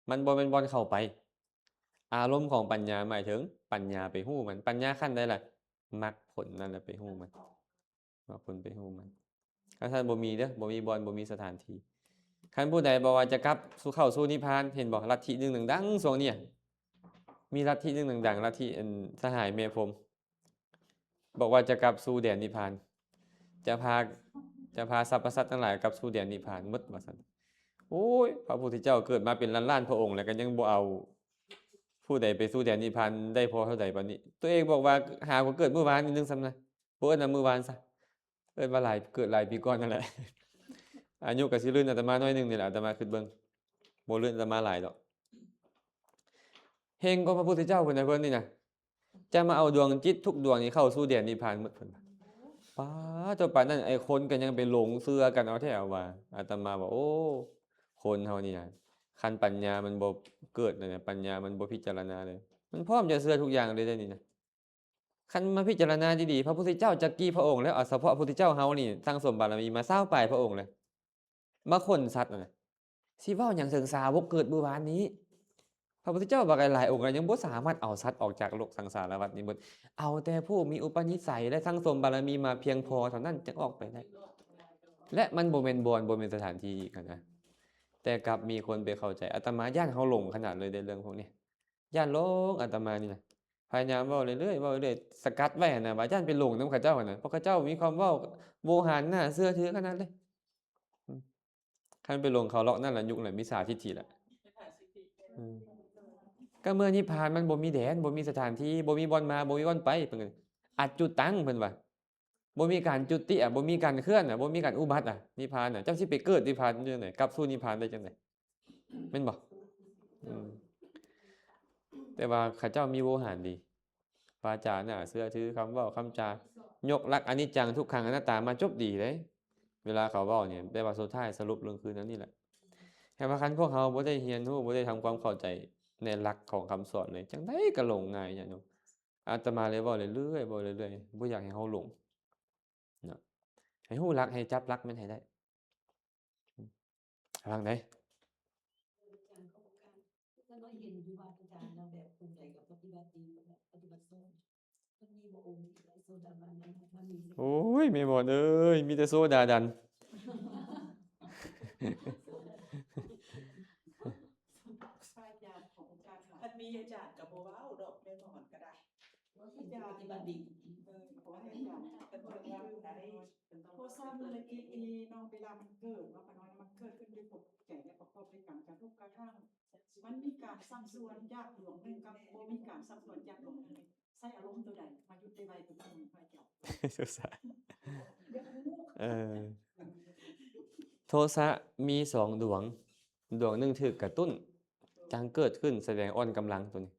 ມັນບໍ່ແມ່ນບ່ອນເຂົ້າໄປ. ອາລົມຂອງປັນຍາໝາຍເຖິງປັນຍາໄປຮູ້ມັນ. ປັນຍາຂັ້ນໃດລະ? ມັກຜົນນັ້ນລະໄປຮູ້ມັນ. ວ່າເພິ່ນໄປຮູ້ມັນ. ຄັນຊັ້ນບໍ່ມີເດີ້, ບໍ່ມີບ່ອນ, ບໍ່ມີສະຖານທີ່. ຄັນຜູ້ໃດບອກວ່າຈະກັບສູ່ ເຂົ້າສູ່ນິບພານ, ເຫັນບໍ່? ລັດທິໜຶ່ງດັງໆ ຊ່ວງນີ້ ມີລັດທິໜຶ່ງດັງໆ, ລັດທິ ອັນ ສະຫາຍແມ່ພົມ ບອກວ່າຈະກັບສູ່ແດນນິບພານ, ຈະພາ ຈະພາສັບພະສັດທັງຫຼາຍກັບສູ່ແດນນິບພານໝົດ ວ່າຊັ້ນ. ໂອ້ຍ ພະພຸດທະເຈົ້າເກີດມາເປັນລ້ານໆ ພະອົງ ແລ້ວກໍຍັງບໍ່ເອົາຜູ້ໃດໄປສູ່ແດນນິບພານໄດ້ພໍເທົ່າໃດປານນີ້. ຕົວເອງບອກວ່າຫາກໍເກີດມື້ວານນີ້ໜຶ່ງຊ້ຳນະ. ບໍ່ເອີ້ນວ່າມື້ວານຊະ, ເອີ້ນວ່າຫຼາຍ ເກີດຫຼາຍປີກ່ອນນັ້ນແຫຼະ. ອາຍຸກໍຊິລຸ້ນອາດຕະມາໜ້ອຍໜຶ່ງນີ້ແຫຼະ, ອາດຕະມາຄິດເບິ່ງ ບໍ່ລຸ້ນອາດຕະມາຫຼາຍດອກ. ເຮງກວ່າພະພຸດທະເຈົ້າເພິ່ນນະ, ເພິ່ນນີ້ນະ ຈະມາເອົາດວງຈິດທຸກດວງນີ້ເຂົ້າສູ່ແດນນິບພານໝົດ ເພິ່ນວ່າ. ປາດ ໂຕປານນັ້ນ ໄອ້ຄົນກໍຍັງໄປຫຼົງເຊື່ອກັນເອົາແທ້ເອົາວ່າ. ອາດຕະມາວ່າ ໂອ້ ຄົນເຮົານີ້ນະ ຄັນປັນຍາມັນບໍ່ເກີດນະ, ປັນຍາມັນບໍ່ພິຈາລະນາເລີຍ, ມັນພ້ອມຈະເຊື່ອທຸກຢ່າງເລີຍເດ້ນີ້ນະ. ຄັນມາພິຈາລະນາດີໆ ພະພຸດທະເຈົ້າຈັກກີ່ພະອົງແລ້ວ, ເອົາສະເພາະພຸດທະເຈົ້າເຮົານີ້ສັ່ງສົມບາລະມີມາຊາວປາຍພະອົງແລ້ວ, ມາຂົນສັດຫັ້ນນະ, ຊິເວົ້າຫຍັງເຖິງສາວົກເກີດມື້ວານນີ້? ພະພຸດທະເຈົ້າບັກຫຼາຍໆອົງກໍຍັງບໍ່ສາມາດເອົາສັດອອກຈາກໂລກສັງສາລະວັດນີ້ໝົດ. ເອົາແຕ່ຜູ້ມີອຸປະນິໄສ ແລະ ສັງສົມບາລະມີມາພຽງພໍເທົ່ານັ້ນຈຶ່ງອອກໄປໄດ້. ແລະ ມັນບໍ່ແມ່ນບ່ອນ ບໍ່ແມ່ນສະຖານທີ່ອີກຫັ້ນນະ. ແຕ່ກັບມີຄົນໄປເຂົ້າໃຈ. ອາດຕະມາຢ້ານເຮົາຫຼົງຂະໜາດເລີຍເດ້ເລື່ອງພວກນີ້. ຢ້ານຫຼົງ ອາດຕະມານີ້ນະ. ພະຍາຍາມເວົ້າເລື້ອຍໆ ເວົ້າເລື້ອຍໆ ສະກັດໄວ້ຫັ້ນນະ ວ່າຢ້ານໄປຫຼົງນຳເຂົາເຈົ້າຫັ້ນນະ. ເພາະເຂົາເຈົ້າມີຄວາມເວົ້າໂວຫານ ໜ້າເຊື່ອຖືຂະໜາດເລີຍ. ອືມ ຄັນໄປຫຼົງເຂົາເລາະນັ້ນລະ ຍຸກນັ້ນມິດສາທິດຖິລະ. ອືມ ກໍເມື່ອນິບພານມັນບໍ່ມີແດນ ບໍ່ມີສະຖານທີ່ ບໍ່ມີບ່ອນມາ ບໍ່ມີບ່ອນໄປ ເພິ່ນກໍ ອັດຈຸຕັງ ເພິ່ນວ່າ ບໍ່ມີການຈຸຕິອະ ບໍ່ມີການເຄື່ອນອະ ບໍ່ມີການອຸບັດອະ ນິບພານນະ. ເຈົ້າຊິໄປເກີດນິບພານຢູ່ຈັ່ງໃດ? ກັບສູ່ນິບພານໄດ້ຈັ່ງໃດ? ແມ່ນບໍ່? ອືມ ແຕ່ວ່າເຂົາເຈົ້າມີໂວຫານດີ ວາຈາໜ້າເຊື່ອຖື ຄຳເວົ້າຄຳຈາ ຍົກຫຼັກອະນິດຈັງ ທຸກຂັງ ອະນັດຕາມາຈົບດີເດ້. ເວລາເຂົາເວົ້ານີ້ ແຕ່ວ່າສຸດທ້າຍສະຫຼຸບເລື່ອງຄືແນວນີ້ແຫຼະ. ແຕ່ວ່າຄັນພວກເຮົາບໍ່ໄດ້ຮຽນຮູ້ ບໍ່ໄດ້ທຳຄວາມເຂົ້າໃຈໃນຫຼັກຂອງຄຳສອນເລີຍ ຈັ່ງໃດກໍຫຼົງງ່າຍ ຍາດໂຍມ. ອາດຕະມາເລີຍເວົ້າເລື້ອຍໆ ເວົ້າເລື້ອຍໆ ບໍ່ຢາກໃຫ້ເຮົາຫຼົງເນາະ. ໃຫ້ຮູ້ຫຼັກ ໃຫ້ຈັບຫຼັກມັນໃຫ້ໄດ້. ອືມ ຟັງໄດ້. ອາຈານກໍບໍ່ການ ເພິ່ນວ່າເຫັນຢູ່ວ່າອາຈານແລ້ວແບບຜູ້ໃດກໍປະຕິບັດດີ ແບບປະຕິບັດຊອບ ມັນມີບໍ່ອົງທີ່ໂສດາບັນ ມັນມີ. ໂອ້ຍ ແມ່ໝອນເອີຍ ມີແຕ່ໂສດາດັນ. ພະຍາຍາມຂອງອາຈານ ຄັນມີອາຈານກໍບໍ່ເວົ້າດອກ ແມ່ໝອນກໍໄດ້. ວ່າເພິ່ນຈະປະຕິບັດດີ ເອີ ຂໍໃຫ້ອາຈານເພິ່ນເບິ່ງວ່າໄດ້ ເພາະສາມມູນນິທິນີ້ເນາະ ເວລາມັນເກີດເນາະ ຂະນ້ອຍມັນເກີດຂຶ້ນດ້ວຍກົດໃຈ ແລະ ປະກອບດ້ວຍກຳກະທົບກະທັງ ມັນມີການຊັກຊວນຈາກດວງໜຶ່ງກັບບໍ່ມີການຊັກຊວນຈາກດວງໜຶ່ງ ໃຊ້ອາລົມຕົວໃດມາຢຸດໄດ້ໄວກວ່າກັນ ພະອາຈານ? ໂທສະ ເອີ ໂທສະມີສອງດວງ ດວງໜຶ່ງຖືກກະຕຸ້ນ ຈັ່ງເກີດຂຶ້ນ ສະແດງອ່ອນກຳລັງຕົວນີ້.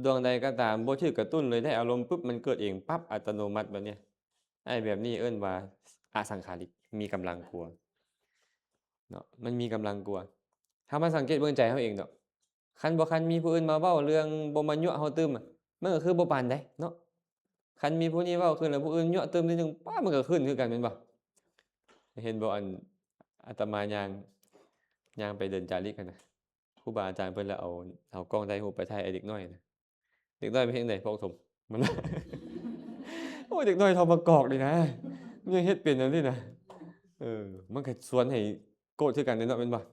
ດວງໃດກໍຕາມບໍ່ຖືກກະຕຸ້ນເລີຍ ໄດ້ອາລົມປຶບ ມັນເກີດເອງປັບ ອັດຕະໂນມັດແບບນີ້. ໄອ້ແບບນີ້ເອີ້ນວ່າອະສັງຂາລິກ ມີກຳລັງກວ່າເນາະ ມັນມີກຳລັງກວ່າ. ເຮົາມາສັງເກດເບິ່ງໃຈເຮົາເອງເນາະ ຄັນບໍ່ຄັນມີຜູ້ອື່ນມາເວົ້າເລື່ອງ ບໍ່ມາຍົວະເຮົາຕື່ມ ມັນກໍຄືບໍ່ປານໃດເນາະ. ຄັນມີຜູ້ນີ້ເວົ້າຂຶ້ນແລ້ວ ຜູ້ອື່ນຍົວະຕື່ມນິດໜຶ່ງ ປ້າ ມັນກໍຂຶ້ນຄືກັນແມ່ນບໍ່? ເຫັນບໍ່ ອັນອາດຕະມາຍ່າງ ຍ່າງໄປເດີນຈາລິກຫັ້ນນະ ຄູບາອາຈານເພິ່ນລະເອົາ ເອົາກ້ອງຖ່າຍຮູບໄປຖ່າຍໄອ້ເດັກນ້ອຍນະ. ເດັກນ້ອຍມັນເຮັດຈັ່ງໃດ ພວກສົມ ມັນ ໂອ້ຍ ເດັກນ້ອຍທອມມະກອກນີ້ນະ ມັນຍັງເຮັດເປັນແນວນີ້ນະ. ເອີ ມັນກໍຊວນໃຫ້ໂກດຄືກັນເດ້ເນາະ ແມ່ນບໍ່?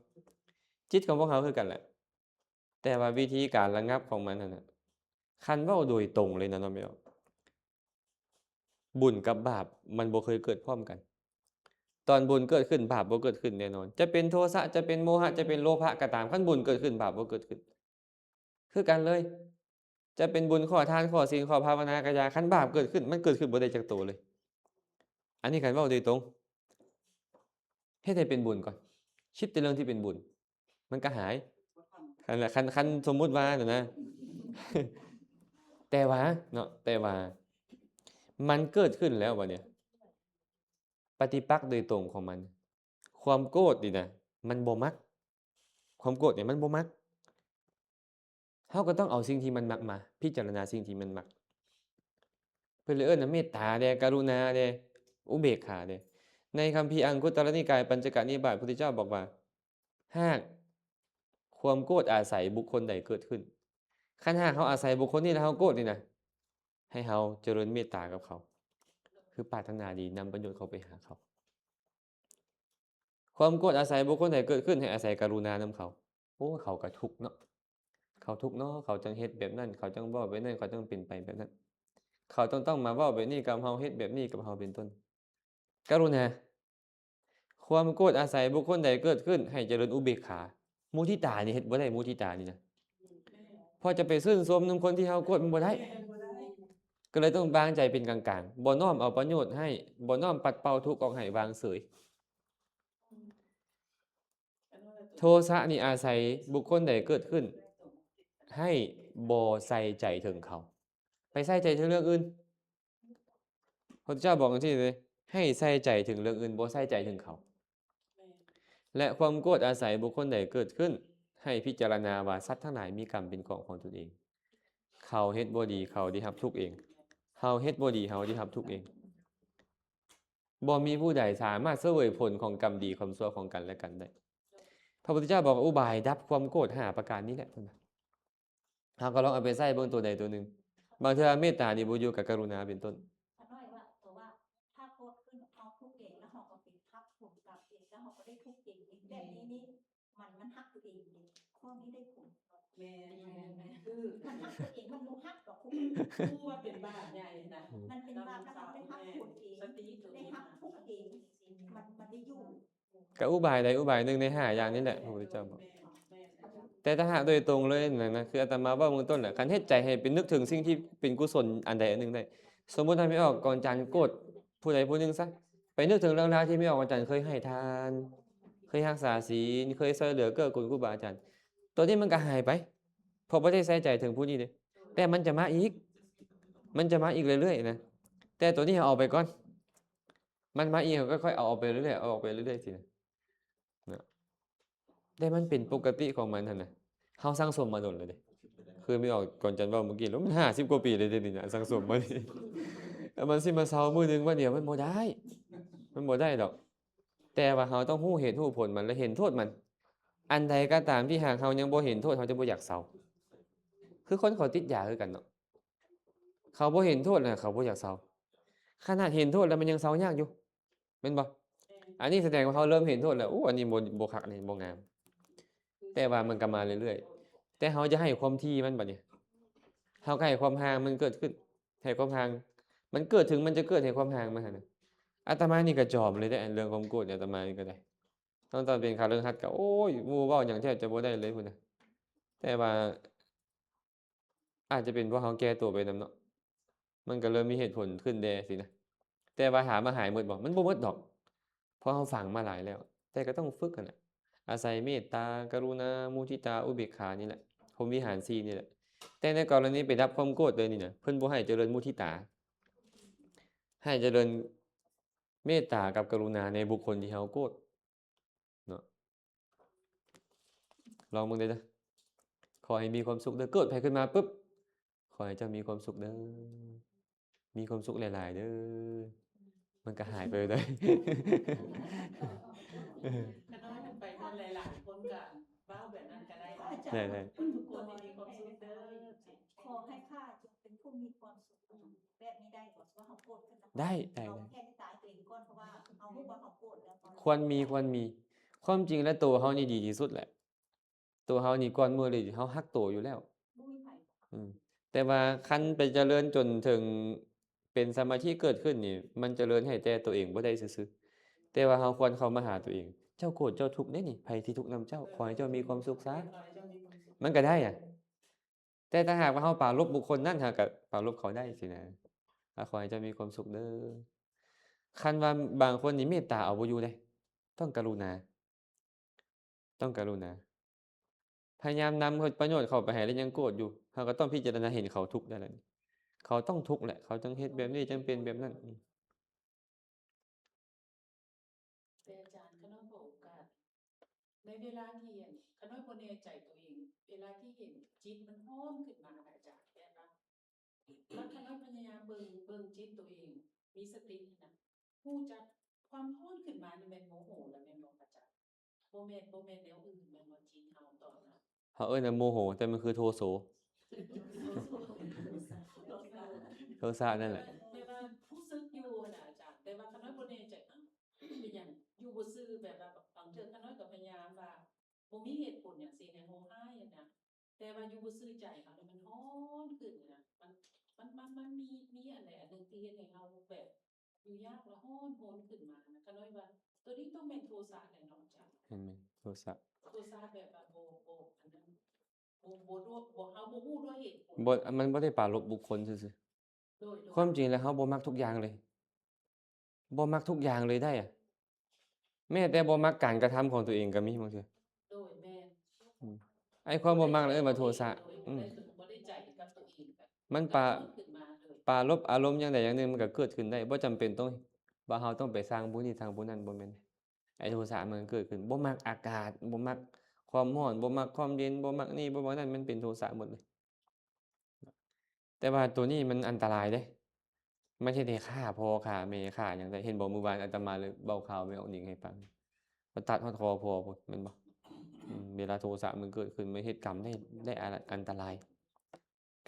ຈິດຂອງພວກເຮົາຄືກັນແຫຼະ ແຕ່ວ່າວິທີການລະງັບຂອງມັນຫັ້ນນະ ຄັນເວົ້າໂດຍຕົງເລີຍນະເນາະ ແມ່ນບໍ່? ບຸນກັບບາບມັນບໍ່ເຄີຍເກີດພ້ອມກັນ. ຕອນບຸນເກີດຂຶ້ນ ບາບບໍ່ເກີດຂຶ້ນແນ່ນອນ. ຈະເປັນໂທສະ ຈະເປັນໂມຫະ ຈະເປັນໂລພະກໍຕາມ, ຄັນບຸນເກີດຂຶ້ນ ບາບບໍ່ເກີດຂຶ້ນ ຄືກັນເລີຍ. ຈະເປັນບຸນຂໍ້ທານ ຂໍ້ສິນ ຂໍ້ພາວະນາກໍຢ່າ, ຄັນບາບເກີດຂຶ້ນ ມັນເກີດຂຶ້ນບໍ່ໄດ້ຈັກໂຕເລີຍ. ອັນນີ້ຄັນເວົ້າໂດຍຕົງ ເຮັດໃຫ້ເປັນບຸນກ່ອນ, ຄິດແຕ່ເລື່ອງທີ່ເປັນບຸນ ມັນກະຫາຍ. ຄັນ ຄັນ ຄັນສົມມຸດວ່ານະ ແຕ່ວ່າເນາະ ແຕ່ວ່າມັນເກີດຂຶ້ນແລ້ວບັດນີ້ ປະຕິປັກໂດຍຕົງຂອງມັນ ຄວາມໂກດນີ້ນະ ມັນບໍ່ມັກ. ຄວາມໂກດນີ້ມັນບໍ່ມັກ. ເຮົາກໍຕ້ອງເອົາສິ່ງທີ່ມັນມັກມາພິຈາລະນາ, ສິ່ງທີ່ມັນມັກ ເພິ່ນເລີຍເອີ້ນວ່າເມດຕາແດ່ ກະລຸນາແດ່ ອຸເບກຂາແດ່. ໃນຄຳພີອັງຄຸດຕະລະນິກາຍ ປັນຈະກະນິບາດ ພຸດທະເຈົ້າບອກວ່າ ຫາກຄວາມໂກດອາໄສບຸກຄົນໃດເກີດຂຶ້ນ, ຄັນຫາກເຮົາອາໄສບຸກຄົນນີ້ແລ້ວເຮົາໂກດນີ້ນະ, ໃຫ້ເຮົາຈະເລີນເມດຕາກັບເຂົາ, ຄືປາດຖະໜາດີນຳປະໂຫຍດເຂົ້າໄປຫາເຂົາ. ຄວາມໂກດອາໄສບຸກຄົນໃດເກີດຂຶ້ນ, ໃຫ້ອາໄສກະລຸນານຳເຂົາ. ໂອ້ ເຂົາກໍທຸກເນາະ, ເຂົາທຸກເນາະ, ເຂົາຈັ່ງເຮັດແບບນັ້ນ, ເຂົາຈັ່ງເວົ້າແບບນັ້ນ, ເຂົາຈັ່ງເປັນໄປແບບນັ້ນ, ເຂົາຕ້ອງ ຕ້ອງມາເວົ້າແບບນີ້ກັບເຮົາ, ເຮັດແບບນີ້ກັບເຮົາ ເປັນຕົ້ນ. ກະລຸນາ. ຄວາມໂກດອາໄສບຸກຄົນໃດເກີດຂຶ້ນ, ໃຫ້ຈະເລີນອຸເບກຂາ. ມຸທິຕານີ້ເຮັດບໍ່ໄດ້, ມຸທິຕານີ້ນະ. ເພາະຈະໄປຊື່ນຊົມນຳຄົນທີ່ເຮົາໂກດ ມັນບໍ່ໄດ້. ກໍເລີຍຕ້ອງວາງໃຈເປັນກາງໆ, ບໍ່ນ້ອມເອົາປະໂຫຍດໃຫ້, ບໍ່ນ້ອມປັດເປົ່າທຸກອອກໃຫ້, ວາງເສີຍ. ໂທສະນີ້ອາໄສບຸກຄົນໃດເກີດຂຶ້ນ, ໃຫ້ບໍ່ໃສ່ໃຈເຖິງເຂົາ, ໄປໃສ່ໃຈເຖິງເລື່ອງອື່ນ. ພະພຸດທະເຈົ້າບອກຈັ່ງຊີ້ເດ້, ໃຫ້ໃສ່ໃຈເຖິງເລື່ອງອື່ນ, ບໍ່ໃສ່ໃຈເຖິງເຂົາ. ແລະ ຄວາມໂກດອາໄສບຸກຄົນໃດເກີດຂຶ້ນ, ໃຫ້ພິຈາລະນາວ່າສັດທັງຫຼາຍມີກຳເປັນຂອງຂອງຕົນເອງ. ເຂົາເຮັດບໍ່ດີ, ເຂົາໄດ້ຮັບທຸກເອງ. ເຮົາເຮັດບໍ່ດີ, ເຮົາໄດ້ຮັບທຸກເອງ. ບໍ່ມີຜູ້ໃດສາມາດສະເຫວີຍຜົນຂອງກຳດີກຳຊົ່ວຂອງກັນແລະກັນໄດ້. ພະພຸດທະເຈົ້າບອກວ່າອຸບາຍດັບຄວາມໂກດຫ້າປະການນີ້ແຫຼະ ເພິ່ນວ່າ. ເຮົາກໍລອງເອົາໄປໃຊ້ເບິ່ງຕົວໃດຕົວໜຶ່ງ. ບາງເທື່ອເມດຕານີ້ບໍ່ຢູ່ກັບກະລຸນາເປັນຕົ້ນ. ຂ້ານ້ອຍວ່າ ເພາະວ່າຖ້າໂກດຂຶ້ນ ເຮົາທຸກເອງ ແລ້ວເຮົາກໍໄປຮັບຜົນກັບເອງ ແລ້ວເຮົາກໍໄດ້ທຸກເອງ. ແບບນີ້ນີ້ ມັນ ມັນຮັກຕົວເອງເດ້ ພວກນີ້ໄດ້ຜົນ. ແມ່ນໆໆ ຄື ມັນຮັກຕົວເອງ ມັນບໍ່ຮັກດອກຄົນອື່ນ. ຮູ້ວ່າເປັນບາບໃຫຍ່ນະ. ອືມ ມັນເປັນບາບ ແລ້ວເຮົາໄດ້ຮັບຜົນເອງ ສະຕິຕົວເອງ ໄດ້ຮັບທຸກເອງ ມັນ ມັນໄດ້ຢູ່. ກະອຸບາຍໃດອຸບາຍໜຶ່ງໃນຫ້າຢ່າງນີ້ແຫຼະ ພະພຸດທະເຈົ້າບອກ. ແຕ່ຖ້າຫາກໂດຍຕົງເລີຍນັ້ນນະ ຄືອາດຕະມາເວົ້າເບື້ອງຕົ້ນແຫຼະ ຄັນເຮັດໃຈໃຫ້ໄປນຶກເຖິງສິ່ງທີ່ເປັນກຸສົນອັນໃດອັນໜຶ່ງໄດ້. ສົມມຸດທ່ານໄມ່ອອກ ກ່ອນຈານໂກດຜູ້ໃດຜູ້ໜຶ່ງຊະ ໄປນຶກເຖິງເລື່ອງລາວທີ່ແມ່ອອກ ວັນຈັນ ເຄີຍໃຫ້ທານ, ເຄີຍຮັກສາສິນ, ເຄີຍຊ່ວຍເຫຼືອເກື້ອກູນຄູບາອາຈານ. ຕົວນີ້ມັນກໍຫາຍໄປ ເພາະບໍ່ໄດ້ໃສ່ໃຈເຖິງຜູ້ນີ້ເດ້ ແຕ່ມັນຈະມາອີກ ມັນຈະມາອີກເລື້ອຍໆນະ. ແຕ່ຕົວນີ້ເຮົາເອົາໄປກ່ອນ ມັນມາອີກ ເຮົາກໍຄ່ອຍເອົາອອກໄປເລື້ອຍໆ ເອົາອອກໄປເລື້ອຍໆ ຊີ້ນະ. ນະ ແຕ່ມັນເປັນປົກກະຕິຂອງມັນຫັ້ນນະ ເຮົາສັ່ງສົມມາດົນແລ້ວເດ້. ຄືແມ່ອອກ ກ່ອນຈັນເວົ້າມື້ກີ້ ແລ້ວມັນຫ້າສິບກວ່າປີແລ້ວເດ້ນີ້ນະ ສັ່ງສົມມານີ້ ແລ້ວມັນຊິມາເຊົາມື້ໜຶ່ງມື້ດຽວ ມັນບໍ່ໄດ້ ມັນບໍ່ໄດ້ດອກ. ແຕ່ວ່າເຮົາຕ້ອງຮູ້ເຫດຮູ້ຜົນມັນ ແລະ ເຫັນໂທດມັນ. ອັນໃດກໍຕາມທີ່ຫາກເຮົາຍັງບໍ່ເຫັນໂທດ ເຮົາຈະບໍ່ຢາກເຊົາ. ຄືຄົນເຂົາຕິດຢາຄືກັນເນາະ ເຂົາບໍ່ເຫັນໂທດນະ ເຂົາບໍ່ຢາກເຊົາ. ຂະໜາດເຫັນໂທດແລ້ວມັນຍັງເຊົາຍາກຢູ່ ແມ່ນບໍ່? ອັນນີ້ສະແດງວ່າເຮົາເລີ່ມເຫັນໂທດແລ້ວ ໂອ້ ອັນນີ້ບໍ່ ບໍ່ຄັກ ອັນນີ້ບໍ່ງາມ. ແຕ່ວ່າມັນກໍມາເລື້ອຍໆ ແຕ່ເຮົາຈະໃຫ້ຄວາມຖີ່ມັນບັດນີ້ ເຮົາກໍໃຫ້ຄວາມຫ່າງມັນເກີດຂຶ້ນ ໃຫ້ຄວາມຫ່າງມັນເກີດ ເຖິງມັນຈະເກີດໃຫ້ຄວາມຫ່າງມັນຫັ້ນນະ. ອາດຕະມານີ້ກໍຈອມເລີຍເດ້ ເລື່ອງຄວາມໂກດ ອາດຕະມານີ້ກໍໄດ້ ຕັ້ງແຕ່ເປັນຄະເລີຮັດກໍ ໂອ້ຍ ໝູ່ເວົ້າຫຍັງແທບຈະບໍ່ໄດ້ເລີຍພຸ້ນນະ. ແຕ່ວ່າ ອາດຈະເປັນເພາະເຮົາແກ່ໂຕໄປນຳເນາະ ມັນກໍເລີ່ມມີເຫດຜົນຂຶ້ນແດ່ຊີ້ນະ. ແຕ່ວ່າຖາມວ່າຫາຍໝົດບໍ່? ມັນບໍ່ໝົດດອກ ເພາະເຮົາຝັງມາຫຼາຍແລ້ວ. ແຕ່ກໍຕ້ອງຝຶກຫັ້ນແຫຼະ ອາໄສເມດຕາ, ກະລຸນາ, ມຸທິຕາ, ອຸເບກຂານີ້ແຫຼະ ພົມວິຫານສີ່ນີ້ແຫຼະ. ແຕ່ໃນກໍລະນີໄປດັບຄວາມໂກດເລີຍນີ້ນະ ເພິ່ນບໍ່ໃຫ້ຈະເລີນມຸທິຕາ ໃຫ້ຈະເລີນເມດຕາກັບກະລຸນາໃນບຸກຄົນທີ່ເຮົາໂກດ ເນາະ ລອງເບິ່ງເດີ້. ຂໍໃຫ້ມີຄວາມສຸກເດີ້ ເກີດໃຜຂຶ້ນມາປຶບ ຂໍໃຫ້ເຈົ້າມີຄວາມສຸກເດີ້ ມີຄວາມສຸກຫຼາຍໆເດີ້ ມັນກໍຫາຍໄປເລີຍ. ຂະນ້ອຍໄປນຳຫຼາຍໆຄົນກໍເວົ້າແບບນັ້ນກໍໄດ້ ໄດ້ໆ ທຸກຄົນໃຫ້ມີຄວາມສຸກເດີ້ ຂໍໃຫ້ຂ້າຈົ່ງເປັນຜູ້ມີຄວາມສຸກ ແບບນີ້ໄດ້ບໍ່? ວ່າເຮົາໂກດຂຶ້ນມາ ໄດ້ ໄດ້ ລອງແກ້ນິສັຍຕົວເອງກ່ອນ ເພາະວ່າເຮົາຮູ້ວ່າເຮົາໂກດແລ້ວ ຄວນມີ ຄວນມີ. ຄວາມຈິງແລ້ວໂຕເຮົານີ້ດີທີ່ສຸດແຫຼະ ໂຕເຮົານີ້ກ່ອນໝູ່ເລີຍ ເຮົາຮັກໂຕຢູ່ແລ້ວ ບໍ່ມີໃຜ ອືມ ແຕ່ວ່າຄັນໄປຈະເລີນຈົນເຖິງເປັນສະມາທິເກີດຂຶ້ນນີ້ ມັນຈະເລີນໃຫ້ແຕ່ໂຕເອງບໍ່ໄດ້ຊື່ໆ ແຕ່ວ່າເຮົາຄວນເຂົ້າມາຫາໂຕເອງ ເຈົ້າໂກດເຈົ້າທຸກເດ້ນີ້ ໃຜທີ່ທຸກນຳເຈົ້າ ຂໍໃຫ້ເຈົ້າມີຄວາມສຸກຊະ ມັນກໍໄດ້ອະ. ແຕ່ຖ້າຫາກວ່າເຮົາປາລົບບຸກຄົນນັ້ນ ເຮົາກໍປາລົບເຂົາໄດ້ຊີ້ນະ ກໍຂໍໃຫ້ເຈົ້າມີຄວາມສຸກເດີ້. ຄັນວ່າບາງຄົນນີ້ເມດຕາເອົາບໍ່ຢູ່ເດ້ ຕ້ອງກະລຸນາ ຕ້ອງກະລຸນາ ພະຍາຍາມນຳຜົນປະໂຫຍດເຂົ້າໄປໃຫ້ແລ້ວຍັງໂກດຢູ່ ເຮົາກໍຕ້ອງພິຈາລະນາເຫັນເຂົາທຸກໄດ້ແລ້ວ ເຂົາຕ້ອງທຸກແຫຼະ ເຂົາຈັ່ງເຮັດແບບນີ້ ຈັ່ງເປັນແບບນັ້ນ. ແຕ່ອາຈານ ຂ້ານ້ອຍຂໍໂອກາດ ໃນເວລາທີ່ ອັນ ຂ້ານ້ອຍບໍ່ແນ່ໃຈຕົວເອງ ເວລາທີ່ເຫັນຈິດມັນຮ້ອນຂຶ້ນມານະອາຈານ ແບບວ່າ ຖ້າຂ້ານ້ອຍພະຍາຍາມເບິ່ງ ເບິ່ງຈິດຕົວເອງ ມີສະຕິນະ ຮູ້ຈັກຄວາມຮ້ອນຂຶ້ນມານີ້ແມ່ນໂມໂຫລະແມ່ນບໍ່ອາຈານ? ບໍ່ແມ່ນ ບໍ່ແມ່ນແນວອື່ນແມ່ນບໍ່? ຈິດເຮົາຕອນນັ້ນ ເຮົາເອີ້ນວ່າໂມໂຫ ແຕ່ມັນຄືໂທໂສ ໂທສະນັ້ນແຫຼະ ແຕ່ວ່າຮູ້ສຶກຢູ່ນະອາຈານ ແຕ່ວ່າຂ້ານ້ອຍບໍ່ແນ່ໃຈ ເອົ້າ ເປັນຫຍັງຢູ່ບໍ່ຊື່ ແບບວ່າບາງເທື່ອຂ້ານ້ອຍກໍພະຍາຍາມວ່າບໍ່ມີເຫດຜົນຫຍັງຊິໃຫ້ຮ້ອງໄຫ້ນະ ແຕ່ວ່າຢູ່ບໍ່ຊື່ໃຈເຮົານີ້ມັນຮ້ອນຂຶ້ນນະ ມັນ ມັນ ມັນ ມັນມີ ມີອັນໃດອັນໜຶ່ງທີ່ເຮັດໃຫ້ເຮົາແບບຢູ່ຍາກ ແລ້ວຮ້ອນຮົນຂຶ້ນມານະ ຂ້ານ້ອຍວ່າຕົວນີ້ຕ້ອງແມ່ນໂທສະແຫຼະເນາະອາຈານ ແມ່ນໆ ໂທສະ ໂທສະແບບວ່າບໍ່ ບໍ່ອັນນັ້ນ ບໍ່ ບໍ່ ບໍ່ ເຮົາບໍ່ຮູ້ດ້ວຍເຫດຜົນ ບໍ່ ມັນບໍ່ໄດ້ປາລົບບຸກຄົນຊື່ໆ ໂດຍ ໂດຍ ຄວາມຈິງແລ້ວເຮົາບໍ່ມັກທຸກຢ່າງເລີຍ ບໍ່ມັກທຸກຢ່າງເລີຍໄດ້ອະ ແມ້ແຕ່ບໍ່ມັກການກະທຳຂອງຕົວເອງກໍມີບາງເທື່ອ ໂດຍ ແມ່ນ ອືມ ໄອ້ຄວາມບໍ່ມັກນັ້ນເອີ້ນວ່າໂທສະ ໂດຍ ອືມ ບໍ່ໄດ້ໃຈກັບຕົວເອງ ມັນປາ ປາລົບອາລົມຢ່າງໃດຢ່າງໜຶ່ງ ມັນກໍເກີດຂຶ້ນໄດ້ ບໍ່ຈຳເປັນຕ້ອງວ່າເຮົາຕ້ອງໄປສ້າງຜູ້ນີ້ສ້າງຜູ້ນັ້ນ ບໍ່ແມ່ນ ໄອ້ໂທສະມັນເກີດຂຶ້ນ ບໍ່ມັກອາກາດ ບໍ່ມັກຄວາມຮ້ອນ ບໍ່ມັກຄວາມເຢັນ ບໍ່ມັກນີ້ ບໍ່ມັກນັ້ນ ມັນເປັນໂທສະໝົດເລີຍ. ແຕ່ວ່າໂຕນີ້ມັນອັນຕະລາຍເດ້ ມັນເຮັດໃຫ້ຂ້າພໍ່ຂ້າແມ່ຂ້າຫຍັງໄດ້ ເຫັນບໍ່? ມື້ວານອາດຕະມາເລີຍເວົ້າຂ່າວແມ່ອອກນິງໃຫ້ຟັງ ວ່າຕັດຮອດຄໍພໍ່ພຸ້ນ ແມ່ນບໍ່? ເວລາໂທສະມັນເກີດຂຶ້ນ ມັນເຮັດກຳໄດ້ ໄດ້ອັນ ອັນຕະລາຍ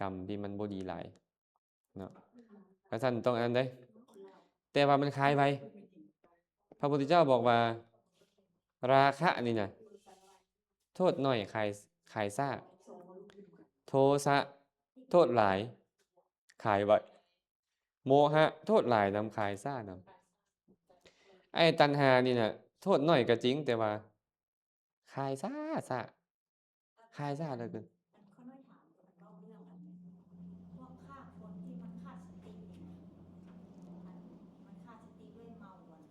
ກຳທີ່ມັນບໍ່ດີຫຼາຍເນາະ. ຄັນຊັ້ນຕ້ອງອັນນັ້ນເດ້ ແຕ່ວ່າມັນຄາຍໄວ. ພະພຸດທະເຈົ້າບອກວ່າ ລາຄະນີ້ນະ ໂທດໜ້ອຍ ຄາຍ ຄາຍຊ້າ, ໂທສະ ໂທດຫຼາຍ ຄາຍໄວ, ໂມຫະ ໂທດຫຼາຍນຳ ຄາຍຊ້ານຳ. ໄອ້ຕັນຫານີ້ນະ ໂທດໜ້ອຍກໍຈິງ ແຕ່ວ່າ ຄາຍຊ້າຊ້າ ຄາຍຊ້າເຫຼືອເກີນ. ອັນຂ້ອຍນ້ອຍຖາມ ເວົ້າເລື່ອງອັນພວກຂ້າຄົນທີ່ມັນຂາດສະຕິນີ້ນະ ອັນມັນຂາດສະຕິດ້ວຍເມົາອັນ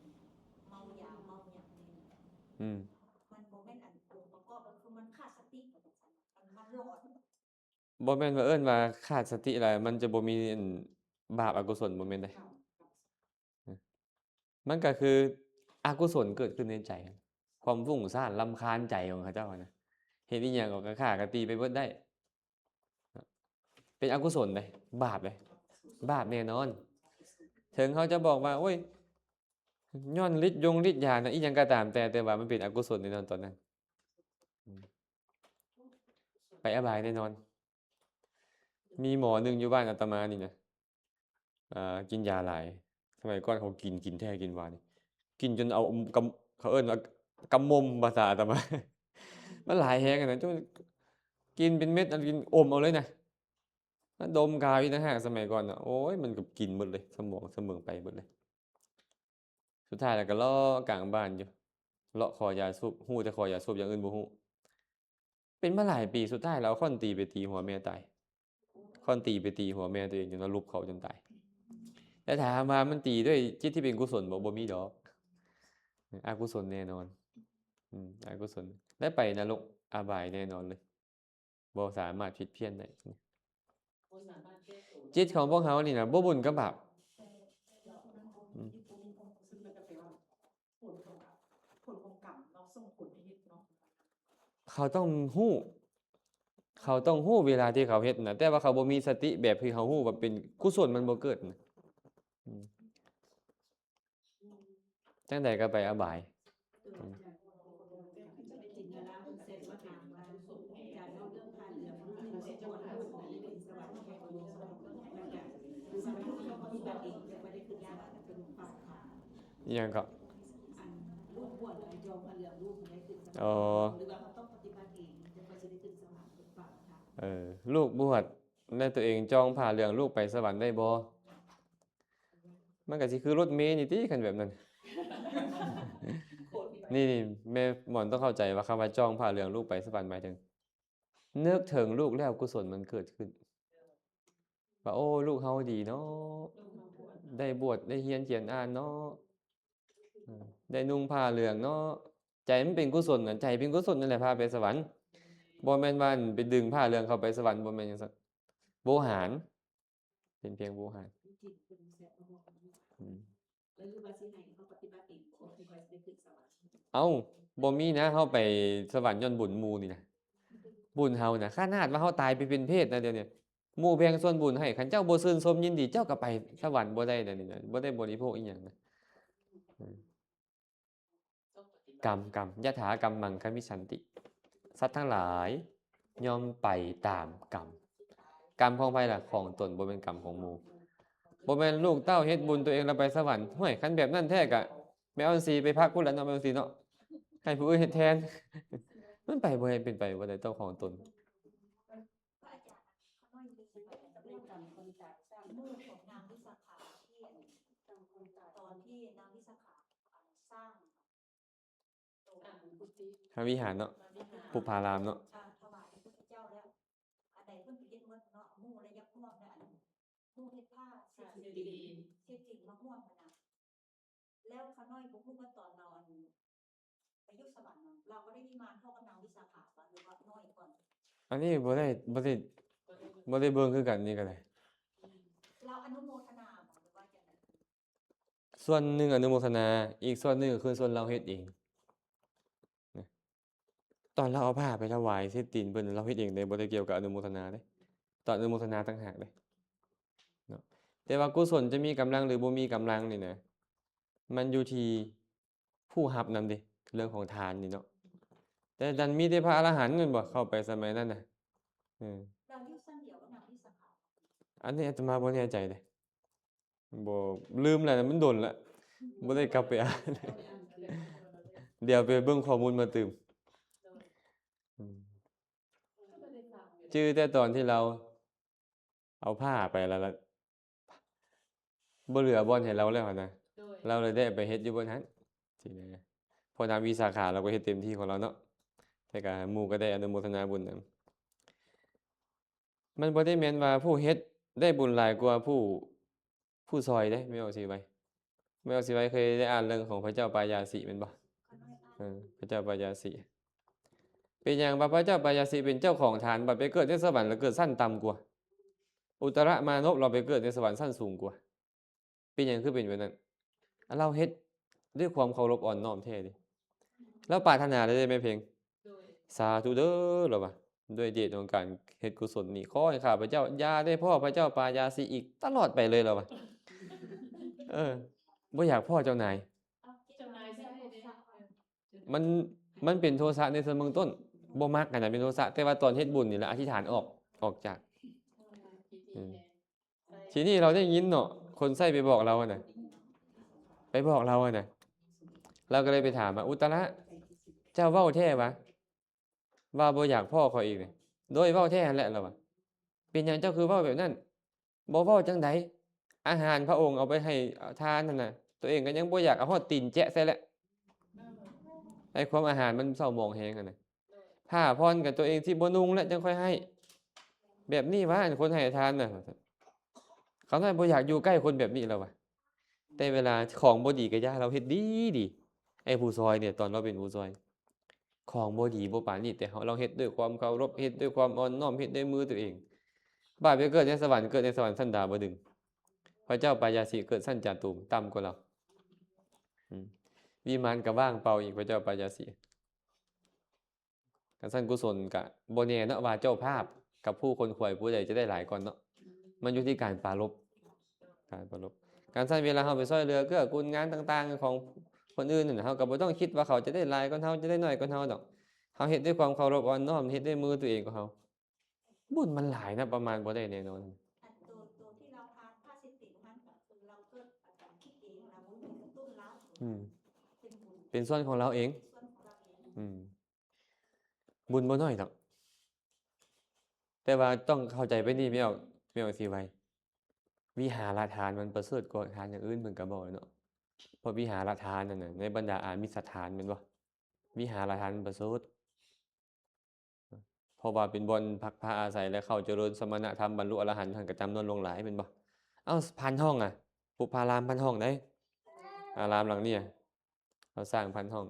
ເມົາຢາເມົາຫຍັງນີ້ນະ ອືມ ມັນບໍ່ແມ່ນອັນອົງປະກອບ ກໍຄືມັນຂາດສະຕິ ມັນ ມັນຫຼອນ. ບໍ່ແມ່ນວ່າເອີ້ນວ່າຂາດສະຕິແລ້ວມັນຈະບໍ່ມີອັນບາບອະກຸສົນ ບໍ່ແມ່ນເດ້. ມັນກໍຄືອະກຸສົນເກີດຂຶ້ນໃນໃຈ, ຄວາມຟຸ້ງສ້ານລຳຄານໃຈຂອງເຂົາເຈົ້ານະ, ເຮັດອີ່ຫຍັງກໍກະຂ້າກະຕີໄປເບິດໄດ້, ເປັນອະກຸສົນເດ້, ບາບເດ້, ບາບແນ່ນອນ. ເຖິງເຮົາຈະບອກວ່າ ໂອ້ຍ ຍ້ອນລິດຢົງລິດຢານະ ອີ່ຫຍັງກໍຕາມແຕ່, ແຕ່ວ່າມັນເປັນອະກຸສົນແນ່ນອນຕອນນັ້ນ, ໄປອະບາຍແນ່ນອນ. ມີໝໍໜຶ່ງຢູ່ບ້ານອາດຕະມານີ້ນະ ອ່າ ກິນຢາຫຼາຍ. ສະໄໝກ່ອນເຂົາກິນ ກິນແທ້ກິນຫວານນີ້ ກິນຈົນເອົາກຳ ເຂົາເອີ້ນວ່າກຳມົມ ພາສາອາດຕະມາ, ມັນຫຼາຍແຮງນະ ຈົນກິນເປັນເມັດ ອັນກິນອົມເອົາເລີຍນະ, ມາດົມກາວອີກຕ່າງຫາກ. ສະໄໝກ່ອນນະ ໂອ້ຍ ມັນກໍກິນເບິດເລີຍ ສະໝອງສະເໝີງໄປເບິດເລີຍ. ສຸດທ້າຍແລ້ວກໍເລາະກາງບ້ານຢູ່ ເລາະຂໍຢາສູບ, ຮູ້ແຕ່ຂໍຢາສູບ ຢ່າງອື່ນບໍ່ຮູ້. ເປັນມາຫຼາຍປີ, ສຸດທ້າຍແລ້ວເອົາຄ້ອນຕີໄປຕີຫົວແມ່ຕາຍ, ຄ້ອນຕີໄປຕີຫົວແມ່ຕົວເອງຈົນວ່າຫຼຸບເຂົາຈົນຕາຍ. ແຕ່ຖາມວ່າມັນຕີດ້ວຍຈິດທີ່ເປັນກຸສົນບໍ່? ບໍ່ມີດອກ, ອະກຸສົນແນ່ນອນ, ອືມ ອະກຸສົນ ແລະໄປນະລົກອະບາຍແນ່ນອນເລີຍ. ບໍ່ສາມາດຜິດພຽນໄດ້. ຈິດຂອງພວກເຮົານີ້ນະ ບໍ່ບຸນກັບບາບ. ອືມ ເຂົາຕ້ອງຮູ້, ເຂົາຕ້ອງຮູ້ເວລາທີ່ເຂົາເຮັດນະ, ແຕ່ວ່າເຂົາບໍ່ມີສະຕິແບບທີ່ເຮົາຮູ້ວ່າເປັນກຸສົນ ມັນບໍ່ເກີດນະ. ອືມ ຈັ່ງໃດກໍໄປອະບາຍ. ອີ່ຫຍັງເກາະ? ອໍ ເອີ ລູກບວດ ແລະ ຕົວເອງຈອງຜ້າເຫຼືອງ ລູກໄປສະຫວັນໄດ້ບໍ່? ມັນກໍຊິຄືລົດເມນີ້ຕິ ຄັນແບບນັ້ນ. ນີ້ ນີ້ ແມ່ໝອນຕ້ອງເຂົ້າໃຈວ່າຄຳວ່າຈອງຜ້າເຫຼືອງ ລູກໄປສະຫວັນ ໝາຍເຖິງ ນຶກເຖິງລູກແລ້ວ ກຸສົນມັນເກີດຂຶ້ນ ວ່າ ໂອ້ ລູກເຮົາດີເນາະ, ໄດ້ບວດ ໄດ້ຮຽນຂຽນອ່ານເນາະ, ໄດ້ນຸ່ງຜ້າເຫຼືອງເນາະ. ໃຈມັນເປັນກຸສົນນະ, ໃຈເປັນກຸສົນນັ້ນແຫຼະພາໄປສະຫວັນ. ບໍ່ແມ່ນວ່າໄປດຶງຜ້າເຫຼືອງເຂົາໄປສະຫວັນ, ບໍ່ແມ່ນຈັ່ງຊັ້ນ. ໂວຫານ ເປັນພຽງໂວຫານ. ອືມ ເອົ້າ ບໍ່ມີນະ, ເຮົາໄປສະຫວັນຍ້ອນບຸນໝູ່ນີ້ນະ. ບຸນເຮົານະ, ຂະໜາດວ່າເຮົາຕາຍໄປເປັນເປດນະ ດຽວນີ້ ໝູ່ແບ່ງສ່ວນບຸນໃຫ້, ຄັນເຈົ້າບໍ່ຊື່ນຊົມຍິນດີ ເຈົ້າກໍໄປສະຫວັນບໍ່ໄດ້ນະ, ນີ້ນະ ບໍ່ໄດ້ບໍລິໂພກອີ່ຫຍັງນະ. ອືມ ກຳ ກຳ ຍະຖາກຳມັງຄະມິດສັນຕິ, ສັດທັງຫຼາຍຍ່ອມໄປຕາມກຳ. ກຳຂອງໃຜລະ? ຂອງຕົນ, ບໍ່ແມ່ນກຳຂອງໝູ່. ບໍ່ແມ່ນລູກເຕົ້າເຮັດບຸນ ຕົວເອງລະໄປສະຫວັນ. ຫ້ວຍ ຄັນແບບນັ້ນແທ້ກະ ແມ່ອອນຊີໄປພັກພຸ້ນລະເນາະ, ແມ່ອອນຊີເນາະ, ໃຫ້ຜູ້ອື່ນເຮັດແທນ. ມັນໄປບໍ່ໄດ້, ເປັນໄປບໍ່ໄດ້, ຕ້ອງຂອງຕົນ. ພະອາຈານ ຂ້ານ້ອຍມີເລື່ອງກຳຂອງນາງວິສາຂາ ທີ່ ຕອນທີ່ນາງວິສາຂາ ອັນ ສ້າງ ພະວິຫານເນາະ, ພະວິຫານ ປຸບພາລາມເນາະ, ອ່າ ຖວາຍພະພຸດທະເຈົ້າແລ້ວ ອັນໃດເພິ່ນກໍເຮັດໝົດເນາະ, ໝູ່ລະຢາກຮ່ວມນະ, ອັນ ໝູ່ເຮັດຜ້າ ເສດ ເສດຕະລີ ເສດຕະລີມາຮ່ວມນະ. ແລ້ວຂ້ານ້ອຍບໍ່ຮູ້ວ່າຕອນລາວ ອັນ ໄປຢູ່ສະຫວັນນະ ລາວກໍໄດ້ວິມານເທົ່າກັບນາງວິສາຂາບໍ່ ຫຼືວ່ານ້ອຍກວ່າ? ອັນນີ້ບໍ່ໄດ້ ບໍ່ໄດ້ ບໍ່ໄດ້ເບິ່ງຄືກັນ, ນີ້ກໍໄດ້ ລາວອະນຸໂມທະນາບໍ່ ຫຼືວ່າຈັ່ງໃດ? ສ່ວນໜຶ່ງອະນຸໂມທະນາ, ອີກສ່ວນໜຶ່ງກໍຄືສ່ວນລາວເຮັດເອງນະ. ຕອນລາວເອົາຜ້າໄປຖວາຍເສດຕີນເພິ່ນ ລາວເຮັດເອງເດ້, ບໍ່ໄດ້ກ່ຽວກັບອະນຸໂມທະນາເດ້, ຕອນອະນຸໂມທະນາຕ່າງຫາກເດ້ເນາະ. ແຕ່ວ່າກຸສົນຈະມີກຳລັງ ຫຼື ບໍ່ມີກຳລັງນີ້ນະ ມັນຢູ່ທີ່ຜູ້ຮັບນຳເດ້, ເລື່ອງຂອງທານນີ້ເນາະ. ແ ນັ້ນມີແຕ່ພະອະລະຫັນແມ່ນບໍ່ ເຂົ້າໄປສະໄໝນັ້ນນະ. ເອີ ອັນນີ້ອາດຕະມາບໍ່ແນ່ໃຈເດ້ ບໍ່ ລືມແລ້ວ ມັນດົນລະ ບໍ່ໄດ້ກັບໄປອ່ານ ດຽວໄປເບິ່ງຂໍ້ມູນມາຕື່ມ. ອືມ ຈື່ແຕ່ຕອນທີ່ລາວເອົາຜ້າໄປແລ້ວລະ ບໍ່ເຫຼືອບ່ອນໃຫ້ລາວແລ້ວຫັ້ນນະ ໂດຍ ລາວເລີຍໄດ້ໄປເຮັດຢູ່ບ່ອນຫັ້ນຊີ້ນະ. ເພາະນາງວິສາຂາລາວກໍເຮັດເຕັມທີ່ຂອງລາວເນາະ ແຕ່ກໍໝູ່ກໍໄດ້ອະນຸໂມທະນາບຸນນຳ. ມັນບໍ່ໄດ້ແມ່ນວ່າຜູ້ເຮັດໄດ້ບຸນຫຼາຍກວ່າຜູ້ ຜູ້ຊ່ອຍເດ້ ແມ່ອອກສີໄວ. ແມ່ອອກສີໄວເຄີຍໄດ້ອ່ານເລື່ອງຂອງພະເຈົ້າປາຍາສີແມ່ນບໍ່? ເອີ ພະເຈົ້າປາຍາສີ ເປັນຫຍັງວ່າພະເຈົ້າປາຍາສີເປັນເຈົ້າຂອງທານ ບັດໄປເກີດໃນສະຫວັນແລ້ວເກີດຊັ້ນຕ່ຳກວ່າ ອຸດຕະລະມະນຸດ ລາວໄປເກີດໃນສະຫວັນຊັ້ນສູງກວ່າ? ເປັນຫຍັງຄືເປັນແບບນັ້ນ? ລາວເຮັດດ້ວຍຄວາມເຄົາລົບອ່ອນນ້ອມແທ້ເດ້ ລາວປາດຖະໜາໄດ້ແມ່ເພັງ ໂດຍ ສາທຸເດີ ລາວວ່າ ດ້ວຍເດດຂອງການເຮັດກຸສົນນີ້ ຂໍໃຫ້ຂ້າພະເຈົ້າຢ່າໄດ້ພໍ້ພະເຈົ້າປາຍາສີອີກຕະຫຼອດໄປເລີຍ ລາວວ່າ ເອີ ບໍ່ຢາກພໍ້ເຈົ້ານາຍ ເຈົ້ານາຍໃສ່ເດ້ ມັນ ມັນເປັນໂທສະໃນສ່ວນເບື້ອງຕົ້ນ ບໍ່ມັກຫັ້ນນະ ເປັນໂທສະ ແຕ່ວ່າຕອນເຮັດບຸນນີ້ລະອະທິຖານອອກ ອອກຈາກ ອືມ ທີນີ້ລາວໄດ້ຍິນເນາະ ຄົນໃຊ້ໄປບອກລາວຫັ້ນນະ ໄປບອກລາວຫັ້ນນະ ລາວກໍເລີຍໄປຖາມວ່າ ອຸດຕະລະ ເຈົ້າເວົ້າແທ້ຫວາ ວ່າບໍ່ຢາກພໍ້ຂ້ອຍອີກນີ້? ໂດຍ ເວົ້າແທ້ຫັ້ນແຫຼະ ລາວວ່າ ເປັນຫຍັງເຈົ້າຄືເວົ້າແບບນັ້ນ? ບໍ່ເວົ້າຈັ່ງໃດ? ອາຫານພະອົງເອົາໄປໃຫ້ທານຫັ້ນນະ ຕົວເອງກໍຍັງບໍ່ຢາກ ເອົາຮອດຕີນແຈະໃສ່ແຫຼະ ໃຫ້ຄວາມອາຫານມັນເສົ້າໝອງແຮງຫັ້ນນະ ຜ້າຜ່ອນກໍຕົວເອງຊິບໍ່ນຸ່ງແລ້ວ ຈັ່ງຄ່ອຍໃຫ້ ແບບນີ້ຫວາ ຄົນໃຫ້ທານນະ ຂ້ານ້ອຍບໍ່ຢາກຢູ່ໃກ້ຄົນແບບນີ້ ລາວວ່າ. ແຕ່ເວລາຂອງບໍ່ດີກໍຢ່າ ລາວເຮັດດີໆ ໄອ້ຜູ້ຊ່ອຍນີ້ ຕອນລາວເປັນຜູ້ຊ່ອຍ ຂອງບໍ່ດີບໍ່ປານນີ້ ແຕ່ເຮົາ ລາວເຮັດດ້ວຍຄວາມເຄົາລົບ ເຮັດດ້ວຍຄວາມອ່ອນນ້ອມ ເຮັດດ້ວຍມືຕົວເອງ ບາດໄປເກີດໃນສະຫວັນ ເກີດໃນສະຫວັນຊັ້ນດາວະດຶງ ພະເຈົ້າປາຍາສີເກີດຊັ້ນຈາຕຸມ ຕ່ຳກວ່າລາວ ອືມ ວິມານກໍວ່າງເປົ່າອີກ ພະເຈົ້າປາຍາສີ. ຄັນຊັ້ນກຸສົນກະບໍ່ແນ່ເນາະວ່າເຈົ້າພາບກັບຜູ້ຂົນຂວາຍຜູ້ໃດຈະໄດ້ຫຼາຍກ່ອນເນາະ ມັນຢູ່ທີ່ການປາລົບ ການປາລົບ. ຄັນຊັ້ນເວລາເຮົາໄປຊ່ອຍເຫຼືອເກື້ອກູນງານຕ່າງໆຂອງຄົນອື່ນນັ້ນ ເຮົາກໍບໍ່ຕ້ອງຄິດວ່າເຂົາຈະໄດ້ຫຼາຍກ່ອນເຮົາ ຈະໄດ້ໜ້ອຍກ່ອນເຮົາດອກ ເຮົາເຮັດດ້ວຍຄວາມເຄົາລົບອ່ອນນ້ອມ ເຮັດດ້ວຍມືຕົວເອງຂອງເຮົາ ບຸນມັນຫຼາຍນະ ປະມານບໍ່ໄດ້ແນ່ນອນ. ອັນໂຕ ໂຕທີ່ລາວທານພາສິຕິນັ້ນກໍຄືລາວເກີດຈາກຄິດເອງ ລາວບໍ່ມີກະຕຸ້ນລາວ ອືມ ເປັນບຸນ ເປັນສ່ວນຂອງລາວເອງ ເປັນສ່ວນຂອງລາວເອງ ອືມ ບຸນບໍ່ນ້ອຍດອກ ແຕ່ວ່າຕ້ອງເຂົ້າໃຈໄປນີ້ ແມ່ອອກ ແມ່ອອກສີໄວ ວິຫາລະທານມັນປະເສີດກວ່າທານຢ່າງອື່ນ ເພິ່ນກໍບອກເນາະ ເພາະວິຫາລະທານນັ້ນນະ ໃນບັນດາອາມິສທານແມ່ນບໍ່ ວິຫາລະທານມັນປະເສີດ ເພາະວ່າເປັນບ່ອນພັກພາອາໄສ ແລະ ເຂົ້າຈະເລີນສະມະນະທຳ ບັນລຸອະລະຫັນ ທ່ານກໍຈຳນວນຫຼວງຫຼາຍແມ່ນບໍ່? ເອົ້າ ພັນຫ້ອງອະ ປຸບພາລາມພັນຫ້ອງໃດ ອາລາມຫຼັງນີ້ ເຮົາສ້າງພັນຫ້ອງ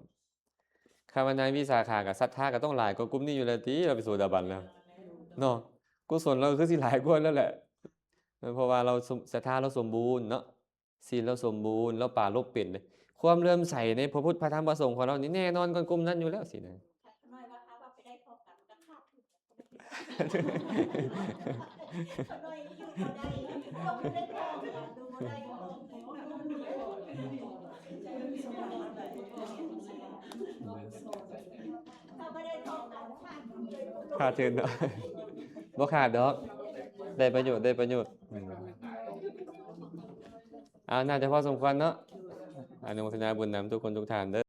ຄຳວ່ານາງວິສາຂາກັບສັດທາກໍຕ້ອງຫຼາຍກວ່າກຸ່ມນີ້ຢູ່ແລ້ວຕິ ລາວເປັນໂສດາບັນແລ້ວເນາະ ກຸສົນລາວຄືຊິຫຼາຍກວ່າແລ້ວແຫຼະ ເພາະວ່າລາວສົມ ສັດທາລາວສົມບູນເນາະ ສີນລາວສົມບູນ ລາວປາລົບເປັນເດ້ ຄວາມເຫຼື້ອມໃສໃນພະພຸດພະທຳພະສົງຂອງລາວນີ້ແນ່ນອນກ່ອນກຸ່ມນັ້ນຢູ່ແລ້ວ ຊີ້ນະ. ຂາດທຶນເນາະ ບໍ່ຂາດດອກ ໄດ້ປະໂຫຍດ ໄດ້ປະໂຫຍດ ອືມ ເອົາ ໜ້າຈະພໍສົມຄວນເນາະ ອະນຸໂມທະນາບຸນນຳທຸກຄົນທຸກທ່ານເດີ.